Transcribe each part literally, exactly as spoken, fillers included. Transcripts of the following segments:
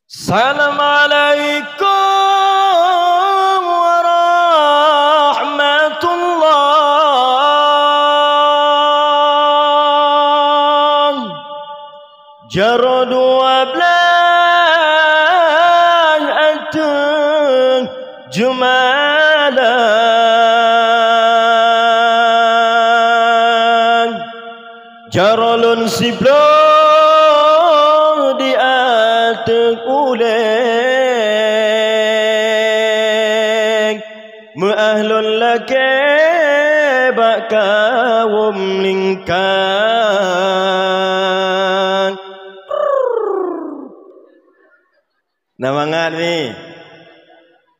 Assalamualaikum warahmatullah. Jaroe dua blaih ateueh Jumalang. Jaroe lôn sibloe di ateueh ulée. Meu'ah lôn lakée bak kawöm lingkang. Na mangat mi?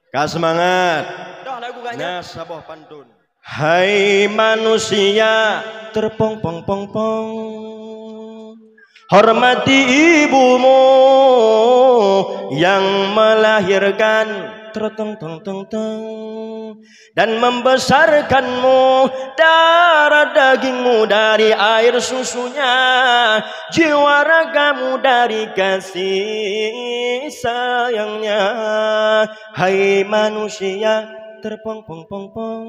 Ka seumangat? Dah lagu ganya. Na saboh pantun. Hai manusia, terpong pong pong pong. Hormati ibumu yang melahirkan, terteng teng teng teng, dan membesarkanmu, darah dagingmu dari air susunya, jiwa ragamu dari kasih sayangnya. Hai manusia, terpong pong pong pong.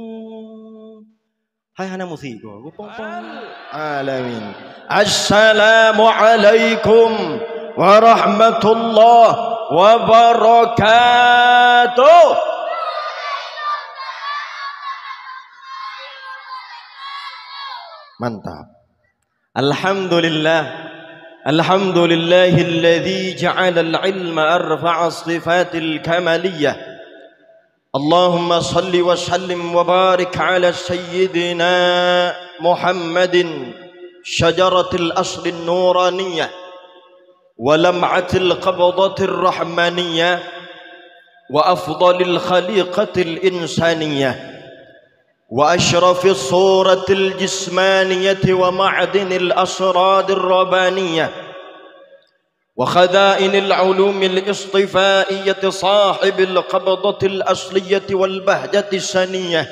Hai hana musik ko, gupong pong. Alamin. Assalamualaikum warahmatullahi wabarakatuh. Mantap. Alhamdulillah. Alhamdulillahilladzi ja'alal ilma arfa'a sifatil kamaliyah. Allahumma salli wa sallim wa barik ala sayyidina Muhammadin, syajaratil aslin nuraniyah, wa lam'atil qabdatir rahmaniyah, wa afdalil khaliqatil insaniyah, wa asyrafis suratil jismaniyati wa ma'dinil asrarir rabbaniyah, wa khazainil ulumil istifaiyati sahibil qabdatil asliyati wal bahjatis saniyah,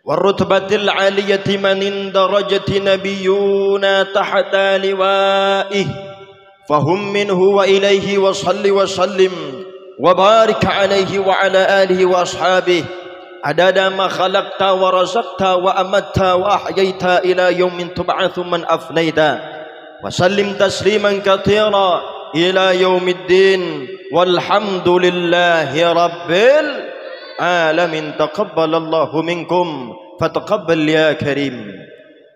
wa rutbatil aliyati man indarajati nabiyyuna tahta liwaih. Fahum minhu wa ilaihi wa salli wa sallim wa barik alaihi wa ala alihi wa ashabihi adada ma khalaqta wa razaqta wa amatta wa ahyaita ila yaumin tub'atsu man afnaita. Wa sallim tasliman katsira ila yaumiddin. Walhamdulillahi rabbil alamin. Taqabbalallahu minkum fataqabbal ya karim.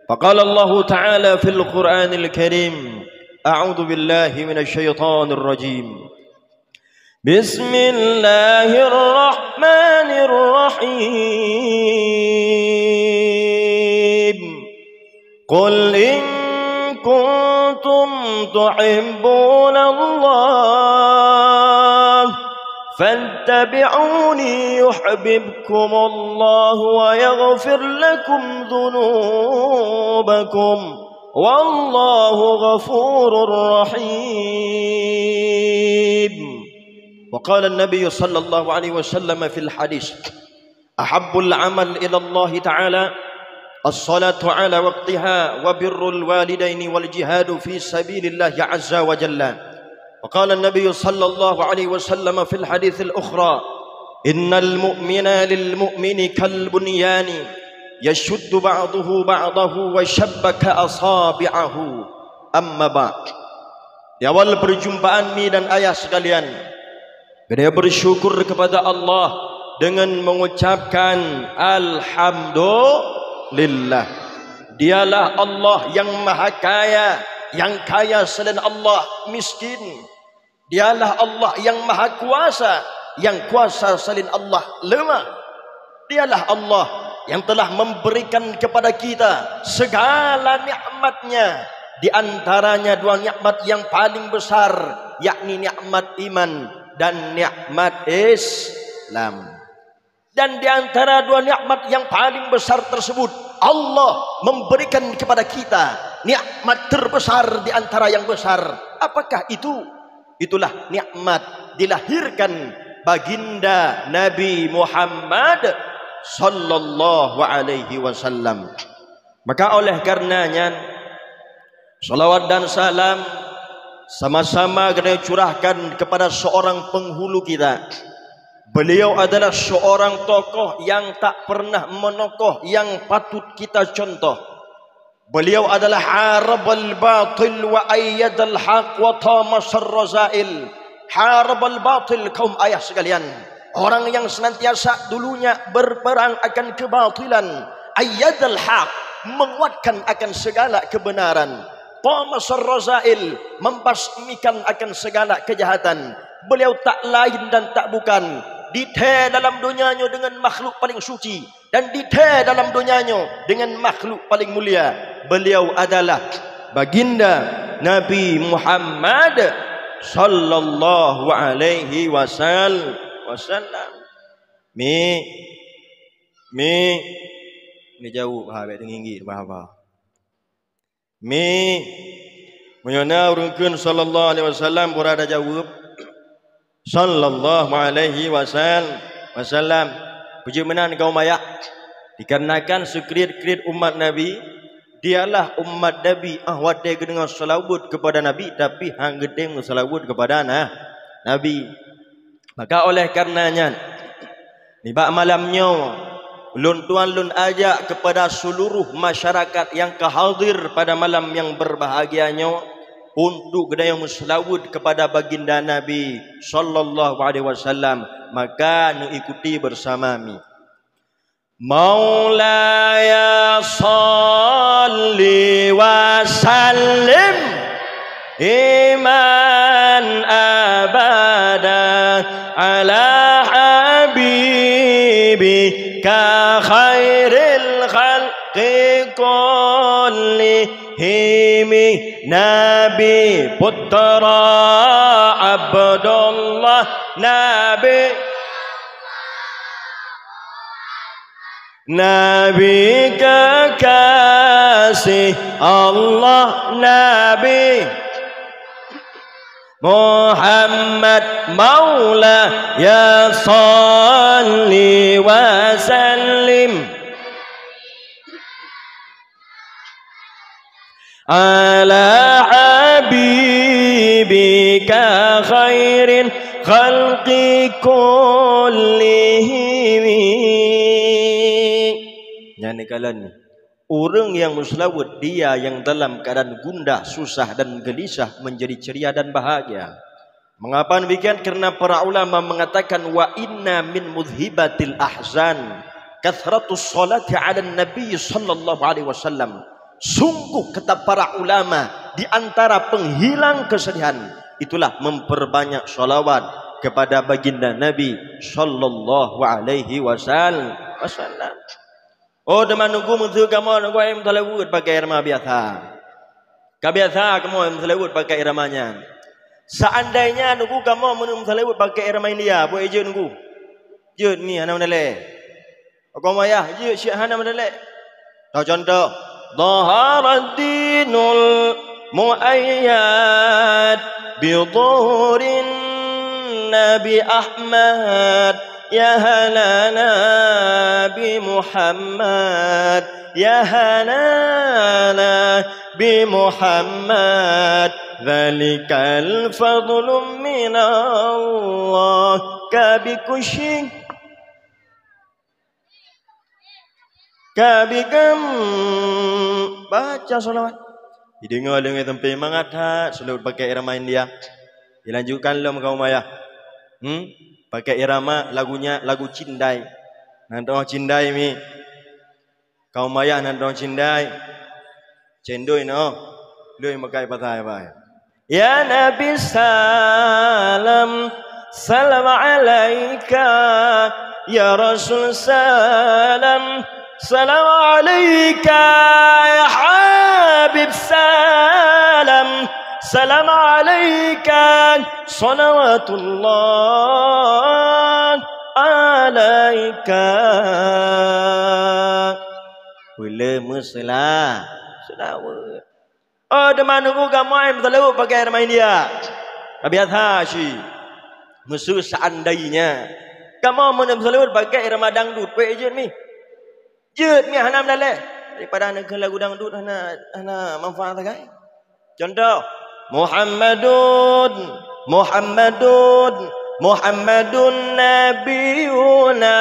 Faqala Allahu ta'ala fil Qur'anil Karim, a'udzu billahi minasy syaithanir rajim. Bismillahirrahmanirrahim. Qul in kuntum tuhibbunallah fattabi'uni yuhibbukumullah wa yaghfir lakum dzunubakum. Wallahu ghafurur rahim. Wa qala an-Nabi sallallahu alaihi wasallam fil hadis, ahabbul amal ila Allah ta'ala as-salatu ala waqtiha wa birrul walidaini wal jihadu fi sabilillahi azza wa jalla. Wa qala an-Nabi sallallahu alaihi wasallam fil haditsil ukhra, innal mu'mina lil mu'mini kal bunyani yashuddu ba'duhu ba'dahu wa shabbaka asabi'ahu. Amma ba'd. Di awal perjumpaan mi dan ayah sekalian, kita bersyukur kepada Allah dengan mengucapkan alhamdulillah. Dialah Allah yang maha kaya, yang kaya selain Allah miskin. Dialah Allah yang maha kuasa, yang kuasa selain Allah lemah. Dialah Allah yang telah memberikan kepada kita segala nikmat-Nya, di antaranya dua nikmat yang paling besar, yakni nikmat iman dan nikmat Islam. Dan di antara dua nikmat yang paling besar tersebut, Allah memberikan kepada kita nikmat terbesar di antara yang besar. Apakah itu? Itulah nikmat dilahirkan baginda Nabi Muhammad sallallahu alaihi wasallam. Maka oleh karena nyan, salawat dan salam Sama-sama geutanyoe curahkan kepada seorang penghulu kita. Beliau adalah seorang tokoh yang tak pernah menokoh, yang patut kita contoh. Beliau adalah harabal batil wa ayyadal haq wa tamasar razail. Harabal batil, kaum ayah sekalian. Orang yang senantiasa dulunya berperang akan kebatilan. Ayyadal haq, menguatkan akan segala kebenaran. Tamasar razail, membasmikan akan segala kejahatan. Beliau tak lain dan tak bukan, dithèe dalam donya nyoe dengan makhluk paling suci, dan dithèe dalam donya nyoe dengan makhluk paling mulia. Beliau adalah Baginda Nabi Muhammad sallallahu alaihi wasal-, wasallam. Mi, mi, mi jaweueb ha, bèk teunginggi bah apa. Mi, meunyoe na ureueng kheun sallallahu alaihi wasallam, pura tajaweueb, sallallahu alaihi wasal-, wasallam. Peujeuet meunan kaum ayah, dikarenakan sikrit-krit umat Nabi, dialah umat Nabi, ah, watèe geudeungoe seulaweuet keupada Nabi, tapi han geutem meuseulaweuet keupada na-, Nabi. Maka oleh karena nyan, nibak malam nyoe, ulôn tuan lôn ajak kepada seluruh masyarakat nyang ka hadir pada malam nyang berbahagia nyoe untuk geutanyoe meuseulaweuet kepada Baginda Nabi sallallahu alaihi wasallam, maka neuikuti bersama mi. مولاي صل وسلم دائما أبدا على حبيبك خير الخلق كلهم. Nabi putra Abdullah, Nabi Nabi kekasih Allah, Nabi Muhammad, مولاي صل وسلم على حبيبك خير الخلق كلهم. Nyan neukalon, ureueng nyang meuseulaweuet, dia yang dalam keadaan gundah, susah dan gelisah menjadi ceria dan bahagia. Mengapa demikian? Karena para ulama mengatakan, "Wa inna min mudhibatil ahzan kathratus salati 'alan nabi sallallahu alaihi wasallam." Sungguh, kata para ulama, di antara penghilang kesedihan itulah memperbanyak shalawat kepada baginda Nabi sallallahu alaihi wasal-, wasallam. Oh, teuma nunggu meuseu kamoe nunggu ayam seulaweuet pakai irama biasa. Ka biasa kamoe seulaweuet pakai irama nyan. Seandainya nunggu kamoe meuneu seulaweuet pakai irama India, buet jeuet nunggu. Jeuet ni hana meudaleh. Kamoe yah, jeuet syek hana meudaleh. Tau contoh, ظهر الدين المؤيد بظهور النبي أحمد. يا هلانا بمحمد، يا هلانا بمحمد، ذلك الفضل من الله. Ka bri kusyik, ka bri gam, baca shalawat. Dideungoe lé ureueng sampoe mangat that, seulaweuet pakai irama India. Dilanjutkan lom kaum ayah. Hmm? Pakai irama lagunya, lagu Cindai. Nan teuh Cindai mi. Kaum ayah nan teuh Cindai. Cendoi noh. Lôn pakai pasai bai. يا نبي سلام، سلام عليك. يا رسول سلام، سلام عليك. يا حبيب سلام، سلام عليك. صلوات الله عليك. Peuleueh meuseula-, seulaweuet. Oh, teuma nunggu kamoe meuseulaweuet pakai irama India. Ka biasa cit. Meuseu seandainya kamoe meuneu meuseulaweuet pakai irama dangdut, buet jeuet mi. Jeuet mi hana meudaleh. Daripada neukheun lagu dangdut hana, hana manfaat sagai. Contoh, Muhammadun, Muhammadun, Muhammadun nabiyuna,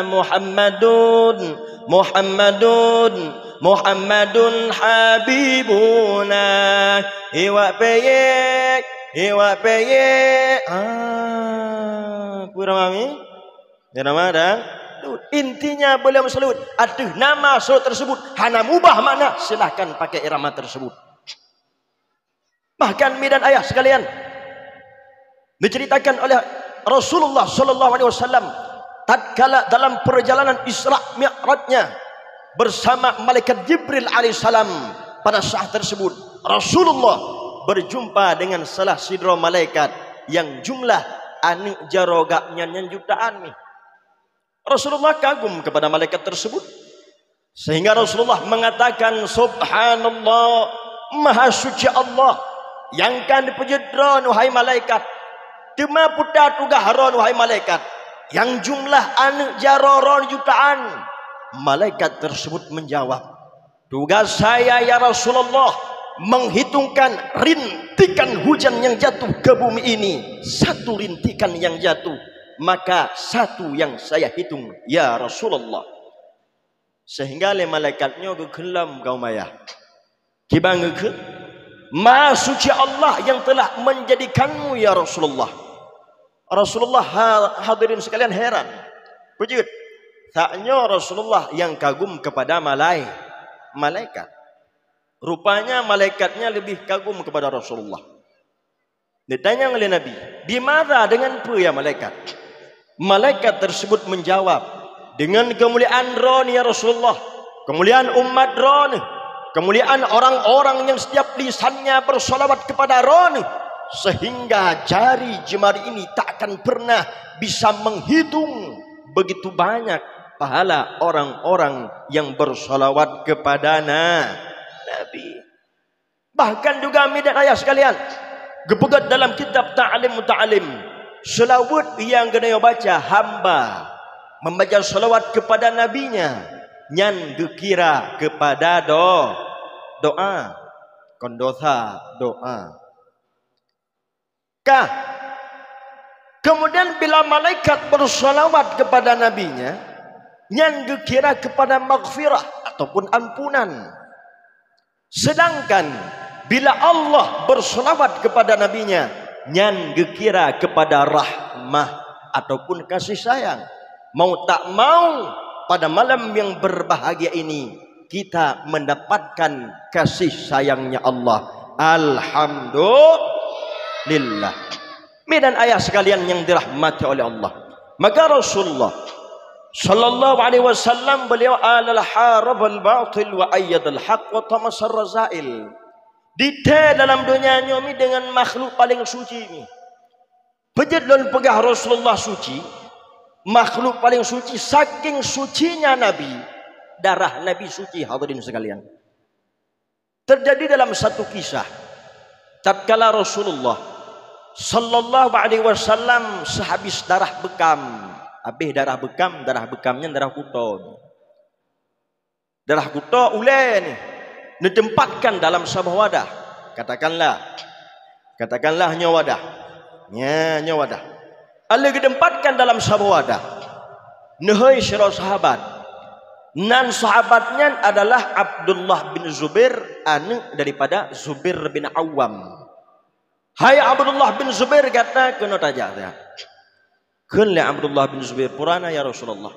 Muhammadun, Muhammadun, Muhammadun habibuna. Iwak peyek, iwak peyek. Ah, kurang mami? Nama dah? Intinya beliau bersalawat. Ateueh nama salawat tersebut hana mengubah makna, silahkan pakai irama tersebut. Bahkan mi dan ayah sekalian, diceritakan oleh Rasulullah sallallahu alaihi wasallam, tatkala dalam perjalanan Isra Mi'rajnya bersama malaikat Jibril alaihissalam, pada saat tersebut Rasulullah berjumpa dengan salah sidroe malaikat yang jumlah aneuk jaroe gobnyan nyan jutaan mi. Rasulullah kagum kepada malaikat tersebut, sehingga Rasulullah mengatakan, "Subhanallah, Maha Suci Allah, nyang ka neupeujeuet droeneuh, wahai malaikat. Teuma peue teugaih droeneuh, wahai malaikat, nyang jumlah aneuk jaroe droeneuh jutaan?" Malaikat tersebut menjawab, "Tugas saya, ya Rasulullah, menghitungkan rintikan hujan yang jatuh ke bumi ini, satu rintikan yang jatuh, maka satu yang saya hitung, ya Rasulullah." Sehingga lé malaikat nyoe geukheun lom kaum ayah. Kiban geukheun, "Maha Suci Allah yang telah menjadikanmu, ya Rasulullah." Rasulullah ha-, hadirin sekalian, heran. Peujeuet, saat nyoe Rasulullah yang kagum kepada malai-, malaikat. Rupanya malaikatnya lebih kagum kepada Rasulullah. Ditanya oleh Nabi, "Bimadza, dengan peue ya malaikat?" Malaikat tersebut menjawab, "Dengan kemuliaan droeneuh ya Rasulullah, kemuliaan umat droeneuh, kemuliaan orang-orang yang setiap lisannya bersalawat kepada droeneuh, sehingga jari jemari ini tak akan pernah bisa menghitung begitu banyak pahala orang-orang yang bersalawat kepada na-, Nabi." Bahkan juga mi dan ayah sekalian, geupeugét dalam kitab Ta'lim Muta'allim, seulaweuet nyang geutanyoe baca, hamba membaca seulawat kepada nabinya, nyan geukira kepada do-, doa, kon dosa, doa. Ka. Kemudian bila malaikat bersalawat kepada nabinya, nyan geukira kepada maghfirah ataupun ampunan. Sedangkan bila Allah bersalawat kepada nabinya, nyan geukira kepada rahmah ataupun kasih sayang. Mau tak mau, pada malam yang berbahagia ini, kita mendapatkan kasih sayangnya Allah. Alhamdulillah. Mi dan ayah sekalian yang dirahmati oleh Allah. Maka Rasulullah sallallahu alaihi wasallam, beliau, "Alal harabal batil wa ayyadal haq wa tamasar razail." Ditée dalam donya nyoe mi dengan makhluk paling suci mi. Peujeuet lôn peugah Rasulullah suci, makhluk paling suci, saking sucinya Nabi, darah Nabi suci, hadirin sekalian. Terjadi dalam satu kisah, tatkala Rasulullah sallallahu alaihi wasallam sehabis darah bekam, habis darah bekam, darah bekam nyan darah kuto. Darah kuto ulée ni, neutempatkan dalam saboh wadah. Katakanlah, katakanlah nyoe wadah. Nya, nyoe wadah. Alée geutempatkan dalam saboh wadah, neuhôi sidroe sahabat. Nan sahabat nyan adalah Abdullah bin Zubair, aneuk daripada Zubair bin Awam. "Hai Abdullah bin Zubair, gata keunoe tajak siat." Kheun lé Abdullah bin Zubair, "Peue na ya Rasulullah?"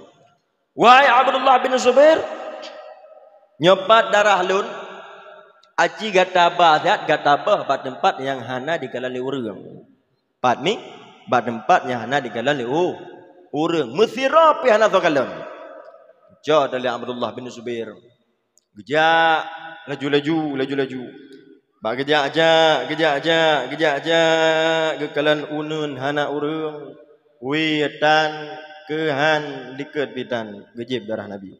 "Wahai Abdullah bin Zubair, nyoe pat darah lôn, aci gata ba siat, gata beuh bak teumpat nyang hana dikalon lé ureuëng." Pat ni, bak teumpat nyang hana dikalon lé u-, ureuëng. Meusidroe pih hana soe kalon. Cok lé Abdullah bin Zubair. Geujak laju-laju, laju-laju. Bak geujak-jak, geujak-jak, geujak-jak, geukalon uneun hana ureuëng. Wie tan keuhan likot bitan, geujieb darah Nabi.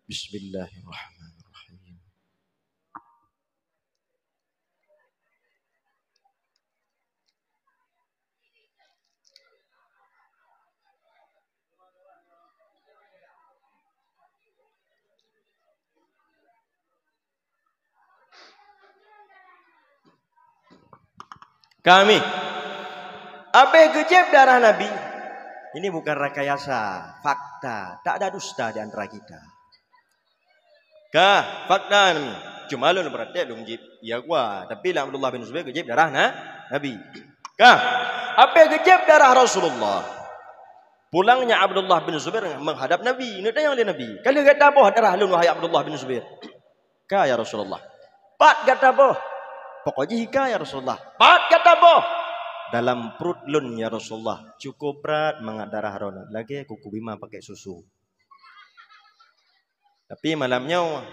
Bismillahirrahmanirrahim. Kami. Abéh geujieb darah Nabi. Ini bukan rekayasa, fakta. Tak ada dusta di antara kita. Ka, fakta ni. Cuma lôn praktek lôn jieb, ya gua. Tapi lah Abdullah bin Zubair geujieb darah na, Nabi. Ka, abéh geujieb darah Rasulullah. Pulangnya Abdullah bin Zubair menghadap Nabi. Neutanyong lé Nabi, "Ka lheueh gata boh darah lôn, wahai Abdullah bin Zubair?" "Ka, ya Rasulullah." "Pat gata boh?" "Pokok jih ka, ya Rasulullah." "Pat gata boh?" "Dalam pruet lôn, ya Rasulullah, cukup brat mangat darah droeneuh, lagée kuku bima pakai susu." Tapi malam nyoe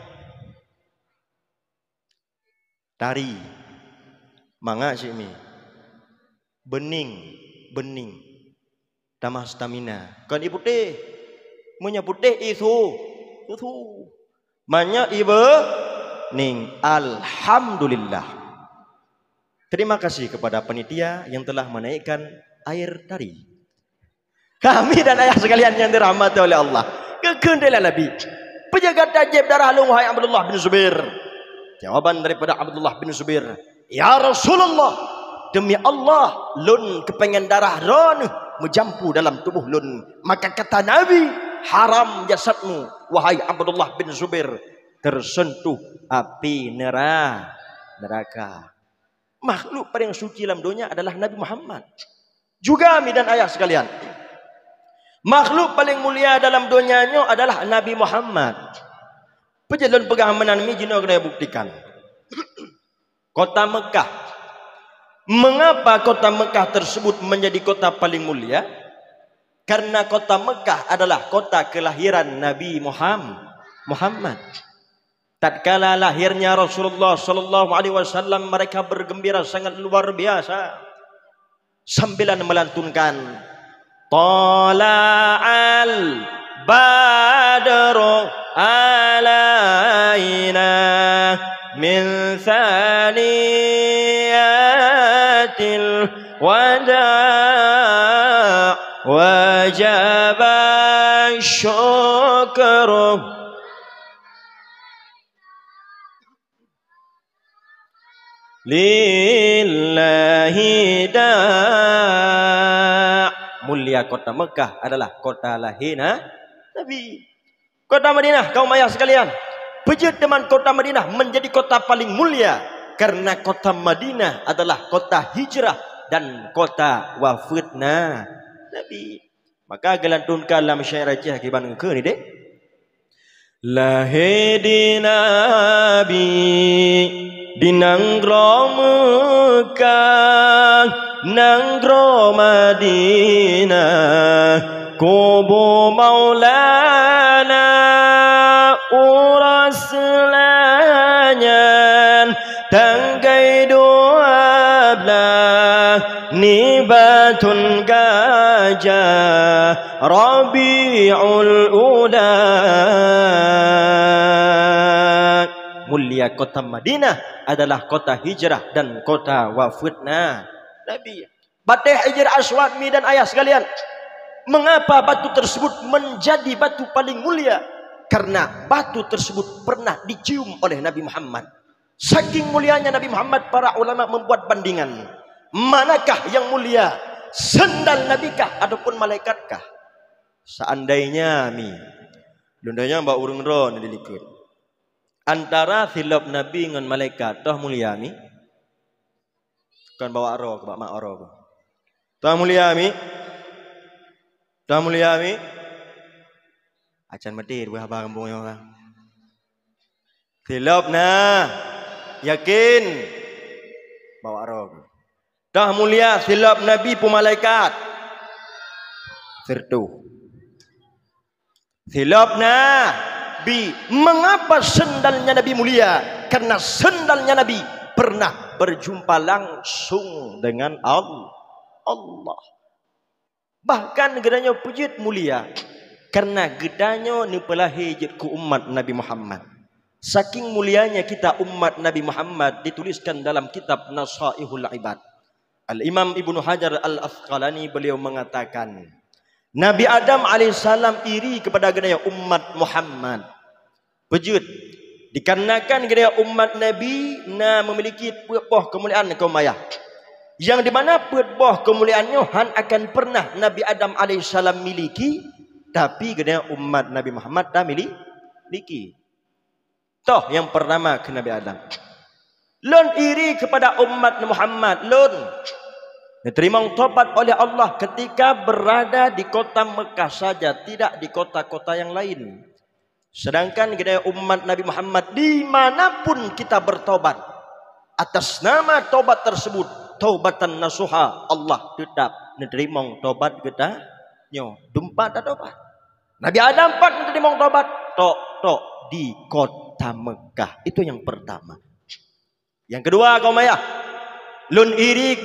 tari mangat cit mi. Bening, bening. Tamah stamina. Kon ié putéh. Meunyoe putéh ié su, su, su. Meunyoe ié bening, alhamdulillah. Terima kasih kepada panitia yang telah menaikkan air tari. Kami dan ayah sekalian yang dirahmati oleh Allah. Geukheun lé Nabi, "Peue gata jieb darah lôn, wahai Abdullah bin Zubair?" Jawaban daripada Abdullah bin Zubair, "Ya Rasulullah, demi Allah, lôn keupengen darah droeneuh meujampu dalam tuboh lôn." Maka kata Nabi, "Haram jasadmu, wahai Abdullah bin Zubair, tersentuh api nera-, neraka." Makhluk paling suci lam donya adalah Nabi Muhammad. Juga mi dan ayah sekalian, makhluk paling mulia dalam donya nyoe adalah Nabi Muhammad. Peue jeuet lôn peugah meunan mi, jinoe keuneuk buktikan. Kota Mekah. Mengapa kota Mekah tersebut menjadi kota paling mulia? Karena kota Mekah adalah kota kelahiran Nabi Muham-, Muhammad. Tatkala lahirnya Rasulullah sallallahu alaihi wasallam, mereka bergembira sangat luar biasa. Sambilan melantunkan, "Tala'al badru alaina min thaniyatil wada', wajaba syukru." Lillahi da-, mulia kota Mekah adalah kota lahir na-, Nabi. Kota Madinah, kaum ayah sekalian, peue jeuet teuma kota Madinah menjadi kota paling mulia? Karena kota Madinah adalah kota hijrah dan kota wafeuet na-, Nabi. Maka geulantunkan lam syair Aceh kiban ngeukeu ni deh. Lahé di Nabi di nanggroe Mekah, nanggroe Madinah, kubu Maulana uroe seulanya. Tanggai dua blaih nibatul gajah Rabiul Ula. Mulia kota Madinah adalah kota hijrah dan kota wafeuet na-, Nabi. Batée Hajar Aswad mi dan ayah sekalian, mengapa batu tersebut menjadi batu paling mulia? Karena batu tersebut pernah dicium oleh Nabi Muhammad. Saking mulianya Nabi Muhammad, para ulama membuat bandingan. Manakah yang mulia, sendal Nabi kah ataupun malaikat kah? Seandainya mi, lôn tanyong bak ureuëng droe di likot, antara silop Nabi ngon malaikat, toh mulia mi? Kon bawak roh keu bak mak roh keu. Toh mulia mi? Toh mulia mi? Acan meuti dua haba gampông nyoe ka. Silop na, yakin. Bawak roh keu. Toh mulia silop Nabi peue malaikat? Sirtu. Silop Nabi. Mengapa sendalnya Nabi mulia? Karena sendalnya Nabi pernah berjumpa langsung dengan Al-, Allah. Bahkan geutanyoe peue jeuet mulia, karena geutanyoe neupeulahé jeuet keu umat Nabi Muhammad. Saking mulianya kita umat Nabi Muhammad, dituliskan dalam kitab Nasaihul Ibad. Al-Imam Ibnu Hajar Al-Asqalani beliau mengatakan, Nabi Adam alaihissalam iri kepada geutanyoe umat Muhammad. Peue jeuet, dikarenakan geutanyoe umat Nabi na memiliki peuet boh keumuliaan, kaum ayah. Yang di mana peuet boh keumuliaan nyoe han akan pernah Nabi Adam alaihissalam miliki, tapi geutanyoe umat Nabi Muhammad tamili-, miliki. Toh, yang pertama keu Nabi Adam. Lôn iri kepada umat Muhammad, lôn neuteurimong tobat oleh Allah ketika berada di kota Mekah saja, tidak di kota-kota yang lain. Sedangkan geutanyoe umat Nabi Muhammad, di mana pun kita bertobat, atas nama tobat tersebut, taubatan nasuha, Allah tetap neuteurimong tobat geutanyoe. Dumpat tatobat. Nabi Adam pat neuteurimong tobat, tok-tok di kota Mekah. Itu yang pertama. Yang kedua, kaum ayah, lôn iri,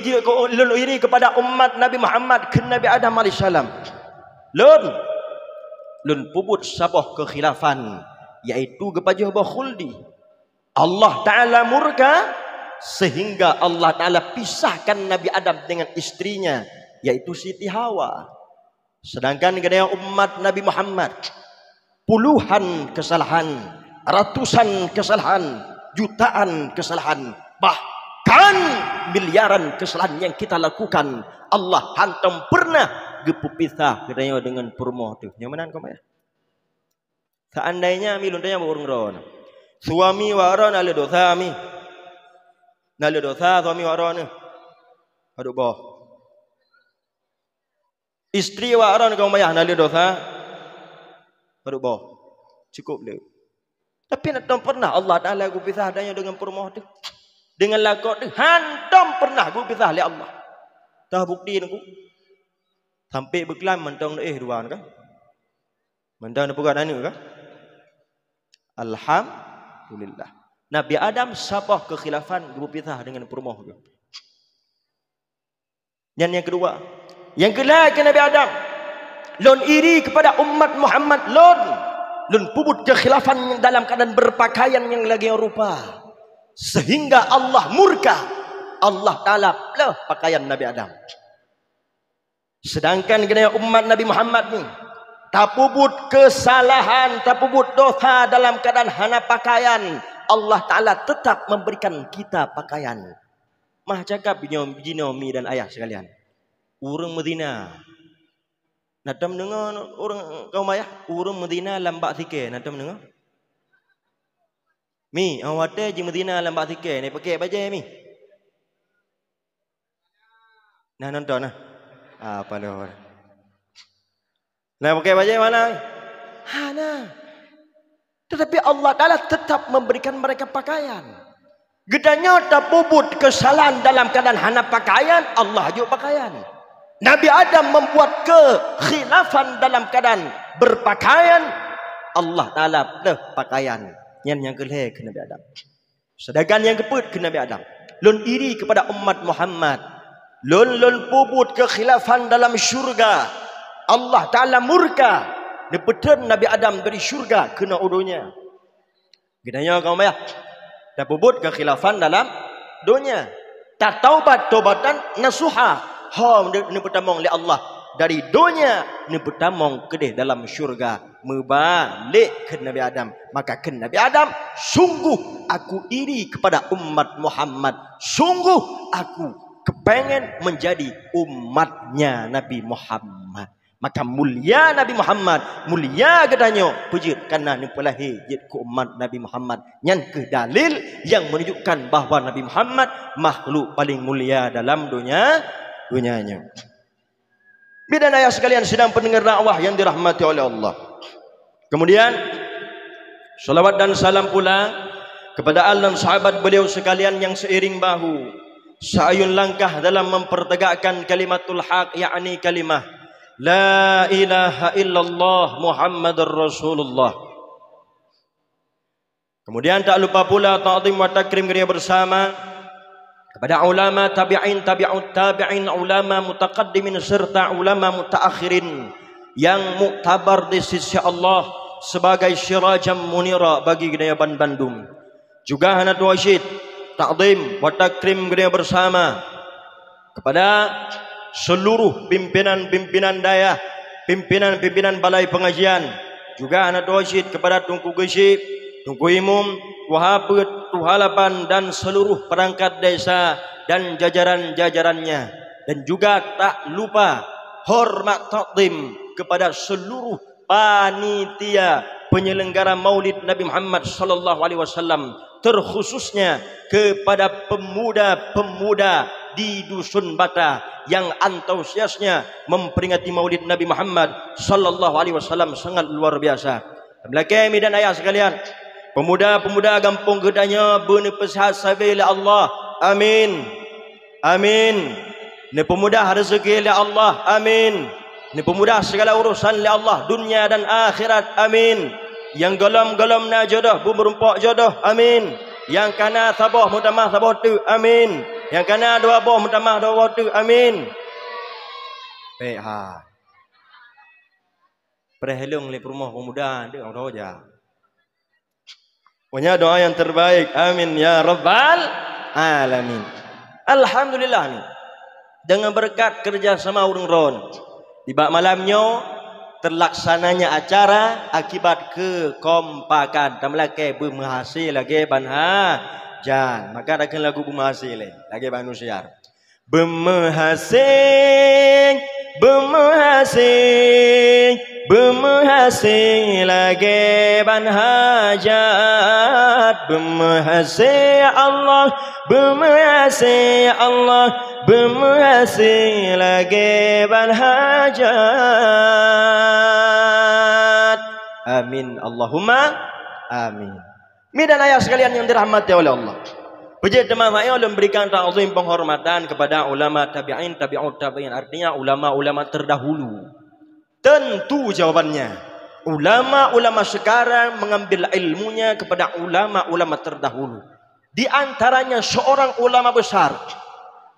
lôn iri kepada umat Nabi Muhammad keu Nabi Adam alaihissalam. Lôn, lôn peubuet saboh kekhilafan, yaitu geupajoh boh khuldi. Allah Ta'ala murka, sehingga Allah Ta'ala pisahkan Nabi Adam dengan istrinya, yaitu Siti Hawa. Sedangkan geutanyoe umat Nabi Muhammad, puluhan kesalahan, ratusan kesalahan, jutaan kesalahan, bahkan miliaran kesalahan yang kita lakukan, Allah hantom pernah geupeupisah geutanyoe deungon peurumoh teuh. Nyoe meunan, kaum ayah. Seandainya mi lôn tanyong bak ureuëng droeneuh, suami wak droeneuh na le dosa mi? Na le dosa suami wak droeneuh? Padub boh. Istri wak droeneuh kaum ayah na le dosa? Padub boh. Cukup le. Tapi hantom pernah Allah Ta'ala geupisah tanyoe deungon peurumoh teuh. Deungon lakoe teuh. Hantom pernah geupisah lé Allah. Tah bukti nunggu. Sampai beuklam mantong eh dua kan? Mantong neupeugah aneuk kan? Alhamdulillah. Nabi Adam saboh kekhilafan geupisah deungon peurumoh geuh. Nyan nyang keudua. Nyang keulhèe keu Nabi Adam, lôn iri kepada umat Muhammad lôn. Lôn peubuet kekhilafan dalam keadaan berpakaian nyang lagèe rupa, sehingga Allah murka. Allah Ta'ala pleuh pakaian Nabi Adam. Sedangkan geutanyoe umat Nabi Muhammad ni, tapeubuet keusalahan, tapeubuet dosa dalam keadaan hana pakaian, Allah Ta'ala tetap memberikan kita pakaian. Mah cakap jinoe, jinoe mi dan ayah sekalian. Ureuëng meuzina. Na tom deungoe ureuëng kaum ayah, ureuëng meuzina lam bak sikée, na tom deungoe? Mi, oh watée jimeuzina lam bak sikée, na pakèk bajée mi? Nah, nonton nah. Apa lor? Nah, pakai baju mana? Hana. Tetapi Allah Ta'ala tetap memberikan mereka pakaian. Geutanyoe tapeubuet keusalahan dalam keadaan hana pakaian, Allah jok pakaian. Nabi Adam membuat kekhilafan dalam keadaan berpakaian, Allah Ta'ala pleuh pakaian. Nyan nyang keulhèe keu Nabi Adam. Sedangkan nyang keupeuet keu Nabi Adam, lôn iri kepada umat Muhammad. Lôn, lôn peubuet kekhilafan dalam syurga. Allah Ta'ala murka. Neupeutreun Nabi Adam dari syurga keunoe u donya. Geutanyoe kaum ayah, tapeubuet kekhilafan dalam donya. Tataubat taubatan nasuha. Ho neupeutamong lé Allah dari donya, neupeutamong keudeh dalam syurga. Meubalek kheun Nabi Adam. Maka kheun Nabi Adam, "Sungguh aku iri kepada umat Muhammad. Sungguh aku kepengen menjadi umatnya Nabi Muhammad." Maka mulia Nabi Muhammad, mulia geutanyoe peujeuet karena neupeulahé jeuet keu umat Nabi Muhammad. Nyan kheueh dalil nyang menunjukkan bahwa Nabi Muhammad makhluk paling mulia dalam donya, donya nyoe. Bidan ayah sekalian sidang pendengar dakwah yang dirahmati oleh Allah. Kemudian, salawat dan salam pula kepada al dan sahabat beliau sekalian yang seiring bahu, seayun langkah dalam mempertegakkan kalimatul haq, yakni kalimah la ilaha illallah Muhammadur Rasulullah. Kemudian tak lupa pula ta'zim wa takrim geutanyoe bersama kepada ulama tabi'in, tabi'ut tabi'in, ulama mutaqaddimin serta ulama mutaakhirin yang muktabar di sisi Allah sebagai sirajan munira bagi geutanyoe bandum. Juga hana tuwoe cit ta'zim wa takrim geutanyoe bersama kepada seluruh pimpinan-pimpinan dayah, pimpinan-pimpinan balai pengajian, juga hana tuwoe cit kepada Teungku Geuchik, Teungku Imum, Tuha Peuet, Tuha Lapan dan seluruh perangkat desa dan jajaran-jajarannya, dan juga tak lupa hormat takzim kepada seluruh panitia penyelenggara Maulid Nabi Muhammad sallallahu alaihi wasallam, terkhususnya kepada pemuda-pemuda di Dusun Bata yang antusiasnya memperingati Maulid Nabi Muhammad sallallahu alaihi wasallam sangat luar biasa. Meulakée mi dan ayah sekalian, pemuda-pemuda gampông geutanyoe beuneupeusehat sabe lé Allah. Amin. Amin. Neupeumudah rezeki lé Allah. Amin. Neupeumudah segala urusan lé Allah, dunia dan akhirat. Amin. Nyang golom-golom na jodoh, beumeurumpok jodoh. Amin. Nyang kana saboh meutamah saboh teuk. Amin. Nyang kana dua boh meutamah dua boh teuk. Amin. Baik, ha. Preh lôn lé peurumoh pemuda, dek roja. Pokoknya doa yang terbaik. Amin ya rabbal alamin. Alhamdulillah ni. Dengan berkat kerjasama ureuëng droen, di bak malam nyoe terlaksananya acara akibat kekompakan. Tameulakée beumeuhase lagée ban ha jan. Maka takheun lagu beumeuhase lé, lagée ban nusiar. Beumeuhase, beumeuhase, beumeuhase lagée ban hajat. Beumeuhase Allah, beumeuhase Allah, beumeuhase lagée ban hajat. Amin, Allahumma amin. Mi dan ayah sekalian yang dirahmati oleh Allah. Peujeuet teuma saya ulôn berikan takzim penghormatan kepada ulama tabi'in, tabi'ut tabi'in, artinya ulama-ulama terdahulu. Tentu jawabannya, ulama-ulama sekarang mengambil ilmunya kepada ulama-ulama terdahulu. Di antaranya seorang ulama besar,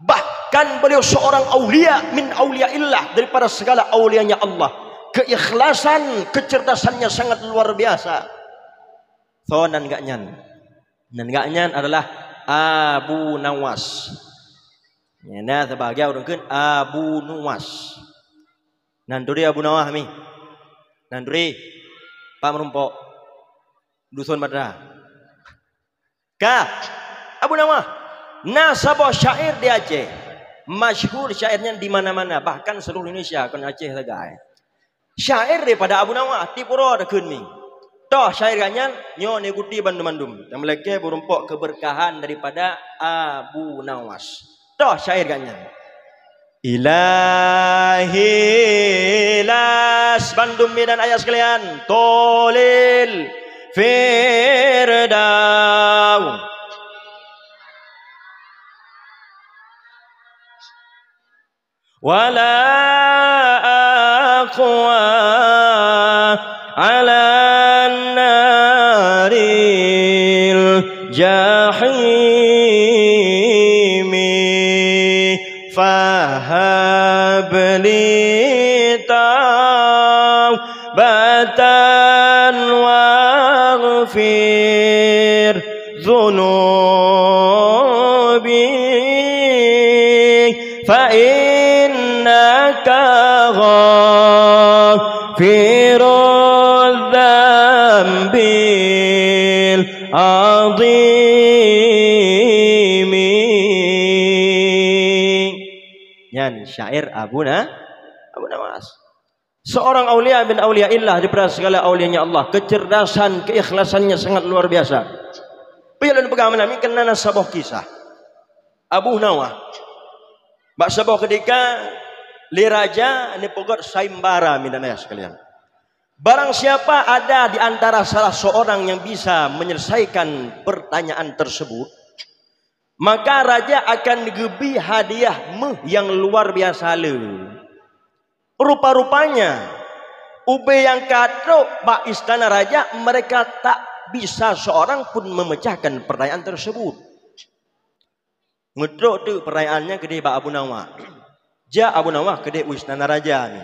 bahkan beliau seorang aulia min auliaillah, daripada segala aulianya Allah. Keikhlasan, kecerdasannya sangat luar biasa. Soe nan gak nyan? Nan gak nyan adalah Abu Nawas. Nyan na sebagai ureuëng kheun Abu Nuwas. Nan turi Abu Nawas mi. Nan turi Pak Merumpok. Dusun Bata. Ka Abu Nawas. Na saboh syair di Aceh. Masyhur syair nyan di mana-mana, bahkan seluruh Indonesia, kon Aceh sagai. Syair daripada Abu Nawas, tiep uroe takheun mi. Toh syair gobnyan, nyoe neuikuti bandum-bandum. Nyang meulakée beurumpok keberkahan daripada Abu Nawas. Toh syair gobnyan. Ilahi, las bandum mi dan ayah sekalian, tolil Firdaus. ولا أقوى على النار الجحيم فهب لي توبة واغفر ذنوبي فإنك غافر الذنب العظيم. Nyan syair Abu Na-, Abu Nawas. Seorang aulia bin auliaillah daripada segala aulianya Allah. Kecerdasan, keikhlasannya sangat luar biasa. Payah lôn peugah meunan, keunan saboh kisah. Abu Nawas. Bak saboh ketika, lé raja neupeugét sayembara, mi dan ayah sekalian. Barang siapa ada di antara salah seorang yang bisa menyelesaikan pertanyaan tersebut, maka raja akan geubri hadiah méuh nyang luar biasa le. Rupa-rupanya, ubé nyang ka trok bak istana raja, mereka tak bisa seorang pun memecahkan pertanyaan tersebut. Meutrok teuk pertanyaannya keudeh bak Abu Nawas. Jak Abu Nawas keudeh u istana raja ni.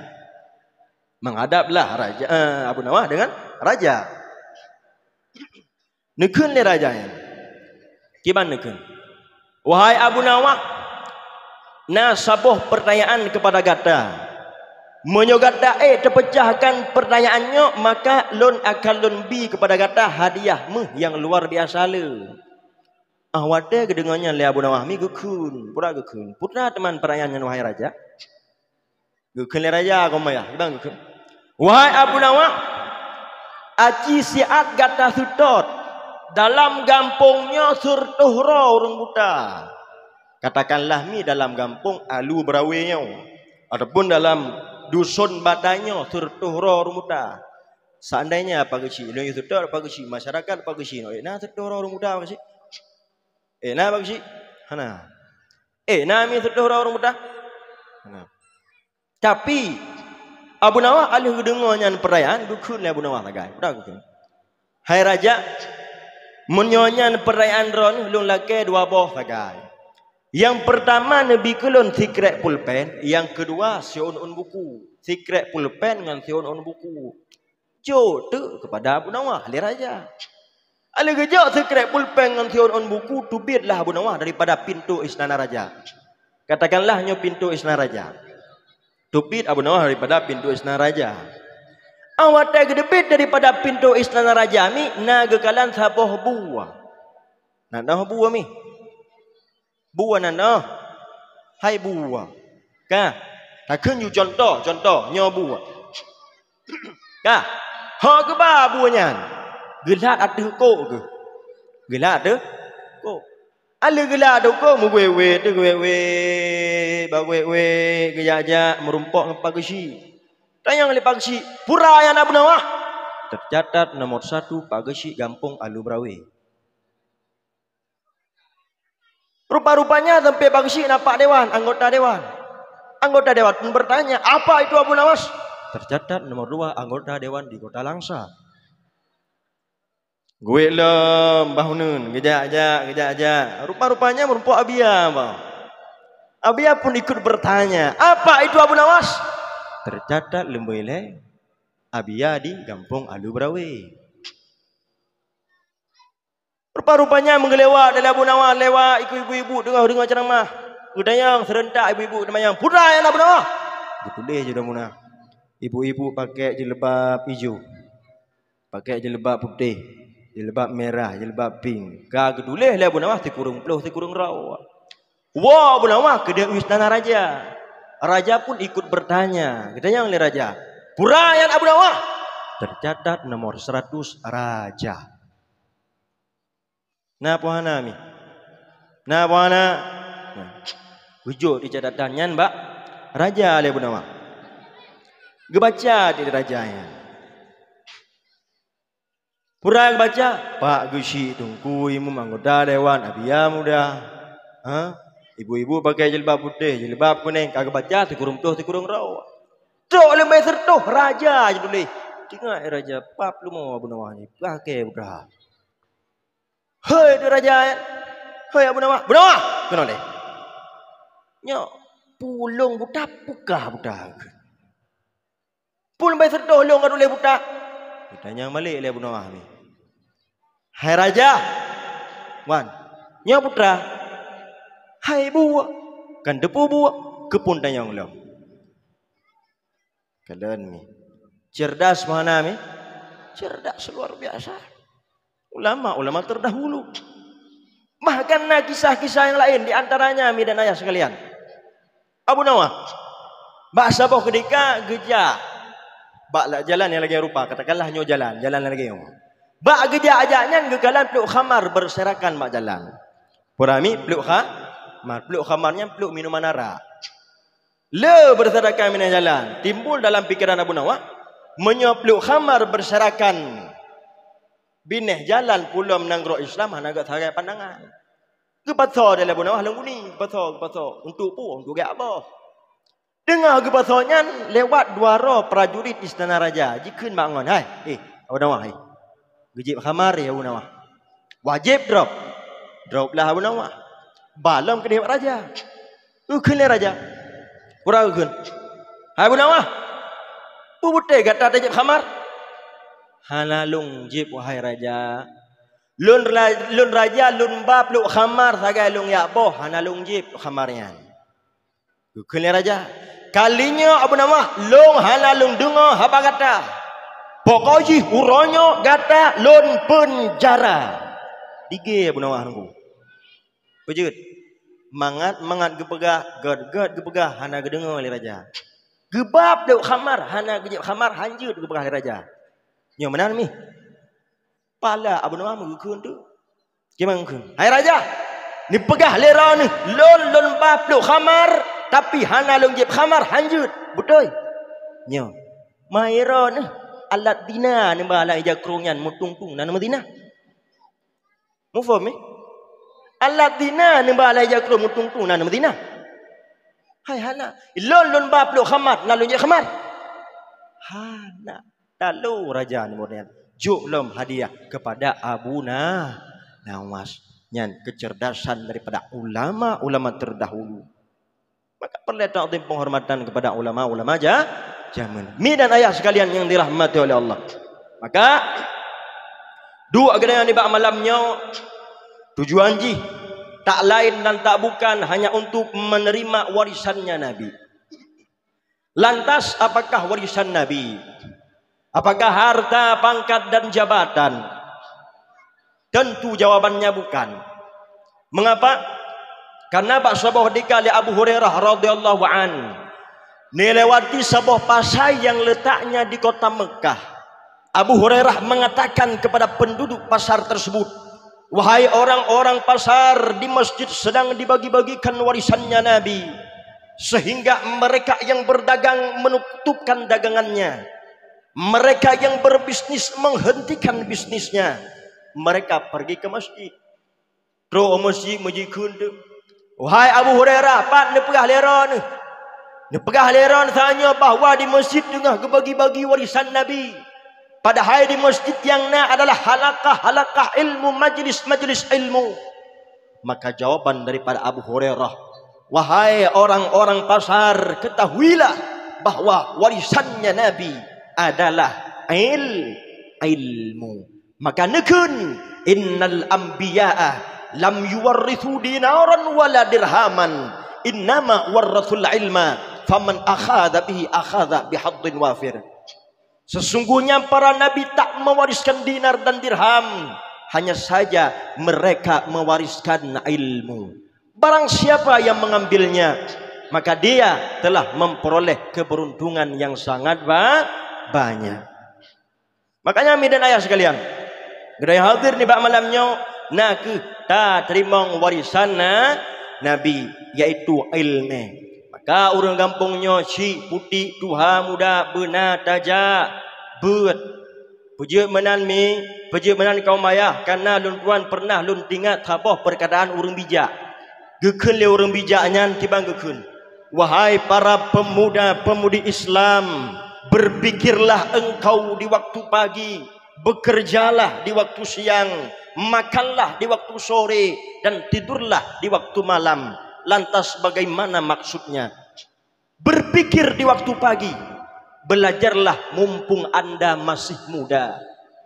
Menghadaplah raja, eh, Abu Nawas dengan raja. Neukheun lé raja nyan. Kiban neukheun, "Wahai Abu Nawas, na saboh pertanyaan kepada gata. Meunyoe gata ék teupeucahkan pertanyaan nyoe, maka lôn akan lôn bi kepada gata hadiah méuh nyang luar biasa le." Watée geudeungoe nyan lé Abu Nawas mi geukheun, pura geukheun. Peue teuma peurayaan nyan, wahai raja? Geukheun lé raja, koma ya, kiban geukheun. Wahai Abu Nawas, aci siat gata seutôt, dalam gampông nyoe sireutôh droe ureuëng buta. Katakanlah mi dalam gampông Alu Beurawe nyoe, ataupun dalam duson Bata nyoe sireutôh droe ureuëng buta. Seandainya Pak Geuchik, lôn seutôt Pak Geuchik, masyarakat Pak Geuchik nyoe, eh, na sireutôh droe ureuëng buta Pak Geuchik? Eh, na Pak Geuchik? Hana. Eh, na mi sireutôh droe ureuëng buta? Hana. Tapi, Abu Nawas 'oh lheueh geudeungoe nyan peurayaan, geukheun lé Abu Nawas sagai. Peue geukheun? Hai raja, meunyoe nyan peurayaan droeneuh, lôn lakée dua boh sagai. Nyang peurtama neubi keu lôn sikrék pulpen, nyang keudua siôn-ôn buku. Sikrék pulpen ngon siôn-ôn buku. Jok teuk keupada Abu Nawas lé raja. 'Oh lheueh geujok sikrék pulpen ngon siôn-ôn buku, teubiet lah Abu Nawas daripada pintoe istana raja. Katakanlah nyoe pintoe istana raja. Teubiet Abu Nawas daripada pintoe istana raja. 'Oh watée geuteubiet daripada pintoe istana raja mi, na geukalon saboh bue. Na dua bue mi. Bue na dua. Hai bue. Ka. Takheun ju contoh, contoh, nyoe bue. Ka. Ho geuba bue nyan. Geulat ateueh kok geuh. Geulat ateueh kok. 'Oh lheueh geulat ateueh kok, meuguek-guek, teuguek-guek, baguek-guek, geujak-jak, meurumpok ngon Pak Geuchik. Tanyong lé Pak Geuchik, "Peue raya Abu Nawas?" Tercatat nomor satu Pak Geuchik gampông Alu Beurawe. Rupa-rupanya sampai Pak Geuchik na bak dewan, anggota dewan. Anggota dewan pun bertanya, "Apa itu Abu Nawas?" Tercatat nomor dua anggota dewan di Kota Langsa. Guek lom bah uneun, geujak-jak, geujak-jak. Rupa-rupanya meurumpok Abia bah. Abia pun ikut bertanya, "Apa itu Abu Nawas?" Tercatat leumboi lé Abia di gampông Alu Beurawe. Rupa-rupanya meugeulewat lé Abu Nawas, lewat ikut ibu-ibu teungoh deungoe ceuramah. Geutanyong, seurentak ibu-ibu teumanyong, "Peue raya Abu Nawas?" Geutuléh jih Abu Nawas. Ibu-ibu pakai jilbab ijo, pakai jilbab putéh, jilbab merah, jilbab pink. Ka geutuléh lé Abu Nawas sikureueng ploh sikureueng droe. Woe Abu Nawas keudeh u istana raja. Raja pun ikut bertanya. Geutanyong lé raja, "Peue raya Abu Nawas?" Tercatat nomor seratus raja. Na peue hana mi? Na peue hana? Nah, geujok di catatan nyan bak raja lé Abu Nawas. Geubaca di raja nyan. Peue raya geubaca, Pak Geuchik Teungku Imum anggota dewan Abia Muda. Ha? Ibu-ibu pakai jilbab putéh, jilbab kunéng, ka geubaca sikureueng ploh sikureueng droe. Trok leumboi sireutôh raja jituléh. Teuingat raja, pap leumo Abu Nawas nyoe, pakai putra. "Hei, tu raja, hei Abu Nawas, Abu Nawas!" Keunoe lé. "Nyoe, peue lôn buta, peue kah buta?" "Peue lôn bai seudoh lôn ka tuléh buta?" Geutanyong balik lé Abu Nawas nyoe. "Hai raja, wan, nyoe putra. Hai buet, kan teupeu buet, keupeue tanyong lom?" Kalon mi. Cerdas meuhana mi. Cerdas luar biasa. Ulama-ulama terdahulu. Bahkan na kisah-kisah yang lain, di antaranya mi dan ayah sekalian. Abu Nawas, bak saboh keudika geujak bak la-, jalan nyang lagée rupa, katakanlah nyoe jalan, jalan nyang lagée nyoe. Bak geujak-jak nyan geukalon pluek khamar berserakan bak jalan. Peurami pluek kha-, mar, pluek khamar nyan pluek minuman arak. Le berserakan binéh jalan. Timbul dalam pikiran Abu Nawas, meunyoe pluek khamar berserakan binéh jalan pulo meunanggroe Islam hana gét sagai pandangan. Geupasoe lé Abu Nawas lam guni, geupasoe, geupasoe. Untuk peue? Untuk gét boh. Teungoh geupasoe nyan lewat dua droe prajurit istana raja, jikheun bak ngon, "Hai, eh, Abu Nawas, eh. Geujieb khamar, eh, Abu Nawas. Wajéb drob. Drob lah Abu Nawas. Ba lom keudeh bak raja." Geukheun lé raja. Peue geukheun, "Hai Abu Nawas, peue beutôi gata tajieb khamar?" "Hana lôn jieb, wahai raja. Lôn ra-, lôn raja, lôn ba pluek khamar sagai lôn jak boh, hana lôn jieb khamar nyan." Geukheun lé raja, "Kali nyoe Abu Nawas, lôn hana lôn deungoe haba gata. Pokok jih uroe nyoe gata lôn peunjara." Digée Abu Nawas nunggu. Peujeuet. Mangat-mangat geupeugah, gét-gét geupeugah, hana geudeungoe lé raja. Geubab lé khamar, hana geujép khamar, hanjeuet geupeugah lé raja. Nyoe meunan mi. Pala Abu Nuwas geukheun teuk. Kiban geukheun, "Hai raja, neupeugah lé droeneuh, lôn, lôn bab lé khamar, tapi hana lôn jép khamar, hanjeuet." Beutôi. Nyoe. Mai droeneuh, alat zina neuba lam ija krueng nyan, meutung-tung na neumeuzina. Muphom, eh? Alat zina neuba lam ija krueng, meutung-tung na neumeuzina. Hai hana. Lôn, lôn bab lé khamar, na lôn jép khamar. Hana. Lalu raja nibak nyan jok lom hadiah kepada Abu Na-, Nawas. Nyan kecerdasan daripada ulama-ulama terdahulu. Maka peureulée takzim penghormatan kepada ulama-ulama ja-, jameun. Mi dan ayah sekalian yang dirahmati oleh Allah. Maka, duek geutanyoe nibak malam nyoe, tujuan jih tak lain dan tak bukan hanya untuk menerima warisannya Nabi. Lantas, apakah warisan Nabi? Apakah harta, pangkat, dan jabatan? Tentu jawabannya bukan. Mengapa? Karena bak saboh dika lé Abu Hurairah radhiyallahu an, neulewati saboh pasai yang letaknya di kota Mekah. Abu Hurairah mengatakan kepada penduduk pasar tersebut, "Wahai orang-orang pasar, di masjid sedang dibagi-bagikan warisannya Nabi, sehingga mereka yang berdagang menutupkan dagangannya, mereka yang berbisnis menghentikan bisnisnya, mereka pergi ke masjid." Trok u masjid meujikheun teuk, "Wahai Abu Hurairah, pat neupeugah lé droeneuh? Neupeugah lé droeneuh tanyoe bahwa di masjid teungoh geubagi-bagi warisan Nabi, padahai di masjid nyang na adalah halakah-halakah ilmu, majlis-majlis ilmu." Maka jawaban daripada Abu Hurairah, "Wahai orang-orang pasar, ketahuilah bahwa warisannya Nabi adalah il-, ilmu." Maka neukheun, "Innal anbiya'a lam yuwarrithu dinaran wala dirhaman, innama warrathul ilma, faman akhadha bihi akhadha bihadzin wafir." Sesungguhnya para nabi tak mewariskan dinar dan dirham, hanya saja mereka mewariskan ilmu. Barang siapa yang mengambilnya, maka dia telah memperoleh keberuntungan yang sangat ba-, banyak. Makanya, mi dan ayah sekalian, geutanyoe hadir nibak malam nyoe, na kheueh tateurimong warisan na-, Nabi, yaitu ilmu. Maka ureuëng gampông nyoe, chik, putik, tuha, muda, beuna tajak beuet. Peujeuet meunan mi, peujeuet meunan kaum ayah, karena lôn tuan pernah lôn teuingat saboh perkataan ureuëng bijak. Geukheun lé ureuëng bijak nyan kiban geukheun, "Wahai para pemuda-pemudi Islam, berpikirlah engkau di waktu pagi, bekerjalah di waktu siang, makanlah di waktu sore, dan tidurlah di waktu malam." Lantas bagaimana maksudnya? Berpikir di waktu pagi, belajarlah mumpung anda masih muda.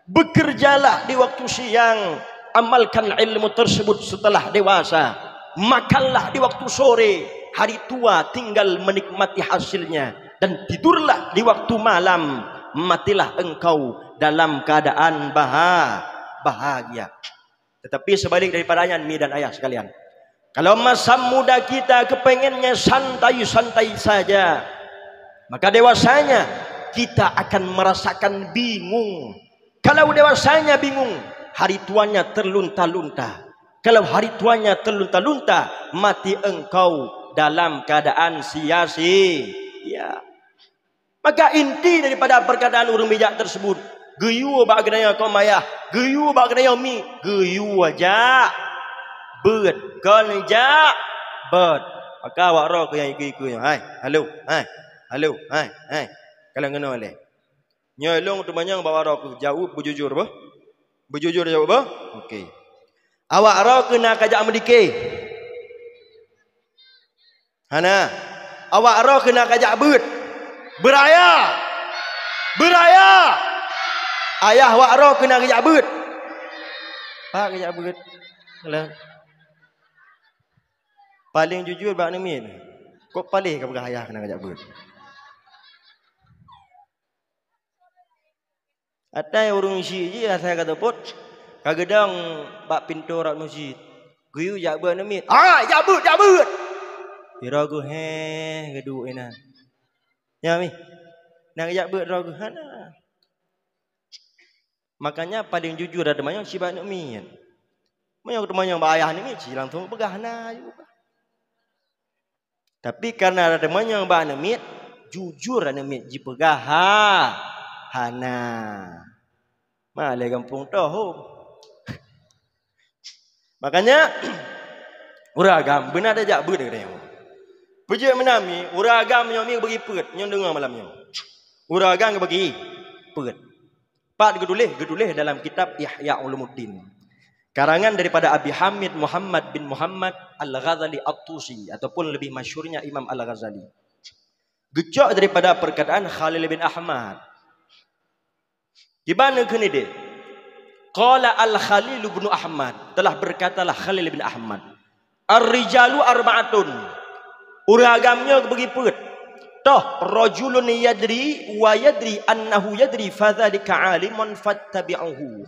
Bekerjalah di waktu siang, amalkan ilmu tersebut setelah dewasa. Makanlah di waktu sore, hari tua tinggal menikmati hasilnya. Dan tidurlah di waktu malam, matilah engkau dalam keadaan baha-, bahagia. Tetapi sebalik daripada nyan, mi dan ayah sekalian, kalau masa muda kita kepengennya santai-santai saja, maka dewasanya kita akan merasakan bingung. Kalau dewasanya bingung, hari tuanya terlunta-lunta. Kalau hari tuanya terlunta-lunta, mati engkau dalam keadaan sia-sia. Maka inti daripada perkataan ureuëng bijak tersebut, geuyue bak geutanyoe kaum ayah, geuyue bak geutanyoe mi, geuyue jak beuet, kon jak beuet. Maka awak droe keuh nyang ikeue-ikeue nyoe, "Hai, halo, hai, halo, hai, hai." Kalon keunoe lé. Nyoe lôn teumanyong bak awak droe keuh, jaweueb beujujur beuh? Beujujur jaweueb beuh? Oke. Awak droe keuh na kajak meudike? Hana. Awak droe keuh na kajak beuet? Beuraya! Beuraya! Ayah awak droe keuh na kajak beuet? Pak kajak beuet. Alah. Paleng jujur bak neumiet. Kok paleng ka peugah ayah keuh na kajak beuet? Atai ureuëng syiek jih asai ka teupot, ka geudong bak pintoe rot meuseujid. Geuyue jak beuet aneuk miet. "Ah, jak beuet, jak beuet!" Sidroe geuh heh geuduek inan. Nyan mi. Nyan jak beuet droe geuh hana. Makanya paling jujur adalah teumanyong cit bak aneuk miet. Meunyoe teumanyong bak ayah aneuk miet cit langsung peugah hana juga. Tapi karena ada teumanyong bak aneuk miet, jujur aneuk miet jipeugah ha, hana. Ma lé gampông toh hom. Makanya ureueng agam beuna tajak beuet geutanyoe. Peujeuet meunan mi, ureueng agam nyoe mi bagi peuet, nyoe deungoe malam nyoe. Ureueng agam bagi peuet. Pat geutuléh, geutuléh dalam kitab Ihya Ulumuddin. Karangan daripada Abi Hamid Muhammad bin Muhammad Al-Ghazali At-Tusi ataupun lebih masyhurnya Imam Al-Ghazali. Geucok daripada perkataan Khalil bin Ahmad. Kiban neukheun idéh. Qala Al-Khalil bin Ahmad, telah berkatalah Khalil bin Ahmad, "Ar-rijalu arba'atun." Ureueng agam nyoe bagi peuet. Toh, rajulun yadri wa yadri annahu yadri fadzalika alimun fattabi'uhu.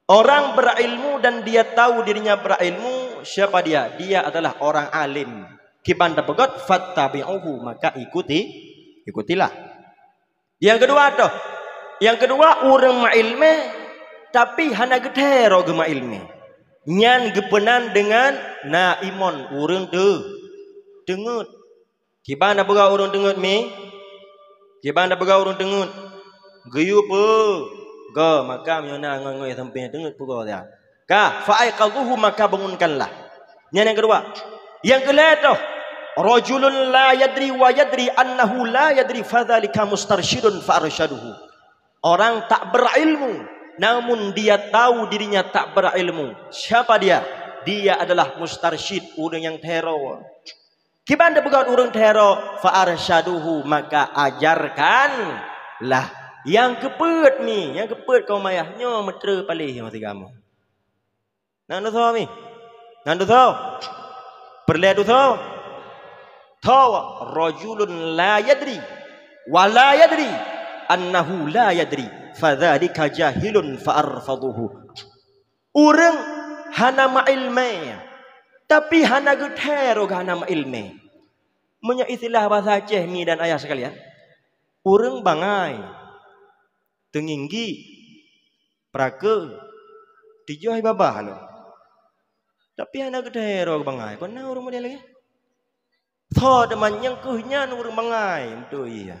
Orang berilmu dan dia tahu dirinya berilmu, siapa dia? Dia adalah orang alim. Kiban tapeugét, fattabi'uhu, maka ikuti, ikutilah. Nyang keudua toh, nyang keudua ureueng meuilmé tapi hana geuthèe droe geuh meuilmé. Nyan geupeunan deungon naimon, ureueng teu-, teungeut. Kiban tapeugah ureueng teungeut mi? Kiban tapeugah ureueng teungeut? Geuyue peu-, ga, maka meunyoe na ngon-ngon sampéng teungeut peugah dia. Ka, fa aiqadhuhu, maka bangunkanlah. Nyan nyang keudua. Nyang keulhèe toh, rajulun la yadri wa yadri annahu la yadri fadzalika mustarsyidun fa arsyadahu. Orang tak berilmu, namun dia tahu dirinya tak berilmu. Siapa dia? Dia adalah mustarsyid, ureueng nyang thèe droe. Kiban tapeugah ureueng thèe droe, fa arsyaduhu, maka ajarkanlah. Nyang keupeuet mi, nyang keupeuet kaum ayah nyoe meuteureu paléh meusigoe. Nan tusoe mi? Nan tusoe? Peureulèe tusoe? Tho, rajulun la yadri wa la yadri annahu la yadri, fadzalika jahilun fa arfaduhu. Ureueng hana meuilmé, tapi hana geuthèe droe geuh hana meuilmé. Meunyoe istilah basa Aceh mi dan ayah sekalian, ureueng bangai, teunginggik, peurakeue, tujoh babah lom. Tapi hana geuthèe droe bangai, kon na ureueng model lagèe? Tho teuma nyang keuh nyan ureueng bangai, beutôi iya.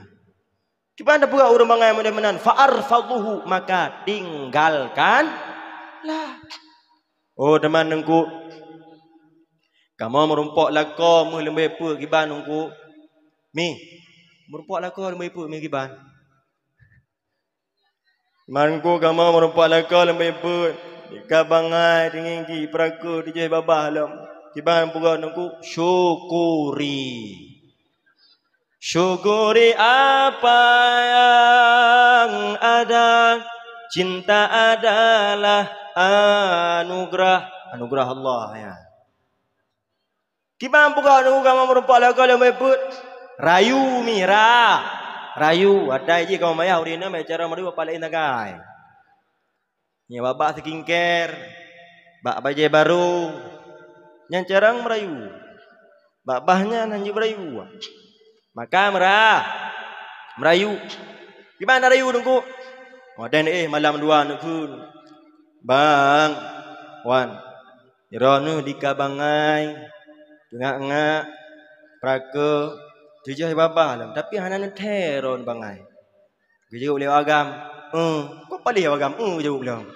Kiban tapeugah ureueng bangai model meunan, fa arfaduhu, maka tinggalkanlah. Oh, teuma teungku, kamoe meurumpok lakoe meuh leumbeh peuet kiban teungku. Mi, meurumpok lakoe leumbeh peuet mi kiban. Teungku, kamoe meurumpok lakoe leumbeh peuet. Ka bangai, teunginggik, peurakeue, tujoh babah lom. Kiban peugah teungku, syukuri. Syukuri apa yang ada, cinta adalah anugerah. Anugerah Allah, ya. Kiban peugah teungku kamoe meurumpok lakoe leumbeh peuet. Rayu mi, ra. Rayu, atai jih kamoe mayah ureueng inong, cara meurayu apa laén sagai. Nyoe bak-bak skincare, bak bajèe barô, nyan cara meurayu. Bak bah nyan hana jeuet meurayu. Maka meura-, meurayu. Kiban rayu teungku? Watèe éh malam dua neukheun. Bang, wan, droeneuh di ka bangai, teungak-ngak, peurakeue, tujoh babah lom, tapi hana neuthèe droeneuh bangai. Geujaweueb lé agam, "Eh, kok paléh agam, eh," geujaweueb lom.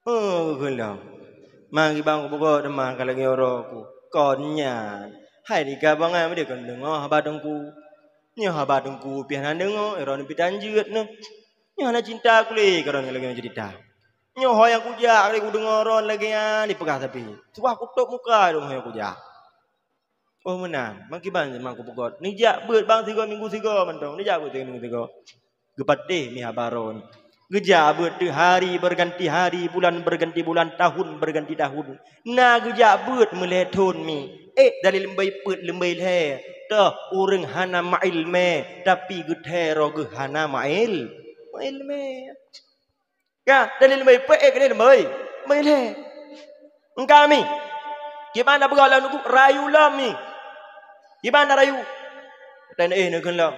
"Eh," geukheun lom. "Ma kiban kupeugah teuma ka lagèe uroe ku. Kon nyan, hai di ka bangai meudeh kon deungoe haba teungku. Nyoe haba teungku pih hana deungoe, droeneuh pih tan jeuet neuh. Nyoe hana cinta ku lé keu droeneuh lagèe nyoe ceurita. Nyoe ho nyang kujak lé kudeungoe droeneuh lagèe nyan dipeugah sabe. Suah kutôp muka droeneuh ho nyang kujak." Oh meunan, ma kiban teuma kupeugah. Neujak beuet bang sigoe minggu sigoe mantong. Neujak beuet sigoe minggu sigoe. Geupatéh mi haba droeneuh. Geujak beuet teuk hari berganti hari, bulan berganti bulan, tahun berganti tahun. Na geujak beuet meulhèe thon mi. Ék dari leumbeh peuet leumbeh lhèe. Toh ureueng hana meuilmé, tapi geuthèe droe geuh hana meuil-, meuilmé. Ka, dari leumbeh peuet ék dari leumbeh. Meuilhèe. Engka mi. Kiban na peugah lom nuku rayu lom mi. Kiban na rayu. Teuh eh neukheun lom.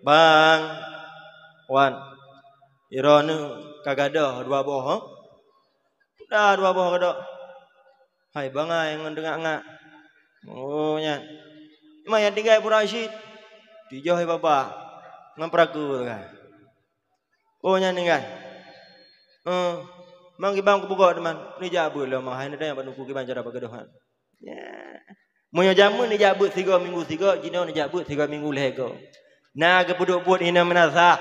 Bang. Wan. Droeneuh ka gadôh dua boh, ha? Peue dua boh gadôh. Hai bangai ngon teungak-ngak. Oh nyan. Memang nyang tinggai Abu Rashid. Tijoh baba. Ngon peuraku teuh kan. Oh nyan tinggai. Eh, mang kiban kupeugah teuma, neujak beuet lom hai neutanyong bak nuku kiban cara bak gadôh nyan. Ya. Meunyoe jameun neujak beuet sigoe minggu sigoe, jinoe neujak beuet sigoe minggu lhèe goe. Na geupeuduek buet inoe meunasah.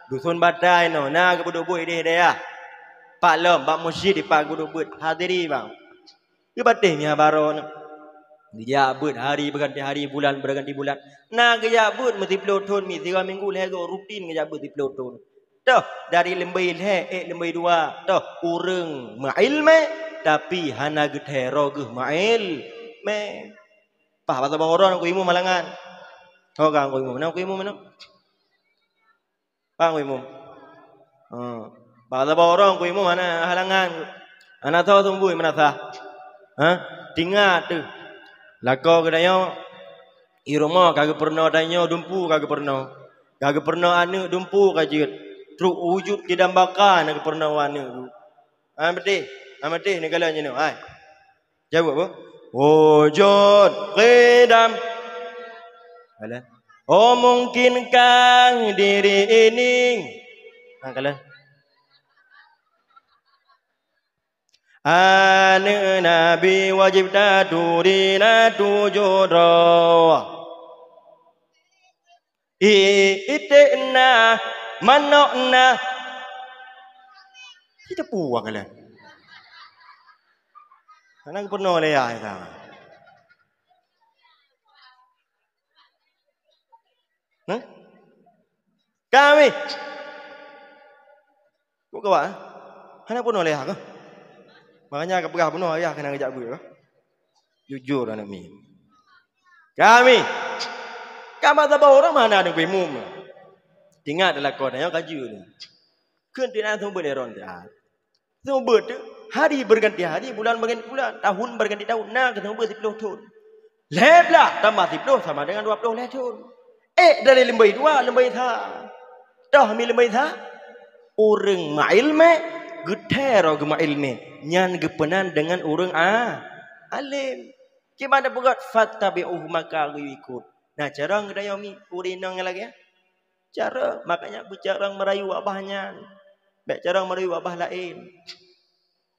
Dusun Bata inoe, na geupeuduek buet idéh dayah. Pak lom, bak meuseujid dipat geupeuduek buet. Hadiri bang. Geupatéh mi haba droeneuh. Geujak beuet hari beuganti hari, bulan beuganti bulan. Na geujak beuet meusiploh thon mi, sigoe minggu lhèe goe rutin geujak beuet siploh thon. Toh, dari leumbôi lhèe, ék leumbôi dua, toh, ureueng meuilmé, tapi hana geuthèe droe geuh meuilmé. Pah, basa boh droe ngon imum halangan. Ho ka ngon imum, na ngon imum na? Pah ngon imum. Ha. Basa boh droe ngon imum hana halangan. Hana soe seumeubeuet meunasah. Ha? Tingat teuh. Lakoe geutanyoe, i rumoh ka geupeurunoe tanyoe dumpeue ka geupeurunoe. Ka geupeurunoe aneuk dumpeue ka jeuet. Trok wujud kidam baka na geupeurunoe aneuk tu. Hana beuteh, hana beuteh neukalon jinoe. Hai. Jaweueb, Bu. Wujud kidam. Alah. Oh, mungkinkah diri ini? Ha, kalon. Aneuk Nabi wajéb taturi na tujoh droe. Iték na, manok na. Kita puang lah. Hana peunoh lé ya ita. Nah? Kami. Kok kawak, eh? Hana peunoh lé ya kah? Makanya ka peugah peunoh ayah kena ngejak bui kah? Jujur aneuk miet. Kami. Ka masa bak ureueng mana ada kuimum. Ingat dalam kau tanya kaju ni. Keu tidak sumber leron dia. Sumber tu hari berganti hari, bulan berganti bulan, tahun berganti tahun. Nah, ke sumber sepuluh tahun. Lhèe blah tambah siploh sama dengan dua ploh lhèe thon. Ék dari leumbôi dua, leumbôi sa. Toh mi leumbôi sa? Ureueng meuilmé, geuthèe droe geumeuilmé, nyan geupeunan deungon ureueng a-, além. Kiban tapeugöt, "Fattabi'uhu," maka geuikot. Nah, carông geutanyoe mi ureueng inong nyang lagèe nyan. Carông, makanya beucarông meurayu babah nyan. Bèk carông meurayu babah laén.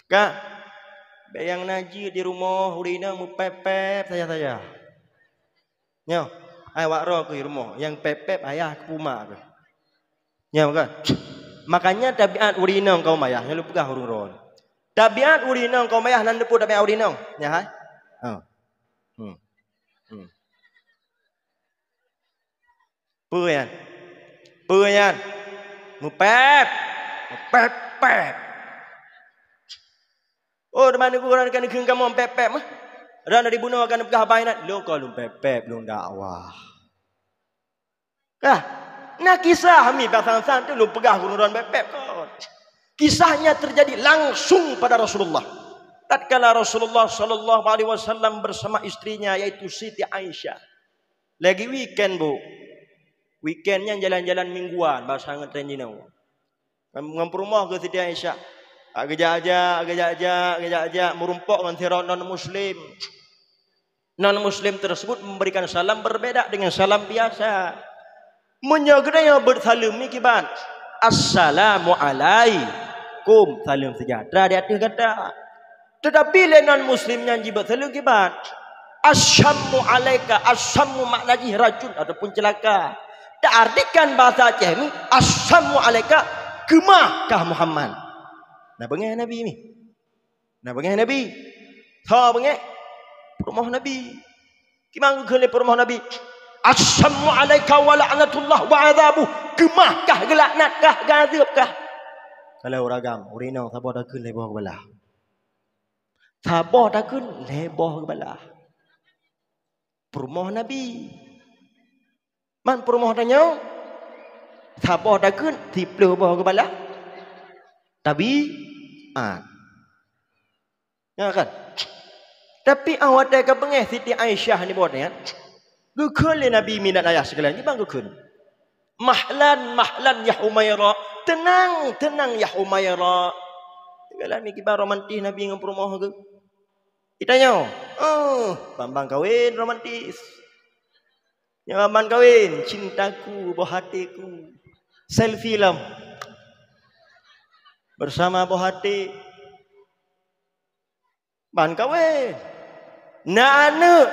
Ka, bèk nyang na jeuet di rumoh, ureueng inong meupèp-pèp saja-saja. Nyoe, ai wak droe keuh di rumoh, nyang pèp-pèp ayah keu puma keuh. Nyoe kan? Makanya tabiat ureueng inong kaum ayah, nyoe lôn peugah ureueng droe. Tabiat ureueng inong kaum ayah nan teupeue tabiat ureueng inong. Nyan hai? Ha. Hmm. Hmm. Peue nyan? Peue nyan? Meupèp. Meupèp-pèp. Oh, teuma neugura kan kheun kamoe pèp-pèp mah. Ran dari bunoe kan peugah haba inan, lôn kon lôn pèp-pèp, lôn dakwah. Kah, na kisah mi bak san-san tu lôn peugah gurun ron pèp-pèp kon. Kisahnya terjadi langsung pada Rasulullah. Tatkala Rasulullah sallallahu alaihi wasallam bersama istrinya, yaitu Siti Aisyah. Lagi weekend, Bu. Weekend nyan jalan-jalan mingguan, bahasa ngeutren jinoe. Ngon, ngon peurumoh keu Siti Aisyah. Geujak-jak, geujak-jak, geujak-jak, meurumpok ngon sidroe non muslim. Non muslim tersebut memberikan salam berbeda dengan salam biasa. Meunyoe geutanyoe beuet saleuem nyan kiban, "Assalamualaikum," saleuem sejahtera di ateueh gata. Teutapi lé non muslim nyan jibeuet saleuem kiban, "Asyammu alaika," asyammu makna jih racun ataupun ceulaka. Teuartikan bahasa Aceh ni, "Asyammu alaika, keumah kah Muhammad." Na beungèh Nabi ni. Na beungèh Nabi. Tho beungèh. Peurumoh Nabi. Kiban geukheun lé peurumoh Nabi, "Asyammu alaika wa la'natullah wa adzabuh." Keumah kah, geulaknat kah, geuazeub kah? Kalau ureueng agam, ureueng inong saboh takheun lhèe boh geubalah. Saboh takheun lhèe boh geubalah. Peurumoh Nabi. Man peurumoh tanyoe, saboh takheun siploh boh geubalah. Tabiat. Ya kan? Tapi 'oh watèe ka beungèh Siti Aisyah nibak nyan, geukheun lé Nabi, mi dan ayah sekalian, kiban geukheun. "Mahlan, mahlan ya Humaira, teunang, teunang ya Humaira." Segala ni kiban romantis Nabi ngon peurumoh geuh. Geutanyoe, "Oh, ban-ban kawen romantis." Nyoe ban-ban kawen, cintaku, boh atéku. Selfie lom. Bersama boh até. Ban kawen. Na aneuk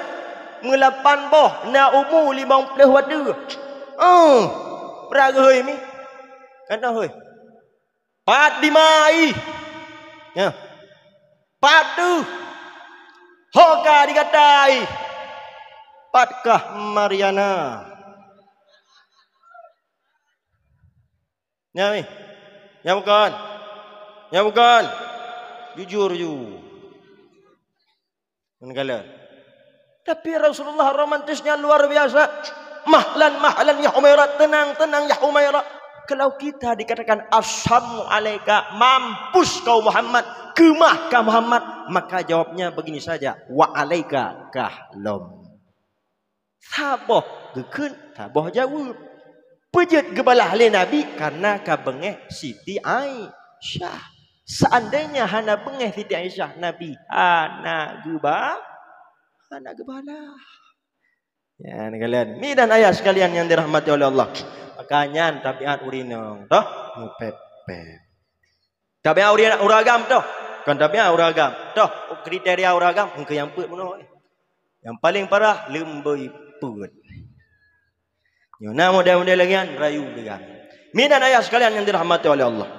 meulapan boh, na umu limong ploh watèe. Oh, peuragoi mi. Kata hoi. Pat di ma ih? Ya. Pat deuh? Ho ka di gata ih? Pat kah Mariana? Nyan mi. Nyan bukon? Nyan bukon? Jujur ju. Ngon galak. Tapi Rasulullah romantisnya luar biasa. "Mahlan, mahlan ya Humaira, tenang, tenang ya Humaira." Kalau kita dikatakan, "Assalamu alaika, mampus kau Muhammad, keumah kah Muhammad," maka jawabnya begini saja, "Wa alaika kah lom." Saboh geukheun, saboh jaweueb. Peue jeuet geubalah lé Nabi? Karena ka beungèh Siti Aisyah. Seandainya hana beungèh Siti Aisyah, Nabi hana geuba-, hana geubalah. Ya, neukalon. Mi dan ayah sekalian yang dirahmati oleh Allah. Maka nyan tabiat ureueng inong, toh, meupet-pet. Tabiat ureueng, ureueng agam toh. Kon tabiat ureueng agam. Toh, kriteria ureueng agam, engkeu nyang peuet bunoe. Nyang paleng parah, leumboi peuet. Nyoe na model-model lagèe nyan, rayu lé gam. Mi dan ayah sekalian yang dirahmati oleh Allah.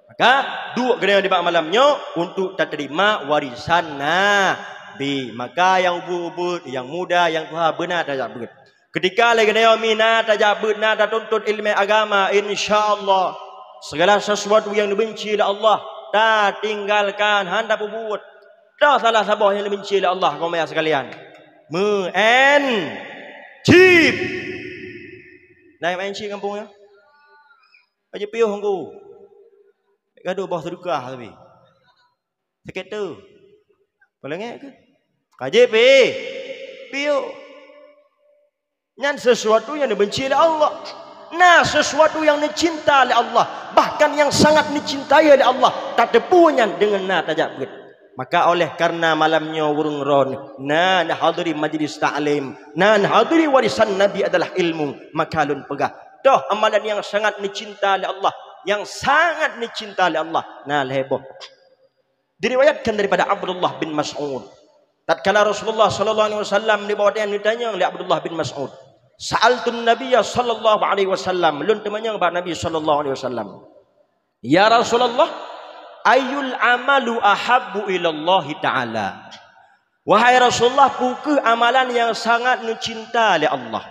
Maka, duek keunoe nibak malam nyoe untuk taterima warisan Nabi. Maka, nyang ubit-ubit, nyang muda, nyang tuha, beuna tajak beuet. Ketika lagèe nyoe mi na tajak beuet, na tatuntut ileumèe agama, insya Allah, segala sesuatu yang dibenci oleh Allah, tatinggalkan, hana tapeubuet. Toh salah saboh nyang dibenci oleh Allah, kaum ayah sekalian. Meu'en cip. Na meu'en cip gampông nyoe? Aja piôh engku. Gadoh boh seudeukah tapi. Sakét tu. Peulangé ke? Ka jih pi. Piôh. Nyan sesuatu yang dibenci oleh Allah. Nah, sesuatu yang dicinta oleh Allah, bahkan yang sangat dicintai oleh Allah, tateupeue nyan deungon na tajak beuet. Maka oleh karena malam nyoe ureueng droen na neuhadiri majlis taklim, na neuhadiri warisan Nabi adalah ilmu, maka lôn peugah, toh amalan yang sangat dicinta oleh Allah, yang sangat dicinta oleh Allah, na lhèe boh. Diriwayatkan daripada Abdullah bin Mas'ud. Tatkala Rasulullah sallallahu alaihi wasallam dibawa dia ditanya oleh Abdullah bin Mas'ud, "Sa'altun Nabiyya sallallahu alaihi wasallam," lôn teumanyong bak Nabi sallallahu alaihi wasallam, "Ya Rasulullah, ayyul amalu ahabbu ilallahi ta'ala?" Wahai Rasulullah, peu kheueh amalan nyang sangat neucinta lé Allah?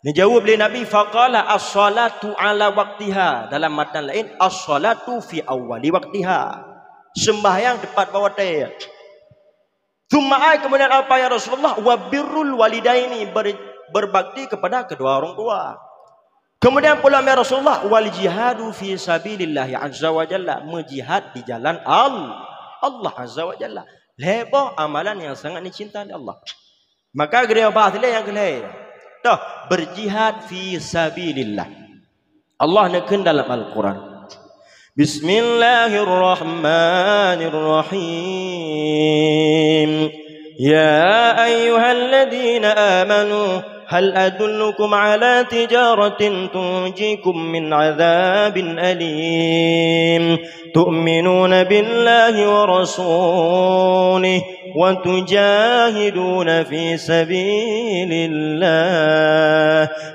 Neujaweueb lé Nabi, faqala, "As-salatu ala waqtiha." Dalam matan laén, "As-salatu fi awwali waqtiha." Seumbahyang teupat bak watèe. Tsumma ai, kemudian apa ya Rasulullah? "Wa birrul walidaini," ber-, berbakti kepada kedua orang tua. Kemudian pulang ya Rasulullah, "Wal jihadu fi sabilillahi azza wa jalla," meujihad di jalan Al-, Allah azza wa jalla. Lhèe boh amalan nyang sangat dicinta lé Allah. Maka geutanyoe bahas lé nyang keulhèe. Toh, berjihad fi sabilillah. Allah neukheun dalam Al-Quran. Bismillahirrahmanirrahim. Ya ayyuhalladzina amanu, hal adullukum ala tijaratin tunjikum min adzabin alim. Tu'minuna billahi wa rasulih wa tujahiduna fi sabilillah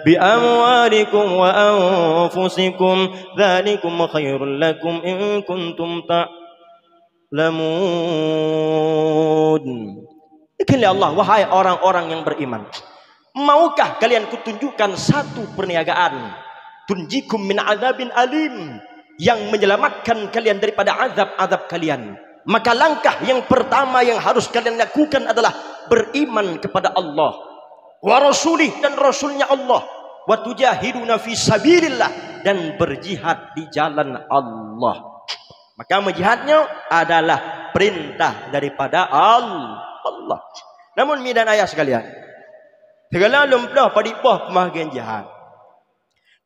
bi amwalikum wa anfusikum, dzalikum khairul lakum in kuntum ta'lamun. Demikian Allah, wahai orang-orang yang beriman. Maukah kalian kutunjukkan satu perniagaan? Tunjikum min azabin alim, yang menyelamatkan kalian daripada azab-azab kalian. Maka langkah yang pertama yang harus kalian lakukan adalah beriman kepada Allah, wa rasulih, dan rasulnya Allah, wa tujahiduna fi sabilillah, dan berjihad di jalan Allah. Maka meujihadnya adalah perintah daripada Al-, Allah. Namun, mi dan ayah sekalian, segala lom ploh padit boh peumahagian jihad.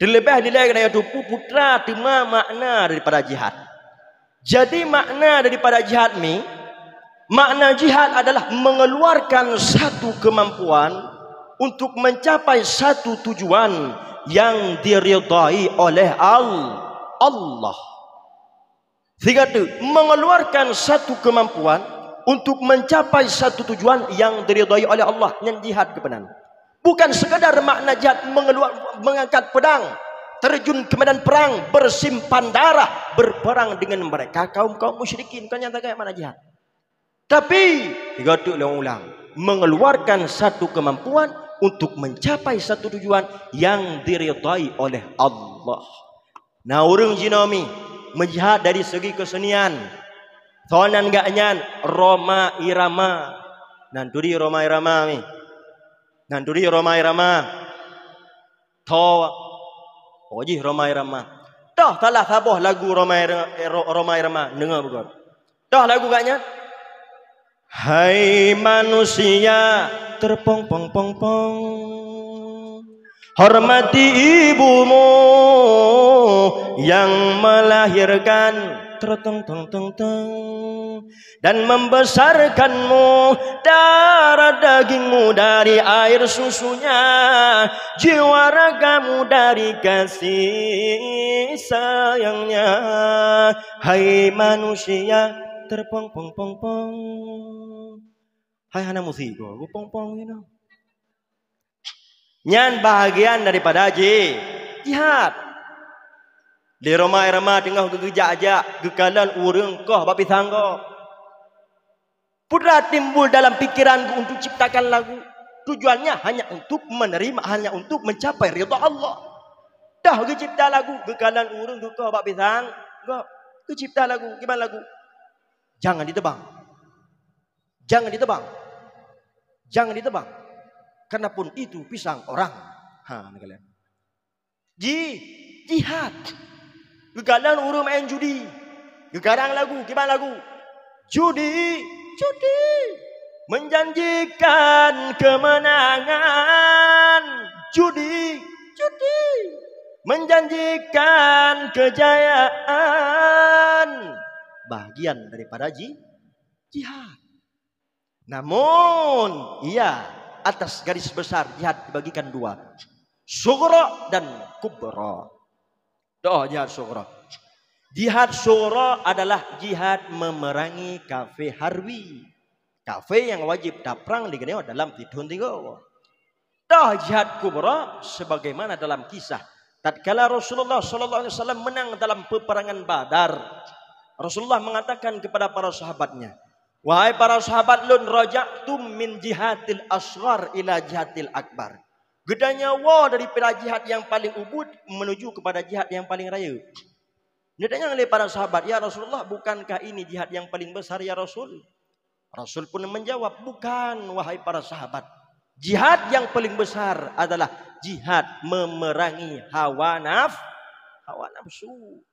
Terlebih nilai kena yaitu putra teuma makna daripada jihad. Jadi, makna daripada jihad ni, makna jihad adalah mengeluarkan satu kemampuan untuk mencapai satu tujuan yang diridai oleh Al-, Allah. Sigoe teuk, mengeluarkan satu kemampuan untuk mencapai satu tujuan yang diridai oleh Allah, nyan jihad keupenan. Bukan sekadar makna jihad mengeluar, mengangkat pedang, terjun ke medan perang, bersimpan darah, berperang dengan mereka kaum-kaum musyrikin. Bukan nyan sagai makna jihad. Tapi, sigoe teuk lôn ulang, mengeluarkan satu kemampuan untuk mencapai satu tujuan yang diridai oleh Allah. Na ureuëng jinoe mi meujihad dari segi kesenian. Soe nan gobnyan? Rhoma Irama. Nan turi Rhoma Irama mi? Nan turi Rhoma Irama? Tho. Oh, jih Rhoma Irama. Toh salah saboh lagu Rhoma Ira-, Ro-, Rhoma Irama, deungoe beugöt. Toh lagu gobnyan? Hai manusia, terpong pong pong pong. Hormati ibumu yang melahirkan, terteng teng teng teng, dan membesarkanmu, darah dagingmu dari air susunya, jiwa ragamu dari kasih sayangnya. Hai manusia, terpong pong pong pong. Hai hana musik ko, geupong pong inoe. Nyan bahagian daripada ji-, jihad. Di Rhoma Irama teungoh geugeujak-jak, geukalon ureuëng koh bak pisang gob. Peue timbul dalam pikiran geuh untuk ciptakan lagu? Tujuannya hanya untuk menerima, hanya untuk mencapai ridha Allah. Dah geucipta lagu, geukalon ureuëng geukoh bak pisang gob. Geucipta lagu, kiban lagu? Jangan ditebang. Jangan ditebang. Jangan ditebang. Karena pun itu pisang orang. Ha, ni kalian. Ji-, jihad. Geukalon ureuëng main judi. Geukarang lagu, kiban lagu? Judi, judi menjanjikan kemenangan. Judi, judi menjanjikan kejayaan. Bahagian daripada ji-, jihad. Namun, iya, atas garis besar jihad dibagikan dua. Sughra dan kubra. Toh jihad sughra. Jihad sughra adalah jihad memerangi kafé harbi. Kafé nyang wajib taprang di geuneuk dalam sithon tiga. Toh jihad kubra sebagaimana dalam kisah. Tatkala Rasulullah sallallahu alaihi wasallam menang dalam peperangan Badar, Rasulullah mengatakan kepada para sahabatnya, "Wahai para sahabat lôn, raja'tum min jihadil asghar ila jihadil akbar." Geutanyoe woe daripada jihad yang paling ubit menuju kepada jihad yang paling rayeuk. Ditanya oleh para sahabat, "Ya Rasulullah, bukankah ini jihad yang paling besar, ya Rasul?" Rasul pun menjawab, "Bukan, wahai para sahabat. Jihad yang paling besar adalah jihad memerangi hawa naf-, hawa nafsu."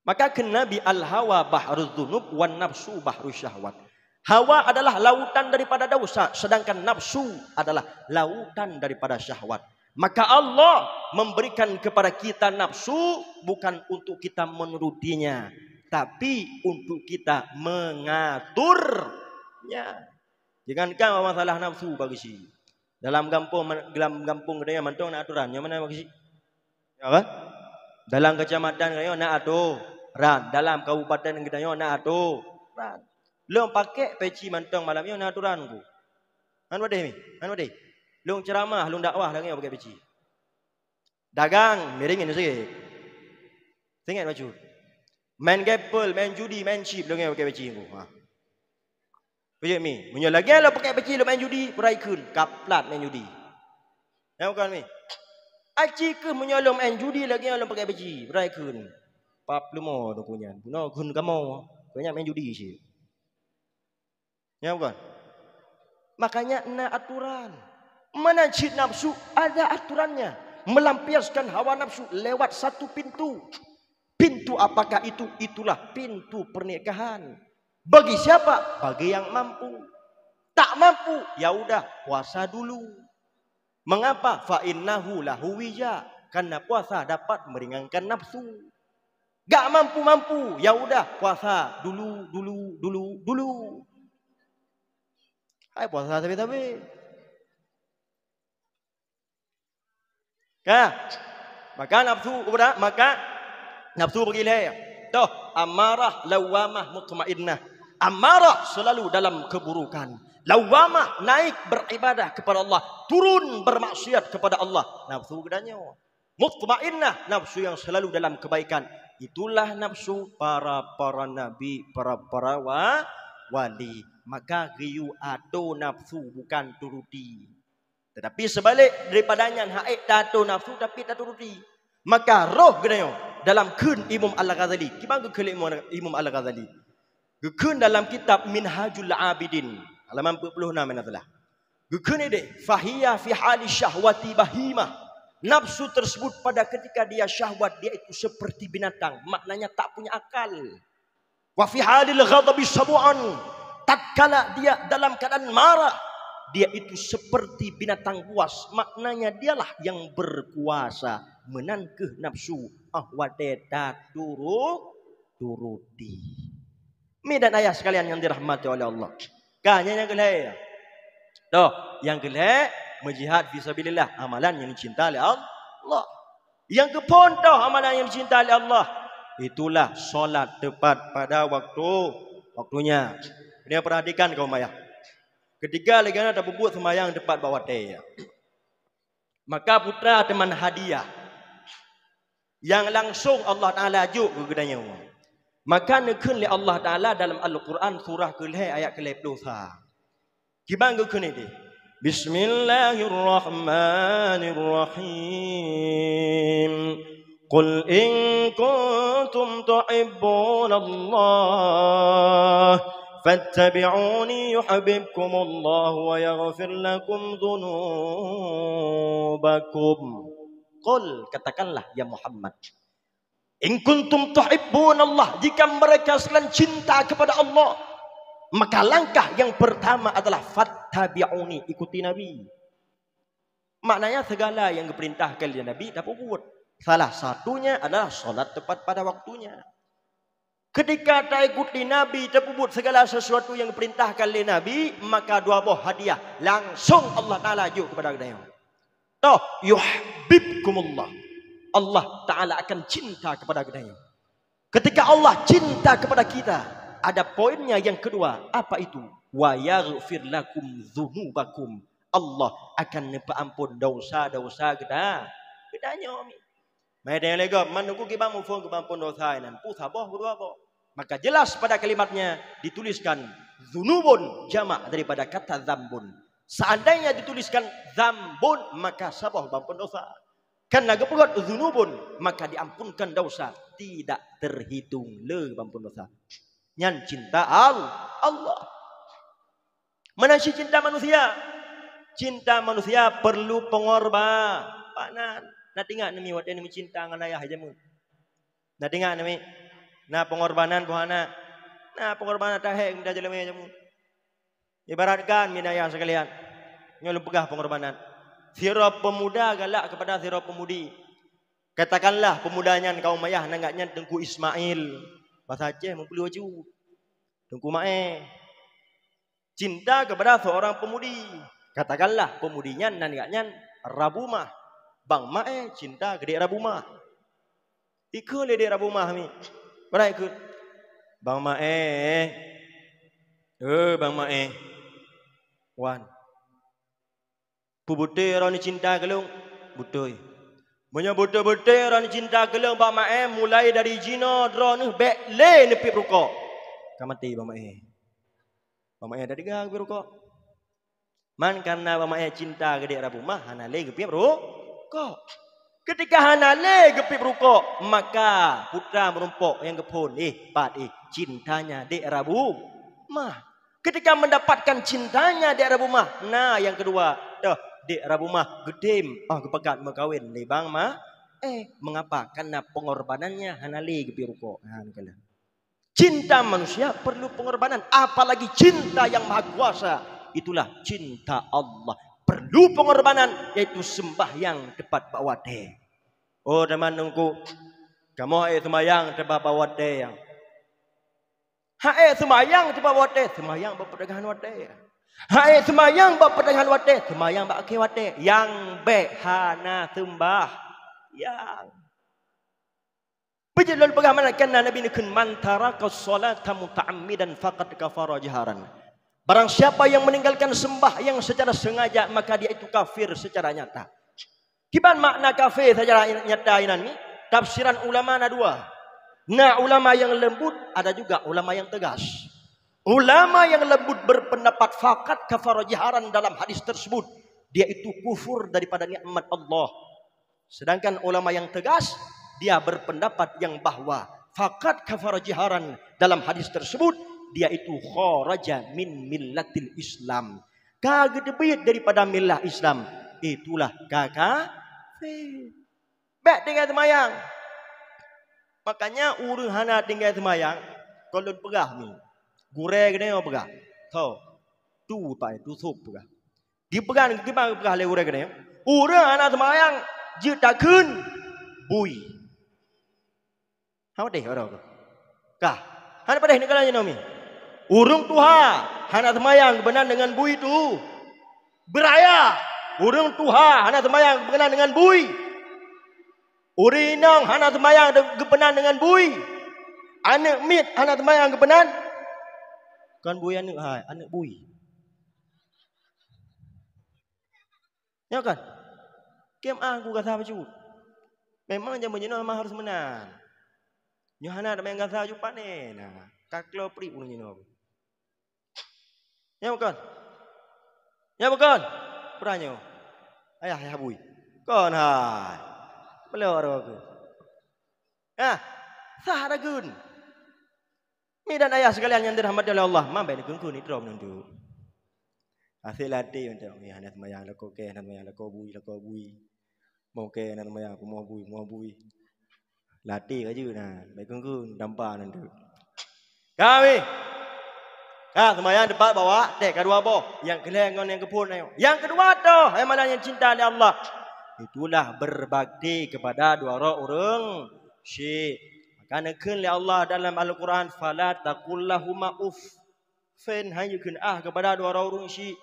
Maka kheun Nabi, "Al-hawa bahruz dzunub wan nafsu bahrus syahwat." Hawa adalah lautan daripada dosa, sedangkan nafsu adalah lautan daripada syahwat. Maka Allah memberikan kepada kita nafsu bukan untuk kita menurutinya, tapi untuk kita mengaturnya. Jangankan masalah nafsu bak geuchik. Dalam gampông, dalam gampông geutanyoe mantong na aturan. Nyang mana bak geuchik? Apa? Dalam kecamatan geutanyoe na aturan. Dalam kabupaten geutanyoe na aturan. Lôn pakai peci mantong malam nyoe na aturan ku. Hana wadeh mi? Hana wadeh. Lôn ceramah, lôn dakwah lagèe nyoe pakai peci. Dagang, miring nyoe sikit. Singet bacut. Main gambling, main judi, main chip, lagèe nyoe pakai peci ku. Ha. Peue jeuet mi? Meunyoe lagèe lôn pakai peci lôn main judi, peue rai kheun, ka plat main judi. Nyan bukan mi? Aci keuh meunyoe lôn main judi lagèe lôn pakai peci, peue rai kheun. Pap leumo dukun nyan. Bunoe kheun kamoe. Keu nyan main judi cit. Nyan bukan? Makanya na aturan. Mana cit nafsu ada aturannya. Melampiaskan hawa nafsu lewat satu pintu. Pintu apakah itu? Itulah pintu pernikahan. Bagi siapa? Bagi yang mampu. Tak mampu, ya udah, puasa dulu. Mengapa? Fa innahu lahu wija. Karena puasa dapat meringankan nafsu. Gak mampu-mampu, ya udah, puasa dulu, dulu, dulu, dulu. Hai puasa tapi-tapi. Ka? Maka nafsu, udah, maka nafsu bagi lhèe. Toh, amarah, lawamah, mutmainnah. Amarah selalu dalam keburukan. Lawamah naik beribadah kepada Allah, turun bermaksiat kepada Allah. Nafsu geutanyoe. Mutmainnah, nafsu yang selalu dalam kebaikan. Itulah nafsu para-para nabi, para-para wa-, wali. Maka geuyue atô nafsu, bukan turuti. Tetapi seubalik daripada nyan, hana tatô nafsu tapi taturuti. Maka roh geutanyoe dalam kheun Imam Al-Ghazali. Kiban geukheun lé Imam, Imam Al-Ghazali. Geukheun dalam kitab Minhajul Abidin, halaman empat puluh enam, meunyoe salah. Geukheun idéh, "Fahiya fi hali syahwati bahimah." Nafsu tersebut pada ketika dia syahwat, dia itu seperti binatang, maknanya tak punya akal. "Wa fi halil ghadabi sabu'an." Tatkala dia dalam keadaan marah, dia itu seperti binatang buas, maknanya dialah yang berkuasa. Meunan kheueh nafsu, ah watèe taturu-, turuti. Mi dan ayah sekalian yang dirahmati oleh Allah. Ka, nyan nyang keu lhèe. Toh, nyang keu lhèe, meujihad fi sabilillah, amalan nyang dicinta lé Allah. Nyang keu phôn toh amalan nyang dicinta lé Allah. Itulah salat tepat pada waktu, waktunya. Ini perhatikan kaum ayah. Ketika lagèe na tapeubuet seumayang tepat bak watèe, maka putra teuma hadiah nyang langsong Allah Taala jok keu geutanyoe. Maka neukheun lé Allah Taala dalam Al-Quran surah keu lhèe ayat keu lhèe ploh sa. Kiban geukheun idéh, "Bismillahirrahmanirrahim. Qul in kuntum tuhibbunallah, fattabi'uni yuhibbukumullah wa yaghfir lakum dzunubakum." Qul, katakanlah, ya Muhammad, "In kuntum tuhibbunallah," jika mereka sekalian cinta kepada Allah, maka langkah yang pertama adalah, "Fattabi'uni," ikuti Nabi. Maknanya segala yang diperintahkan oleh Nabi tapeubuet. Salah satunya adalah salat tepat pada waktunya. Ketika taikuti Nabi, tapeubuet segala sesuatu yang diperintahkan oleh Nabi, maka dua boh hadiah langsong Allah Taala jok kepada geutanyoe. Toh, yuhibbukumullah. Allah Taala akan cinta kepada geutanyoe. Ketika Allah cinta kepada kita, ada poinnya yang kedua. Apa itu? "Wa yaghfir lakum dzunubakum." Allah akan neupeuampon dosa-dosa geuta-, geutanyoe. Meunan lé gob, man Teungku kiban muphom geupeuampon dosa inan, peue saboh, peue dua boh. Maka jelas pada kalimatnya dituliskan dzunubun, jamak daripada kata dzambun. Seandainya dituliskan dzambun, maka saboh geupeuampon dosa. Karena geupeugét dzunubun, maka diampunkan dosa, tidak terhitung lé geupeuampon dosa. Nyan cinta Al-, Allah. Meunan cit cinta manusia. Cinta manusia perlu pengorba-, panan. Na teuingat neumi watèe neumi cinta ngon ayah jameun? Na teuingat neumi? Na pengorbanan boh aneuk. Na pengorbanan tahe ngon jameun jameun. Ibaratkan, mi dan ayah sekalian, nyoe lôn peugah pengorbanan. Sidroe pemuda galak kepada sidroe pemudi. Katakanlah pemuda nyan, kaum ayah, nan gobnyan Teungku Ismail. Bahasa Aceh, meupeuleue aju. Teungku Maé. Cinta kepada seorang pemudi. Katakanlah pemudi nyan nan gobnyan Rabumah. Bang Maé cinta keu Dek Rabumah. Ikheun lé Dek Rabumah mi. Padahai ikheun, "Bang Maé. Eh, Bang Maé. Wan. Peubeutôi droeneuh cinta keu lôn?" "Beutôi." "Meunyoe beutôi-beutôi droeneuh cinta keu lôn, Bang Maé, mulai dari jinoe droeneuh bèk lé neupiep rukok." Ka maté Bang Maé. Bang Maé ka teuga geupiep rukok. Man karena Bang Maé cinta keu Dek Rabumah, hana lé geupiep rukok. Ketika hana lé geupiep rukok, maka putra meurumpok nyang geuphon, eh, pat, eh, cintanya Dek Rabumah. Ketika mendapatkan cintanya Dek Rabumah, na nyang keudua, toh, Dek Rabumah geutem, oh, geupeugah meukawen lé Bang Maé. Mengapa? Karena pengorbanannya hana lé geupiep rukok. Ha, neukalon. Cinta manusia perlu pengorbanan, apalagi cinta Yang Maha Kuasa, itulah cinta Allah. Perlu pengorbanan, yaitu sembahyang tepat bak watée. Oh, teuma Teungku, kamoe hana sembahyang teuma bak watée. Hana sembahyang teuma bak watée, sembahyang bak peutengahan watée. Hana sembahyang bak peutengahan watée, sembahyang bak akhé watée. Nyang bék hana sembahyang. Beujeuet lôn peugah meunan, kheun Nabi neukheun, "Man taraka sholata muta'ammidan faqad kafara jaharan." Barang siapa yang meninggalkan sembahyang secara sengaja, maka dia itu kafir secara nyata. Kiban makna kafir secara nyata inan ni? Tafsiran ulama na dua. Na ulama yang lembut, ada juga ulama yang tegas. Ulama yang lembut berpendapat faqad kafara jaharan dalam hadis tersebut, dia itu kufur daripada nikmat Allah. Sedangkan ulama yang tegas, dia berpendapat yang bahwa faqad kafara jaharan dalam hadis tersebut, dia itu kharaja min millatil Islam. Ka geuteubiet daripada millah Islam, itulah ka kafir. Bék tinggai seumayang. Makanya ureuëng hana tinggai seumayang, kon lôn peugah ni. Gurée geutanyoe peugah. Tho. Tu pai tu sop peugah. Dipeugah, dipeugah lé ureuëng geutanyoe. Ureuëng hana seumayang jeuet takheun bui. Hana padeh uroe keuh. Kah. Hana padeh neukalon jinoe mi. Ureuëng tuha hana seumayang geubeuna deungon bui tu. Beuraya, ureuëng tuha hana seumayang geubeuna deungon bui. Ureuëng inong hana seumayang de-, geubeuna deungon bui. Aneuëk miet hana seumayang geubeuna. Kon bui aneuëk hai, aneuëk bui. Nyo kan? Kem ah ku gasa bacut. Memang jameun jinoe memang harus meunan. Nyoe hana teuma nyang gasa bacut pané na. Ka klo prik ureuëng jinoe. Nyo bukon? Nyo bukon? Peue nyoe? Ayah, ayah bui. Kon hai. Belok roh aku. Ah, sah ragun. Mi dan ayah sekalian yang dirahmati oleh Allah, man bék neukheun-kheun droe meununjuk. Akhé latih untuk ni hana seumayang lakoe kée, hana seumayang lakoe bui, lakoe bui. Moe kée hana seumayang, kumoe bui, kumoe bui. Latih ka jeuet na, bék kheun-kheun tampa nan tu. Kami ka seumayang tepat bawa teh ka dua boh, nyang keulhée ngon nyang keuphon ayo. Nyang keudua toh, hai malam nyang cinta lé Allah, itulah berbakti kepada dua droe ureuëng syik. Maka neukheun lé Allah dalam Al-Quran, "Fala taqul lahuma uff." Fen, hana jeuet kheun ah kepada dua droe ureuëng syik.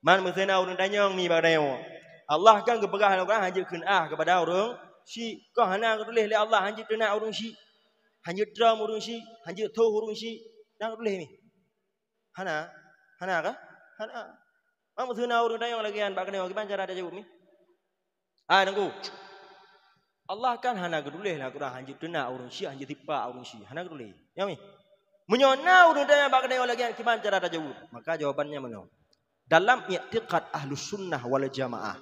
Man meuseuna ureuëng tanyong mi bak tanyoe. Allah kan geupeugah lam Quran, hana jeuet kheun ah kepada ureuëng syik. Kah hana geutuléh lé Allah hana jeuet teunak ureuëng syik? Hana jeuet trom ureuëng syik? Hana jeuet thoh ureuëng syik? Hana geutuléh mi? Hana? Hana kah? Hana. Man meuseuna ureuëng tanyong lagée nyan bak tanyoe, kiban cara tajaweueb mi? Hai Teungku, Allah kan hana geutuléh lam Quran hana jeuet teunak ureuëng syik, hana jeuet tipak ureuëng syik. Hana geutuléh. Nyo mi? Meunyoe na ureuëng tanyong bak tanyoe lagée nyan, kiban cara tajaweueb? Maka jawabannya meunoe. Dalam i'tiqad Ahlus Sunnah wal Jamaah,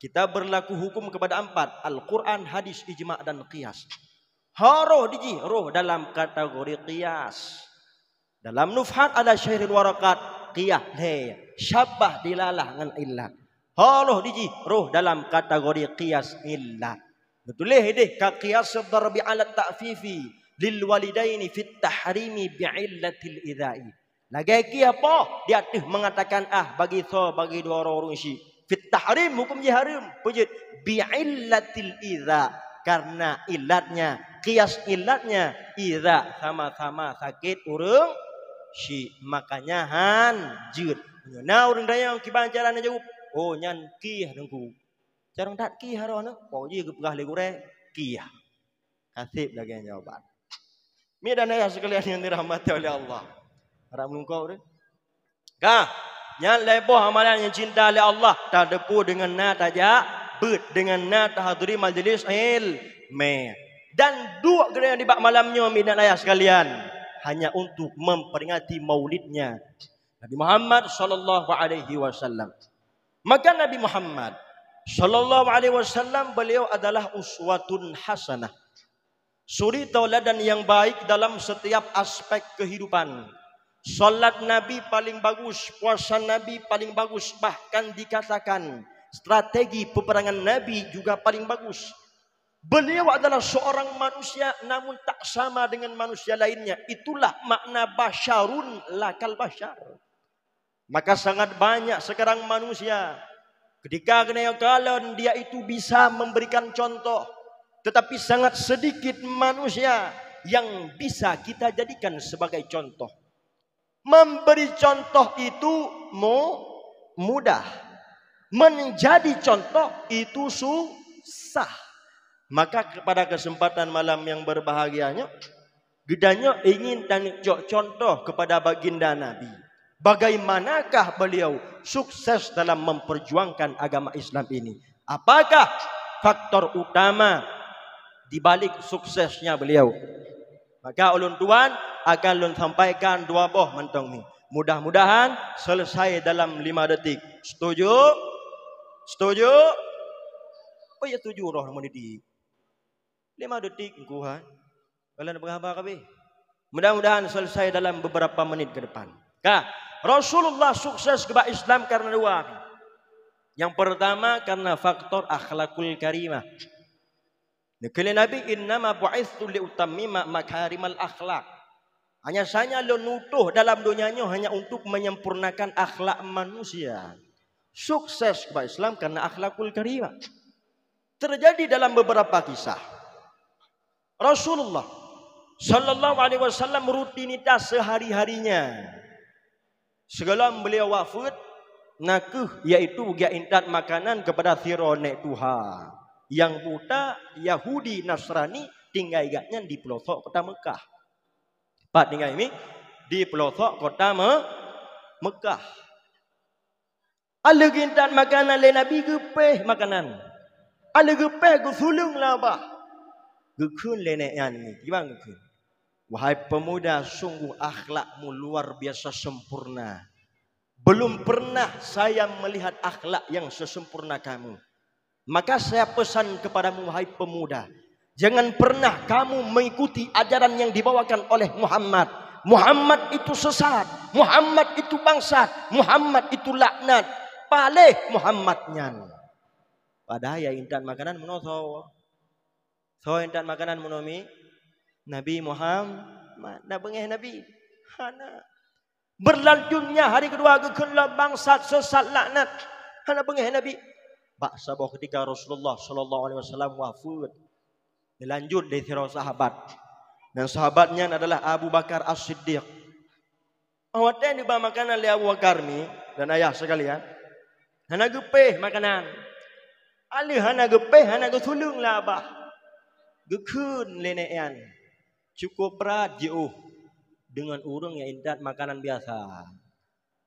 kita berlaku hukum kepada empat, Al-Quran, hadis, ijma, dan qiyas. Ho roh di jih, roh dalam kategori qiyas. Dalam Nufhat ala Syairil Warakat, qiyas lhée, syabah dilalah ngon illat. Ho roh di jih, roh dalam kategori qiyas illat. Geutuléh ideh ka qiyas darbi ala ta'fifi lil walidaini fit tahrimi bi illatil idza'i. Lagée kiah poh di ateueh meungatakan ah bagi soe bagi dua droe ureuëng syik. Fit tahrim, hukum jih hareuem. Peue jeuet? Bi illatil idza, karena ilatnya, qiyas ilatnya, idza, sama-sama sakét ureuëng syik. Makanya han jeuet. Meunyoe na ureuëng tanyong kiban cara neujaweueb, oh nyan kiah Teungku. Carông that kiah roh nyoe, po jih geupeugah lé gurée, kiah. Haseb lagée nyan jawaban. Mi dan ayah sekalian yang dirahmati oleh Allah. Harap meulungkop deh. Ka, nyan lhée boh amalan nyang cinta lé Allah, tateupeue deungon na tajak beuet, deungon na tahaduri majlis ilmu. Dan duek geutanyoe nibak malam nyoe, mi dan ayah sekalian, hanya untuk memperingati maulidnya Nabi Muhammad sallallahu alaihi wasallam. Maka Nabi Muhammad sallallahu alaihi wasallam, beliau adalah uswatun hasanah, suri tauladan yang baik dalam setiap aspek kehidupan. Salat Nabi paling bagus, puasa Nabi paling bagus, bahkan dikatakan strategi peperangan Nabi juga paling bagus. Beliau adalah seorang manusia, namun tak sama dengan manusia lainnya. Itulah makna basyarun la kal basyar. Maka sangat banyak sekarang manusia, ketika keuneuk kalon, dia itu bisa memberikan contoh, tetapi sangat sedikit manusia yang bisa kita jadikan sebagai contoh. Memberi contoh itu mu-, mudah. Menjadi contoh itu susah. Maka pada kesempatan malam yang berbahagia nyoe, geutanyoe ingin taneuk cok contoh kepada baginda Nabi. Bagaimanakah beliau sukses dalam memperjuangkan agama Islam ini? Apakah faktor utama di balik suksesnya beliau? Maka ulôn tuan akan lôn sampaikan dua boh mantong ni. Mudah-mudahan selesai dalam lima detik. Setuju? Setuju? Oh ya, setuju roh mendidik. Lima detik engku, ha. Kalau nak berhaba kabeh. Mudah-mudahan selesai dalam beberapa menit ke depan. Ka, Rasulullah sukses keu bak Islam karena dua. Yang pertama karena faktor akhlakul karimah. Neukheun lé Nabi, "Innama bu'itsu li utammima makarimal akhlak." Hanya saja lôn utus dalam dunia nyoe hanya untuk menyempurnakan akhlak manusia. Sukses keu bak Islam karena akhlakul karimah. Terjadi dalam beberapa kisah. Rasulullah sallallahu alaihi wasallam rutinitas sehari-harinya. Sigohlom beliau wafeuet, nakeuh yaitu geujak intat makanan keupada sidroe nèk tuha nyang buta Yahudi Nasrani, tinggai gobnyan di peulosok kota Meukah. Pat tinggai mi? Di peulosok kota Me-, Meukah. Aleuh geuintat makanan lé Nabi, geupéh makanan. Aleuh geupéh, geusuleueng lam babah. Geukheun lé nèk nyan, kiban geukheun, "Wahai pemuda, sungguh akhlakmu luar biasa sempurna. Belum pernah saya melihat akhlak yang sesempurna kamu. Maka saya pesan kepadamu, wahai pemuda, jangan pernah kamu mengikuti ajaran yang dibawakan oleh Muhammad. Muhammad itu sesat, Muhammad itu bangsat, Muhammad itu laknat. Paléh Muhammad nyan." Padahai nyang intat makanan meunoe soe? Soe nyang intat makanan meunoe mi? Nabi Muhammad. Na beungéh Nabi? Hana. Berlanjutnya hari kedua, geukheun lom bangsat, sesat, laknat. Hana beungéh Nabi. Bak saboh ketika Rasulullah sallallahu alaihi wasallam wafeuet, dilanjut lé sidroe sahabat. Dan sahabat nyan adalah Abu Bakar As-Siddiq. Watèe neuba makanan lé Abu Bakar mi dan ayah sekalian, hana geupéh makanan. Aleuh hana geupéh, hana geusuleueng lam babah. Geukheun lé nèk nyan, cukup brat jiôh deungon ureueng nyang intat makanan biasa.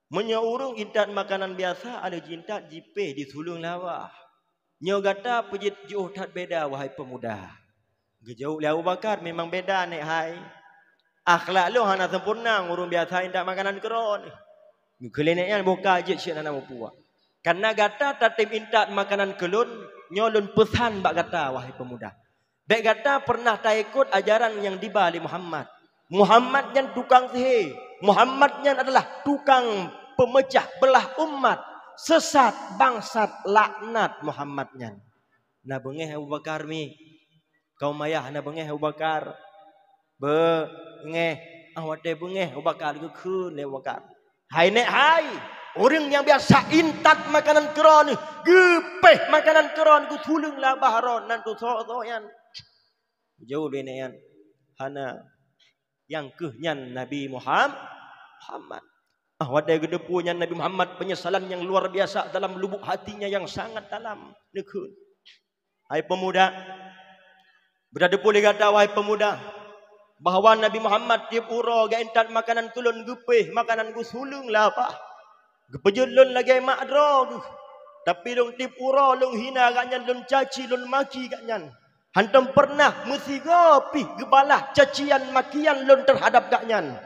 Meunyoe ureueng intat makanan biasa, aleuh jiintat jipéh jisuleueng lam babah. Nyoe gata peujeuet jiôh that beda, wahai peumuda. Geujaweueb lé Abu Bakar, "Memang beda, Nèk hai. Akhlak lôn hana sempurna, ureueng biasa intat makanan keu droeneuh." Geukheun lé nèk nyan, "Boh ka jeuet cit hana mupuak. Kareuna gata tatem intat makanan keu lôn, nyoe lôn peusan bak gata, wahai peumuda. Bèk gata peureunah taikot ajaran nyang diba lé Muhammad. Muhammad nyan tukang sihé. Muhammad nyan adalah tukang peumeucah beulah umat, sesat, bangsat, laknat Muhammad nyan." Na beungéh Abu Bakar mi. Kaum ayah na beungéh Abu Bakar. Beungéh. Ah, watèe beungéh Abu Bakar, geukheun lé Abu Bakar, "Hai nèk hai, ureueng nyang biasa intat makanan keu droeneuh, geupéh makanan keu droeneuh, geusuleueng lam babah droeneuh, nan tu soe-soe nyan?" Geujaweueb lé nèk nyan, "Hana. Nyang keuh nyan Nabi Muham-, Muhammad." Ah, watèe geuteupeue nyan Nabi Muhammad, penyesalan nyang luar biasa dalam lubuk hatinya yang sangat dalam. Neukheun, "Hai peumuda, beutateupeue lé gata, wahai peumuda, bahwa Nabi Muhammad tiep uroe geuintat makanan keu lôn, geupéh makanan geusuleueng lam babah. Geupeujeuet lôn lagèe mak droe geuh. Tapi lôn tiep uroe lôn hina gobnyan, lôn caci, lôn maki gobnyan. Hántom peureunah meusigoe pih geubalah cacian makian lôn teuhadap gobnyan.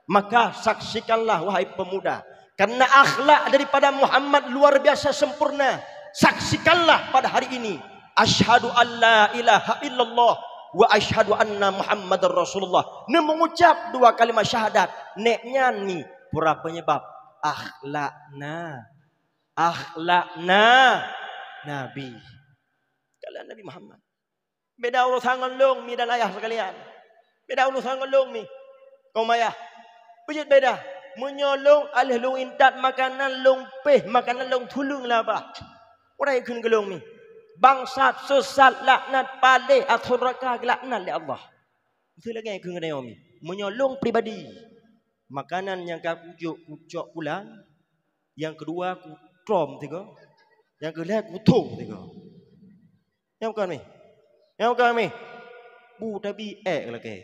Maka saksikanlah, wahai peumuda, kareuna akhlak daripada Muhammad luar biasa sempurna. Saksikanlah pada hari ini, asyhadu an la ilaha illallah wa asyhadu anna Muhammadar Rasulullah." Neumeungucap dua kalimat syahadat, nèk nyan ni pura penyebab akhlakna. Akhlakna Nabi. Akhlak Nabi Muhammad. Beda urusan ngon lôn, mi dan ayah sekalian. Beda urusan ngon lôn, mi. Kaum ayah. Peue jeuet beda? Meunyoe lôn, aléh lôn intat makanan lôn péh, makanan lôn tuleueng laba. Urai kheun keu lôn, mi. Bangsat, sesat, laknat, paléh, asoe nuraka, geulaknat lé Allah. Beutôi lagée kheun keunoe, mi. Meunyoe lôn pribadi, makanan nyang ka kujok, kucok pulang, nyang keudua kutrom tiga, nyang keulhée kuthong tiga. Nyang bukan, mi? Nyang bukan, mi? Bu tabi ék lakée.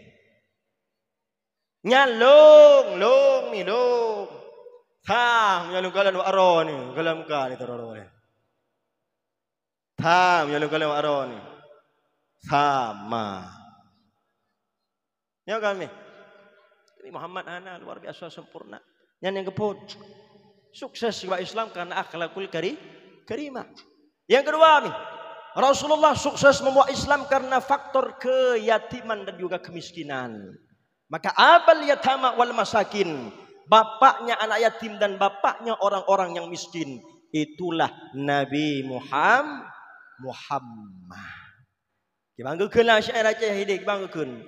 Nyan lôn, lôn, mi, lôn. Tham, nyan lôn kalon wak aro ni, kalon muka ni, taro ni. Tham, nyan lôn kalon wak aro ni. Sama. Nyoe kan, mi? Nabi Muhammad hana, luar biasa sempurna. Nyan nyang keupeuet. Sukses bak Islam karena akhlakul kari-, karimah. Yang kedua, mi, Rasulullah sukses membawa Islam karena faktor keyatiman dan juga kemiskinan. Maka abal yatama wal masakin, bapaknya anak yatim dan bapaknya orang-orang yang miskin, itulah Nabi Muham-, Muhammad. Kiban geukheun lam syair Aceh hidéh, kiban geukheun.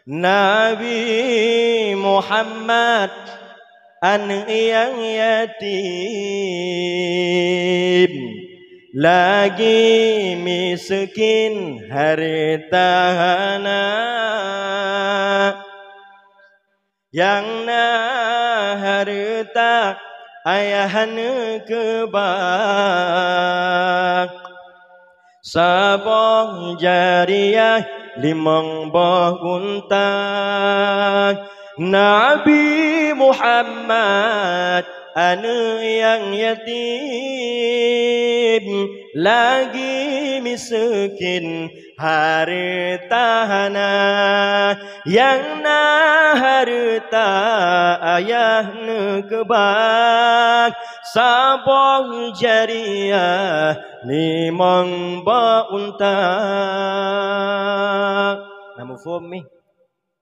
Nabi Muhammad, aneuëk nyang yatim, lagi miskin, hareuta hana. Nyang na hareuta ayah neukeubah, saboh jariah limong boh unta. Nabi Muhammad, aneuëk nyang yatim, lagi miskin, hareuta hana. Nyang na hareuta ayah neukeubah, saboh jariah limong boh unta. Na muphom, mi?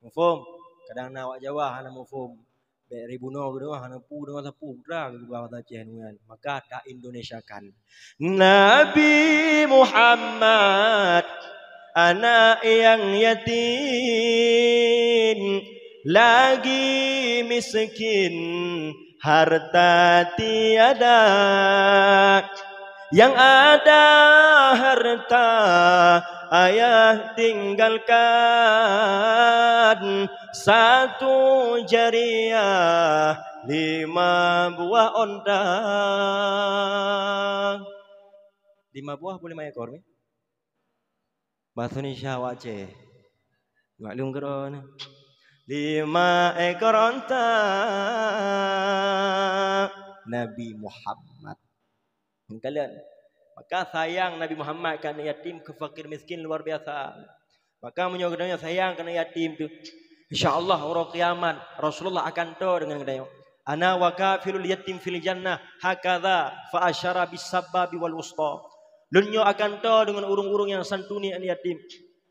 Muphom? Kadang na awak Jawa hana muphom. Bèk ribunoe geudoe, hana peue deungoe sapeue putra geuba bahasa Aceh nyan. Maka ta-Indonesiakan. Nabi Muhammad, anak nyang yatim, lagi miskin, harta tiada. Nyang ada harta ayah tinggalkan, satu jariah lima buah onta. Lima buah apa lima ekor, mi? Bahasa Indonesia awak Aceh. Maklum keudroe. Lima ekor onta Nabi Muhammad. Kalon. Maka sayang Nabi Muhammad keu aneuk yatim, keu fakir miskin luar biasa. Maka meunyoe geutanyoe sayang keu aneuk yatim tu, insya Allah uroe kiamat Rasulullah akan toe deungon geutanyoe. Ana wa kafilul yatim fil jannah hakadha fa asyara bis sabbabi wal wusta. Lôn nyoe akan toe deungon ureuëng-ureuëng nyang santuni aneuk yatim,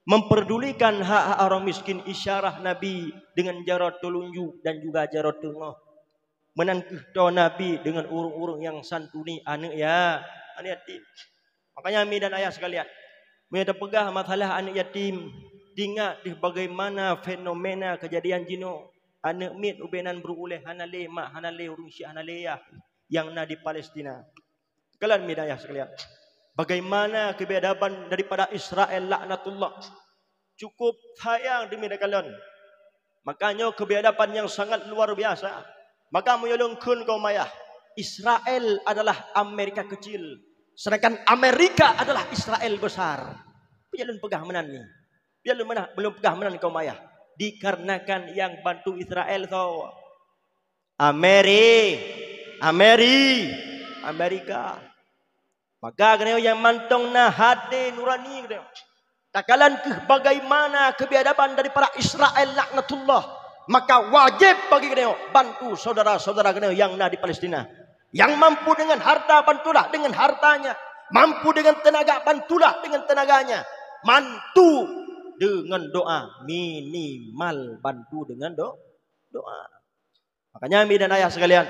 memperdulikan hak-hak orang miskin, isyarah Nabi dengan jaroe teulunjuk dan juga jaroe teungoh. Meunan kheueh toe Nabi deungon ureuëng-ureuëng nyang santuni aneuk ya-, aneuk yatim. Makanya mi dan ayah sekalian, meunyoe tapeugah masalah aneuk yatim, ingat deuh bagaimana fenomena kejadian jinoe. Aneuk miet ubé nan bru ulèe hana lé mak, hana lé ureuëng syik, hana lé yah nyang na di Palestina. Kalon mi dan ayah sekalian, bagaimana kebiadaban daripada Israel laknatullah. Cukup sayang demi takalon. Maka nyoe kebiadaban nyang sangat luar biasa. Maka meunyoe lôn kheun kaum ayah, Israel adalah Amerika kecil, sedangkan Amerika adalah Israel besar. Peue nyang lôn peugah meunan ni? Peue nyang lôn meunan, lôn peugah meunan kaum ayah? Dikarenakan nyang bantu Israel soe? Ameri-, Ameri-, Amerika. Maka geutanyoe nyang mantong na hati nurani geutanyoe, takalon kheueh bagaimana kebiadaban daripada Israel laknatullah. Maka wajéb bagi geutanyoe bantu saudara-saudara geutanyoe nyang na di Palestina. Nyang mampu dengan harta, bantulah dengan hartanya. Mampu dengan tenaga, bantulah dengan tenaganya. Bantu dengan doa, minimal bantu dengan do-, doa. Makanya, mi dan ayah sekalian,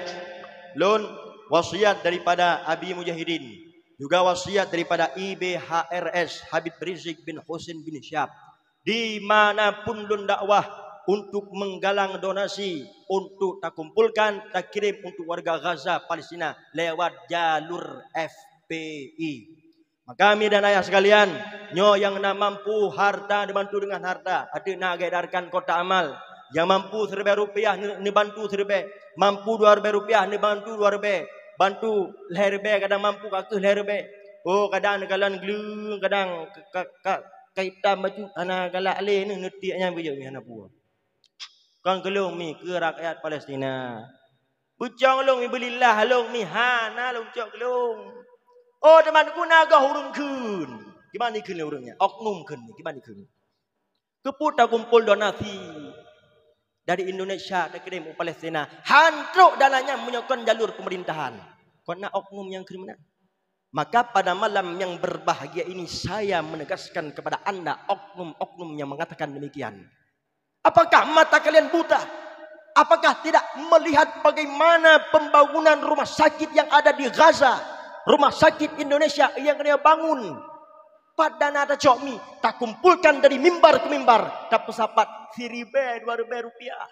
lôn wasiat daripada Abi Mujahidin, Juga wasiat daripada I B H R S Habib Rizik bin Husin bin Syihab, di mana pun lôn dakwah untuk menggalang donasi untuk takumpulkan, takirim untuk warga Gaza, Palestina lewat jalur F P I. Maka, mi dan ayah sekalian, nyoe nyang na mampu harta, dibantu dengan harta, ateueh na geuedarkan kotak amal. Nyang mampu siribèe rupiah, ne-, neubantu siribèe. Mampu dua ribèe rupiah, neubantu dua ribèe. Bantu lhèe ribèe, kadang mampu ka kheueh lhèe ribèe. Oh, kadang neukalon gleueng, kadang ka, ka, ka, ka itam bacut, hana galak lé, neu-, neutiek nyan beujeuet, hana peue. Kon keu lôn mi, keu rakyat Palestina. Peucong lôn mi, beulillah lôn mi, hana lôn cok keu lôn. Oh, teuma guna goh ureueng kheun. Kiban ikheun lé ureueng nyan? Oknum kheun mi, kiban ikheun. Keupeue takumpol donasi dari Indonesia takirim u Palestina? Han trok dana nyan meunyoe kon jalur pemerintahan. Kon na oknum nyang kheun meunan. Maka pada malam yang berbahagia ini saya menegaskan kepada anda oknum-oknum yang mengatakan demikian. Apakah mata kalian buta? Apakah tidak melihat bagaimana pembangunan rumah sakit yang ada di Gaza? Rumah sakit Indonesia yang dia bangun. Pat dana tacok mi, takumpulkan dari mimbar ke mimbar, tapeusapat siribèe dua ribèe rupiah.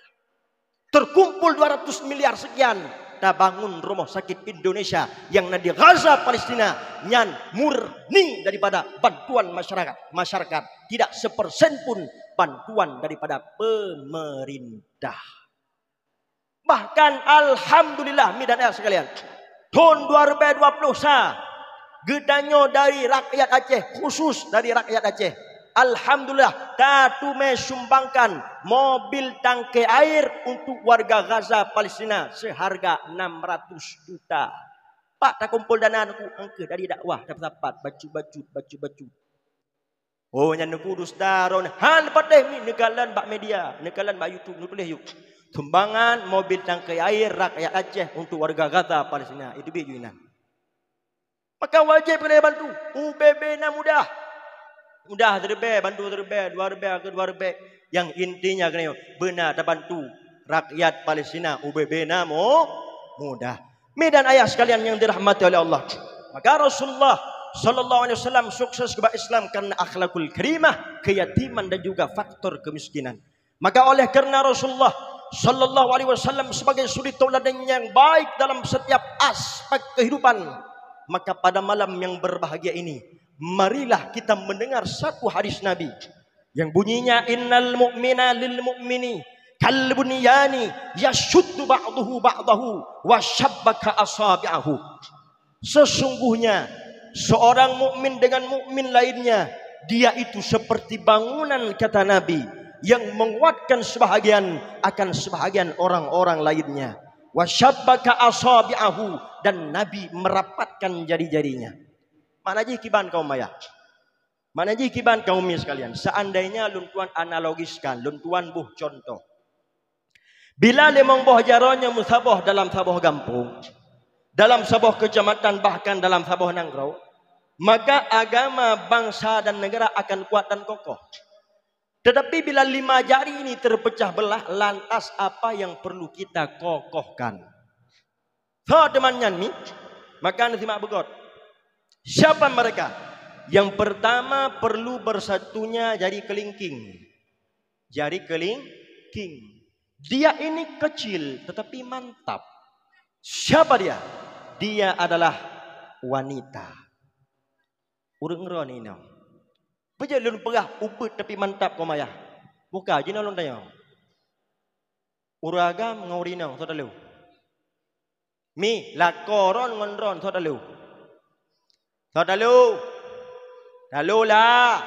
Terkumpul dua ratus miliar sekian, tabangun rumah sakit Indonesia yang na di Gaza, Palestina, nyan murni daripada bantuan masyarakat. Masyarakat, tidak sepersen pun bantuan daripada pemerintah. Bahkan, alhamdulillah, mi dan ayah sekalian, thon dua ribèe dua ploh sa, geutanyoe dari rakyat Aceh, khusus dari rakyat Aceh, alhamdulillah, tateumé sumbangkan mobil tangke air untuk warga Gaza, Palestina, seharga enam ratus juta. Pat takumpol dana nyan, angkeuh dari dakwah, tapeusapat, bacut-bacut, bacut-bacut. Oh, nyan neuku dusta droe nyan. Han patéh mi, neukalon bak media, neukalon bak YouTube, neutuléh yuk. Sumbangan mobil tangke air rakyat Aceh untuk warga Gaza, Palestina. Itu biet ju inan. Maka wajéb keuneuk bantu. U B B na mudah. Mudah siribèe, bantu siribèe, dua ribèe, keu dua ribèe. Yang intinya keuneuk beuna tabantu rakyat Palestina, U B B na mu-, mudah. Mi dan ayah sekalian yang dirahmati oleh Allah. Maka Rasulullah sallallahu alaihi wasallam sukses keubah Islam karena akhlakul karimah, keyatiman dan juga faktor kemiskinan. Maka oleh karena Rasulullah sallallahu alaihi wasallam sebagai suri tauladan yang baik dalam setiap aspek kehidupan, maka pada malam yang berbahagia ini, marilah kita mendengar satu hadis Nabi yang bunyinya, "Innal mu'mina lil mu'mini kal bunyani yashuddu ba'duhu ba'dahu wa syabbaka asabi'ahu." Sesungguhnya seorang mukmin dengan mukmin lainnya, dia itu seperti bangunan, kata Nabi, yang menguatkan sebahagian akan sebahagian orang-orang lainnya. Wa syabbaka asabi'ahu, dan Nabi merapatkan jari-jarinya. Makna jih kiban kaum ayah. Makna jih kiban kaum mi sekalian, seandainya lôn tuan analogiskan, lôn tuan boh contoh. Bila limong boh jaroe nyoe meusaboh dalam saboh gampông, dalam saboh keucamatan, bahkan dalam saboh nanggroe, maka agama, bangsa, dan negara akan kuat dan kokoh. Tetapi bila lima jari ini terpecah belah, lantas apa yang perlu kita kokohkan? Soe teuma nyan mi? Maka neusimak beugöt. Siapa mereka? Yang pertama perlu bersatunya jari kelingking. Jari kelingking. Dia ini kecil tetapi mantap. Siapa dia? Dia adalah wanita. Ureueng droeneuh inong. Peue jeuet lôn peugah ubit tapi mantap kaum ayah? Buka jinoe lôn tanyong. Ureueng agam ngon ureueng inong, soe talo? Mi, lakoe droen ngon droen, soe talo? Soe talo? Talo lah.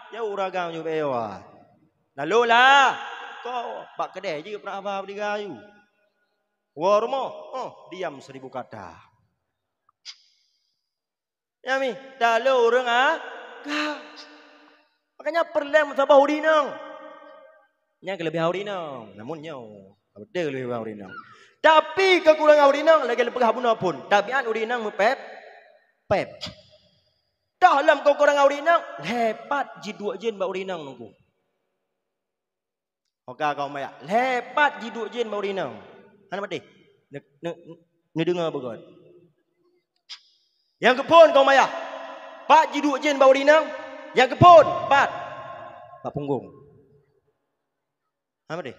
Ya ureueng agam nyoe bewa. Talo lah. Ko bak keudè jeuet peunak haba beudiga ayue. Woe rumoh, oh, diam seribu kata. Nyan mi, talo ureueng a-, ka. Makanya peureulèe meusaboh ureueng inong. Nyan keuleubiehan ureueng inong. Namun nyoe, beutôi keuleubiehan ureueng inong. Tapi keukurangan ureueng inong lagèe lôn peugah bunoe phon. Tabiat ureueng inong meupèp-pèp. Toh lom keukurangan ureueng inong, lhèe pat jiduek jén bak ureueng inong nunggu. Oka kaum ayah, lhèe pat jiduek jén bak ureueng inong. Hana maté. Ne-, ne-, neudeungoe beugöt. Nyang keuphon kaum ayah, pat jiduek jén bak ureueng inong? Nyang keuphon, pat? Bak punggong. Hana deh.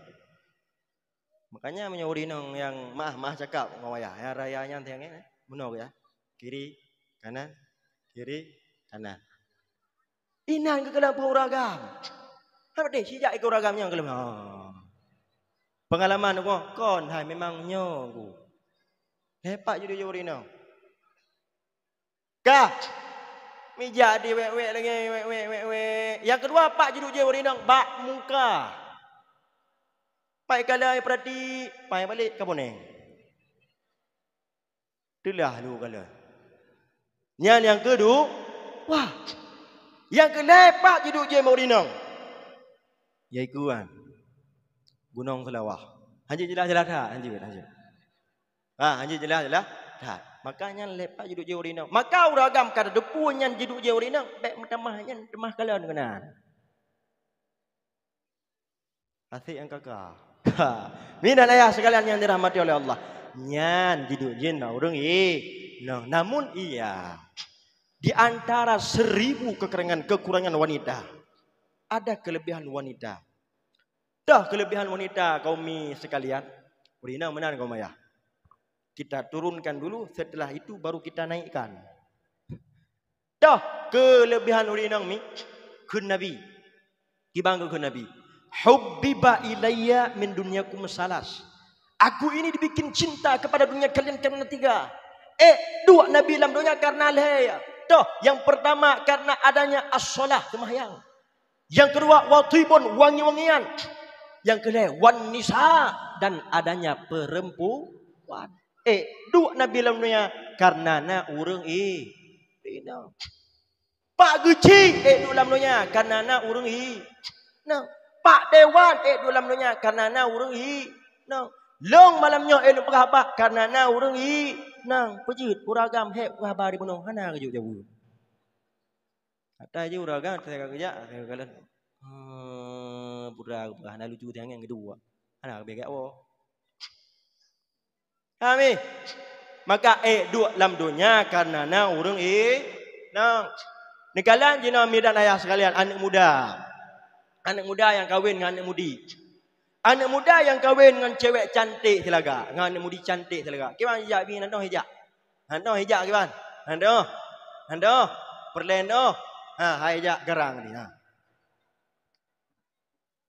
Makanya meunyoe ureueng inong nyang maah-maah cakap ngon ayah, nyang raya nyan tiang, eh, meunoe ya. Kiri, kanan, kiri, kanan. Inan keukalon ureueng agam. Hana deh, sijak ikot ureueng agam nyang kalon. Ha. Peungalaman ku, kon hai memang nyoe ku. Lepak jiduek jén ureueng inong. Ka. Mijak di wék-wék lagèe wék-wék, wék-wék. Nyang keudua, pat jiduek jén ureueng inong? Bak muka. Pat ikalon ipeurati, pat ibalék ka puneng. Teulah lôn kalon. Nyan nyang keudua. Wah. Nyang keulhèe, pat jiduek jén bak ureueng inong? Yaitu kan Gunong Seulawah. Hanjeuet jeulaih-jeulaih that, hanjeuet, hanjeuet. Ha, hanjeuet jeulaih-jeulaih that. Maka nyan lepak jiduek jén ureueng inong. Maka ureueng agam ka tateupeue nyan jiduek jén ureueng inong, bèk meutamah nyan teumah kalon keunan. Asék nyang kaka. Ha. Mi dan ayah sekalian yang dirahmati oleh Allah. Nyan jiduek jén bak ureueng i-, inong. Namun iya, di antara seribu kekurangan-kekurangan wanita, ada kelebihan wanita. Toh kelebihan wanita kaum mi sekalian? Ureueng inong meunan kaum ayah. Kita turunkan dulu, setelah itu baru kita naikkan. Toh kelebihan ureueng inong mi? Kheun Nabi. Kiban geukheun Nabi, "Hubbiba ilayya min dunyakum salas." Aku ini dibikin cinta kepada dunia kalian karena tiga. Eh, duek Nabi lam donya karena lhèe. Toh, yang pertama karena adanya as-salah, seumahyang. Yang kedua, wa thibun, wangi-wangian. Yang kelhèe, wan nisa, dan adanya perempuan. Eh, duek Nabi lam donya karena na ureueng i-, inong. Pak geuchik, eh, duek lam donya karena na ureueng i-, inong. Pak dewan, eh, duek lam donya karena na ureueng i-, inong. Lôn malam nyoe, eh, lôn peugah haba karena na ureueng i-, inong. Peujeuet, ureueng agam hék peugah haba di bunoe, hana geujaweueb-jaweueb. Ata jih ureueng agam, saya ka geujak, saya ka kalon. Ah, peugah, peugah hana lucu, tangieng geuduek. Hana geubri gak woe. Amin. Maka, eh, duek lam donya karena na ureueng i-, inong. Neukalon jinoe mi dan ayah sekalian, aneuk muda. Aneuk muda nyang kawen ngon aneuk mudi. Aneuk muda nyang kawen ngon cewek cantik silagak, ngon aneuk mudi cantik silagak. Kiban ijak bi, nanoh ijak. Nanoh ijak kiban. Nanoh. Nanoh. Peureulèe nanoh. Ha, hai ijak garang ni, ha.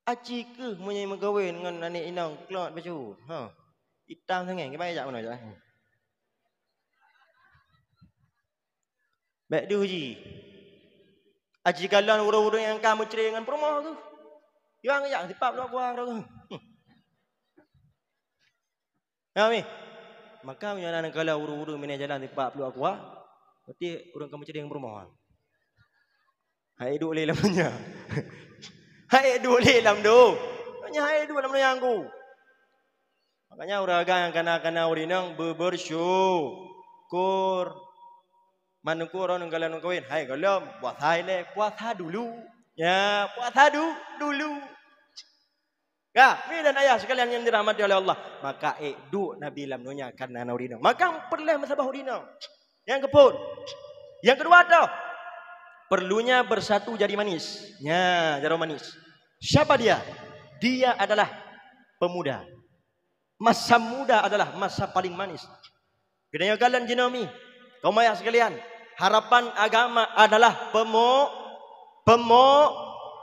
Aci keuh meunyoe meukawen ngon aneuk inong klot bacut. Ha. Itam sangai, kiban jak meunoe jak. Bèk deuh jih. Aci kalon ureueng-ureueng nyang ka meucre ngon peurumoh keuh. Yuang jak sipap luwa kuah keuh. Ya, mi. Maka meunyoe na neukalon ureueng-ureueng miné jalan sipap luwa kuah, berarti ureueng ka meucre ngon peurumoh. Hai duek lé lam donya. Hai duek lé lam do-, donya, hai duek lam donya ngku. Makanya ureueng agam nyang kana-kana ureueng inong beubersyukur. Man uku uroe nyoe galak meukawen, hai gohlom, puasa ilèe, puasa dulu. Ya, puasa du-, dulu. Ya, mi dan ayah sekalian yang dirahmati oleh Allah, maka ék duek Nabi lam donya karena na ureueng inong. Maka peureulèe meusaboh ureueng inong. Nyang keuphôn. Yang kedua toh, perlunya bersatu jadi manis. Nya, jaroe manis. Siapa dia? Dia adalah pemuda. Masa muda adalah masa paling manis. Geutanyoe kalon jinoe mi, kaum ayah sekalian, harapan agama adalah pemo-, pemo-,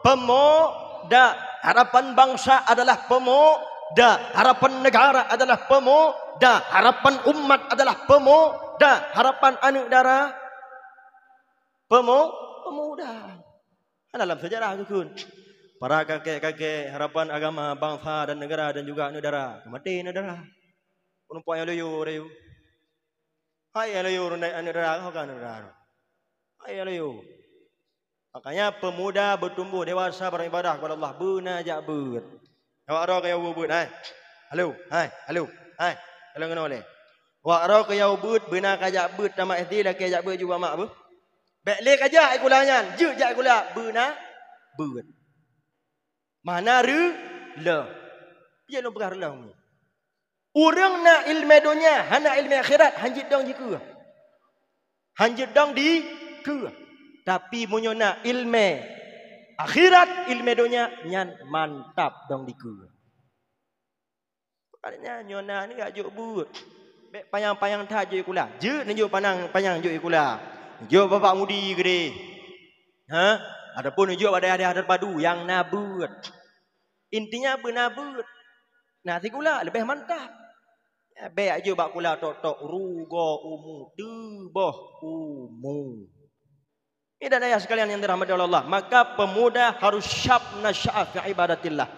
pemuda. Harapan bangsa adalah pemuda. Harapan negara adalah pemuda. Harapan umat adalah pemuda. Harapan aneuk dara pemu-, pemuda. Hana lam sejarah geukheun. Para kakek-kakek harapan agama, bangsa dan negara dan juga aneuk dara. Maté aneuk dara. Penumpang nyang loyo rayu. Hai nyang loyo aneuk dara, ho ka aneuk dara. Hai nyang loyo. Makanya pemuda bertumbuh dewasa beribadah kepada Allah, beuna jak beuet. Awak roh keu nyang beuet, hai. Halo, hai, halo, hai. Halo keunoe lé. Awak roh keu nyang beuet, beuna ka jak beuet tamat S D, lakèe jak beuet ju bak mak beuh. Bèk lé ka jak sikula nyan, jeuet jak sikula, beuna beuet. Mana reuloh. Piye lôn peugah reuloh nyoe? Ureueng na ileumèe donya, hana ileumèe akhirat, hanjeuet dong jikeue. Han jeuet dong dikeue. Tapi meunyoe na ileumèe akhirat, ileumèe donya, nyan mantap dong dikeue. Makanya nyoe na ni jak jok beuet. Bèk panyang-panyang that jok sikula. Jeuet neujok panyang-panyang jok sikula. Jok bak Pak Mudi keudeh. Ha? Ataupun neujok bak dayah-dayah teupadu nyang na beuet. Intinya beuna beuet. Na sikula leubeh mantap. Ya, bèk jak jok bak sikula tok-tok rugoe umu, teuboh umu. Ibu dan ayah sekalian yang dirahmati oleh Allah, maka pemuda harus syab nasya'a fi ibadatillah.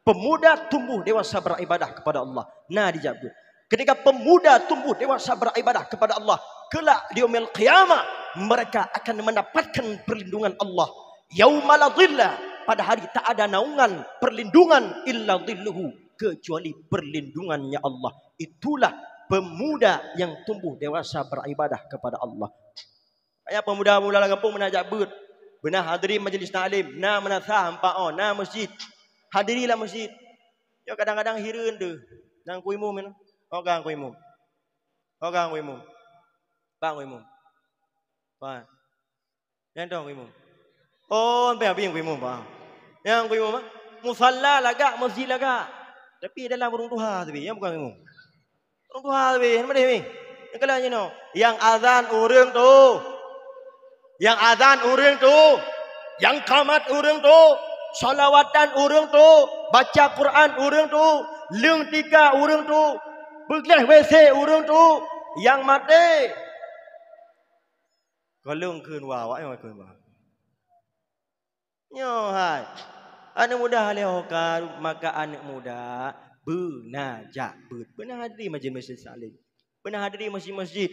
Pemuda tumbuh dewasa beribadah kepada Allah. Na dijawab. Ketika pemuda tumbuh dewasa beribadah kepada Allah, kelak di yaumil qiyamah, mereka akan mendapatkan perlindungan Allah. Yauma la dhilla, pada hari tak ada naungan, perlindungan, illa dhilluhu, kecuali perlindungannya Allah. Itulah pemuda yang tumbuh dewasa beribadah kepada Allah. Ayah pemuda-pemuda lam gampông beuna jak beuet, beuna hadiri majlis taklim, na meunasah ampat oh, na masjid. Hadirilah masjid. Nyoe kadang-kadang hireuen deuh. Nyang ku imum nyoe. Oh, ka ku imum. Oh, ka ku imum. Bang ku imum. Bang. Nyang dong ku imum. Oh, sampai habis ku imum, bang. Nyang ku imum, ah. Musalla lagak, masjid lagak. Tapi dalam ureueng tuha tapi, nyang bukan imum. Ureueng tuha sabe, hana meudeh mi. Nyang keulah jinoe, nyang azan ureueng tu. Nyang azan ureueng tu. Nyang qamat ureueng tu. Shalawatan ureueng tu. Baca Quran ureueng tu. Leueng tika ureueng tu. Beugleh W C ureueng tu. Nyang maté. Ka lheueh kheun wa, awak nyoe kheun wa. Nyoe hai. Aneuk muda lé ho ka, maka aneuk muda beuna jak beuet. Beuna hadiri majlis-majlis taklim. Beuna hadiri masjid-masjid.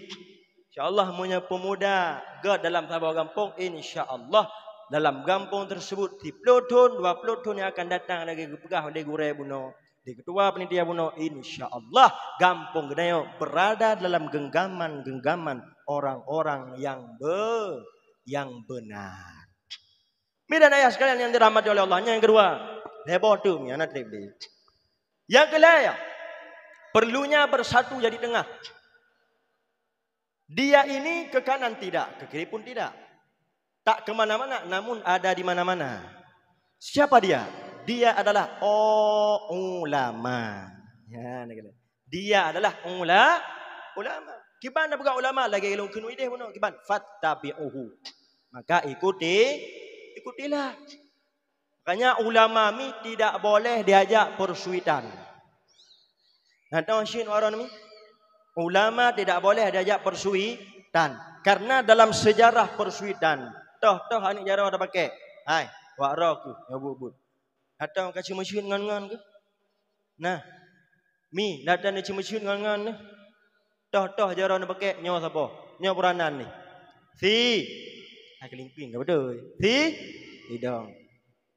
Insya Allah, meunyoe pemuda göt dalam saboh gampông, insya Allah, dalam gampông tersebut, siplôh thôn, dua plôh thôn yang akan datang lagèe geupeugah lé gurèe bunoe, lé ketua panitia bunoe, insya Allah, gampông geutanyoe berada dalam genggaman-genggaman orang-orang yang be-, yang benar. Ibu dan ayah sekalian yang dirahmati oleh Allah, nyang keudua, heboh tu mi, hana trép deh. Nyang keulhèe, ya, perlunya bersatu jadi tengah. Dia ini ke kanan tidak, ke kiri pun tidak. Tak ke mana-mana, namun ada di mana-mana. Siapa dia? Dia adalah, oh, ulama. Ya, nak kena. Dia adalah ula-, ulama. Kiban na peugah ulama lagèe lôn kheun idéh bunoe, kiban, "Fattabi'uhu." Maka ikuti, ikutilah. Makanya ulama mi tidak boleh diajak persuitan. Nah, tahu syit orang mi? Ulama tidak boleh diajak persuitan. Karena dalam sejarah persuitan, toh-toh aneuk jaroe tapaké. Hai, wak roh ku, nyoe buet-buet. Atau ka cuma syit ngon-ngon ke? Nah, mi, datang ni cuma syit ngon-ngon ni. Toh-toh jaroe ni pakai, nyoe sapa? Nyoe peranan ni. Si. Hai kelingking ke betul? Si. Idong.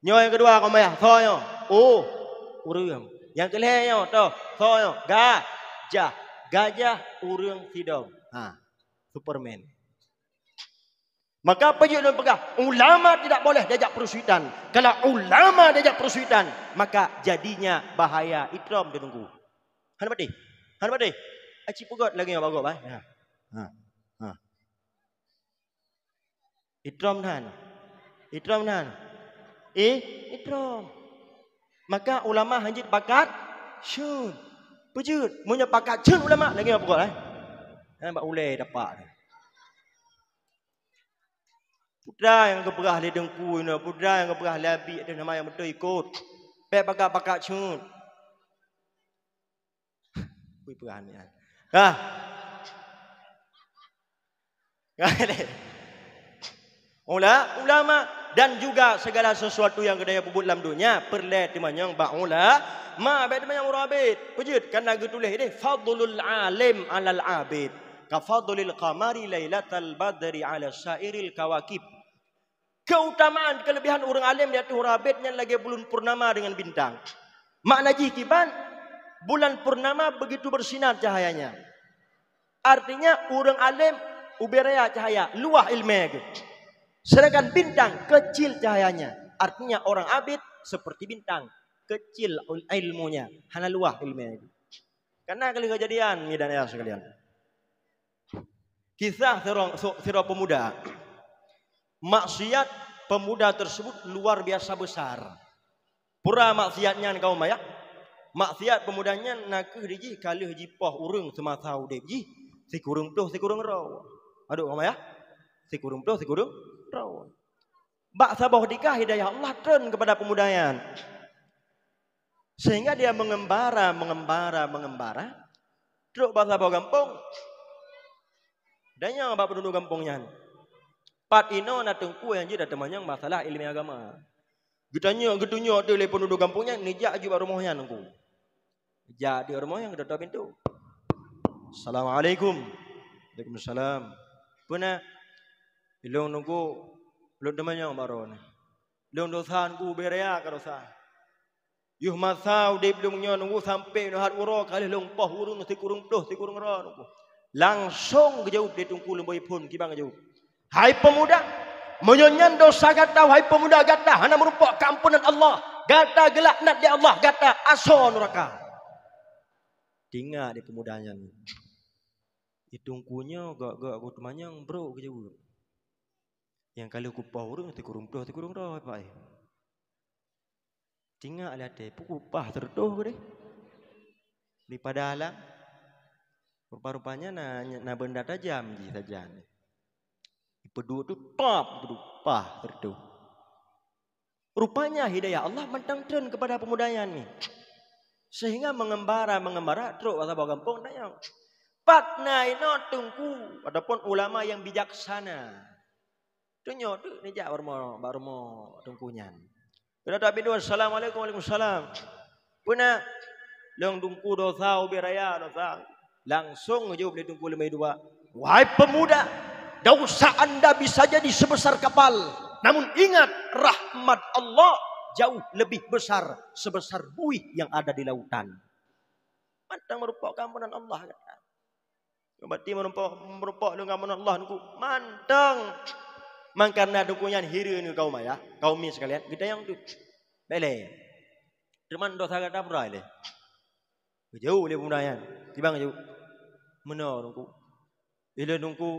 Nyoe yang kedua kau mayah, so nyoe. Oh, ureueng. Yang kelhèe nyoe, toh, so nyoe. Gajah. Gajah ureueng sidong. Ha. Superman. Maka peujeuet lôn peugah, ulama tidak boleh diajak persuitan. Kalau ulama diajak persuitan, maka jadinya bahaya. Itrom teunggu. Hana patéh. Hana patéh. Aci peugöt lagèe nyoe bagoe, bah. Ha. Ha. Ha. Itrom nan. Itrom nan. Eh, itrom. Maka ulama hanjeuet pakat cun. Peujeuet. Meunyoe pakat cun ulama, lagèe nyoe peugöt, eh. Hana bak ulèe dapak. Peue nyang geupeugah lé teungku inoe, peue nyang geupeugah lé abi, ateueh nama nyang beutôi ikot. Bèk pakat-pakat cun. Kui peugah nyan. Kah. Ula-, ulama dan juga segala sesuatu nyang geutanyoe peubuet lam donya, peureulèe teumanyong bak ulama, bèk teumanyong ureueng abid. Peujeuet, karena geutuléh idéh, "Fadlul alim alal abid, ka fadlil qamari lailatal badri ala sairil kawakib." Keutamaan, kelebihan ureueng além di ateueh ureueng abét nyan lagèe buleuen purnama deungon bintang. Makna jih kiban, bulan purnama begitu bersinar cahayanya. Artinya, ureueng além ubé raya cahaya, luwah ileumèe geuh. Sedangkan bintang kecil cahayanya. Artinya, orang abid seperti bintang, kecil il-, ilmunya, hana luwah ileumèe geuh. Kana kali kejadian, mi dan ayah sekalian. Kisah sidroe, sidroe pemuda. Maksiat pemuda tersebut luar biasa besar. Peue maksiat nyan kaum ayah? Maksiat pemuda nyan nakeuh dijih ka lheueh jipoh ureuëng seumasa udeb jih, sikureueng ploh sikureueng droe. Aduh kaum ayah, sikureueng ploh sikureueng droe. Bak saboh tingkah hidayah Allah treun keupada pemuda nyan. Sehingga dia mengembara, mengembara, mengembara. Trok bak saboh gampông. Tanyong bak peunduduek gampông nyan, "Pat inoe na teungku nyang jeuet tateumanyong masalah iéleumé agama?" Geutanyong, geutunyok teuk lé peunduduek gampông nyan, neujak aju bak rumoh nyan teungku. Jak di rumoh nyan, geutok-tok pintoe. "Assalamualaikum." "Waalaikumsalam." "Peue na?" "Ilôn teungku, lôn teumanyong bak droeneuh. Lôn dosa teungku, ubé raya ka dosa. Yoh masa udeb lôn nyoe teungku sampoe nyoe hat uroe ka lheueh lôn poh ureuëng sikureueng ploh sikureueng droe teungku." Langsong geujaweueb lé teungku leubeh phon kiban geujaweueb, "Hai pemuda, meunyoe nyan dosa gata, hai pemuda, gata hana meurumpok keuampunan Allah, gata geulaknat lé Allah, gata asoe nuraka." Teuingat lé pemuda nyan, "Di teungku nyoe gok-gok kuteumanyong brok geujaweueb. Nyang ka lheueh kupoh ureuëng sikureueng ploh sikureueng droe, Pak, eh." Teuingat lé até, peue kupah sireutôh deh. Daripada alang, rupa-rupanya na, na beunda tajam jih sajan. Ipeuduek tu top, ipeuduek pah sireutôh. Rupanya hidayah Allah mantong treun keupada pemuda nyan ni. Sehingga mengembara-mengembara trok bak saboh gampông tanyong, "Pat na inoe teungku ataupun ulama yang bijaksana?" Tunyok teuk neujak bak rumoh, bak rumoh teungku nyan. Geuda tapiduan, "Assalamualaikum." "Waalaikumsalam." "Peue na?" "Lôn teungku dosa, ubé raya dosa." Langsong geujaweueb lé teungku leumé dua, "Wahai pemuda, dosa anda bisa jadi sebesar kapal, namun ingat, rahmat Allah jauh lebih besar sebesar buih yang ada di lautan." Mantong meurumpok keuampunan Allah, kata. Berarti meurumpok, meurumpok deungon Allah teungku mantong. Mangkana teungku nyan hireuen keu kaum ayah, kaum mi sekalian, geutanyong tu. Bele. Teuma dosa gata peue lé? Geujaweueb lé pemuda nyan. Kiban geujaweueb? "Meunoe teungku. Ilôn teungku,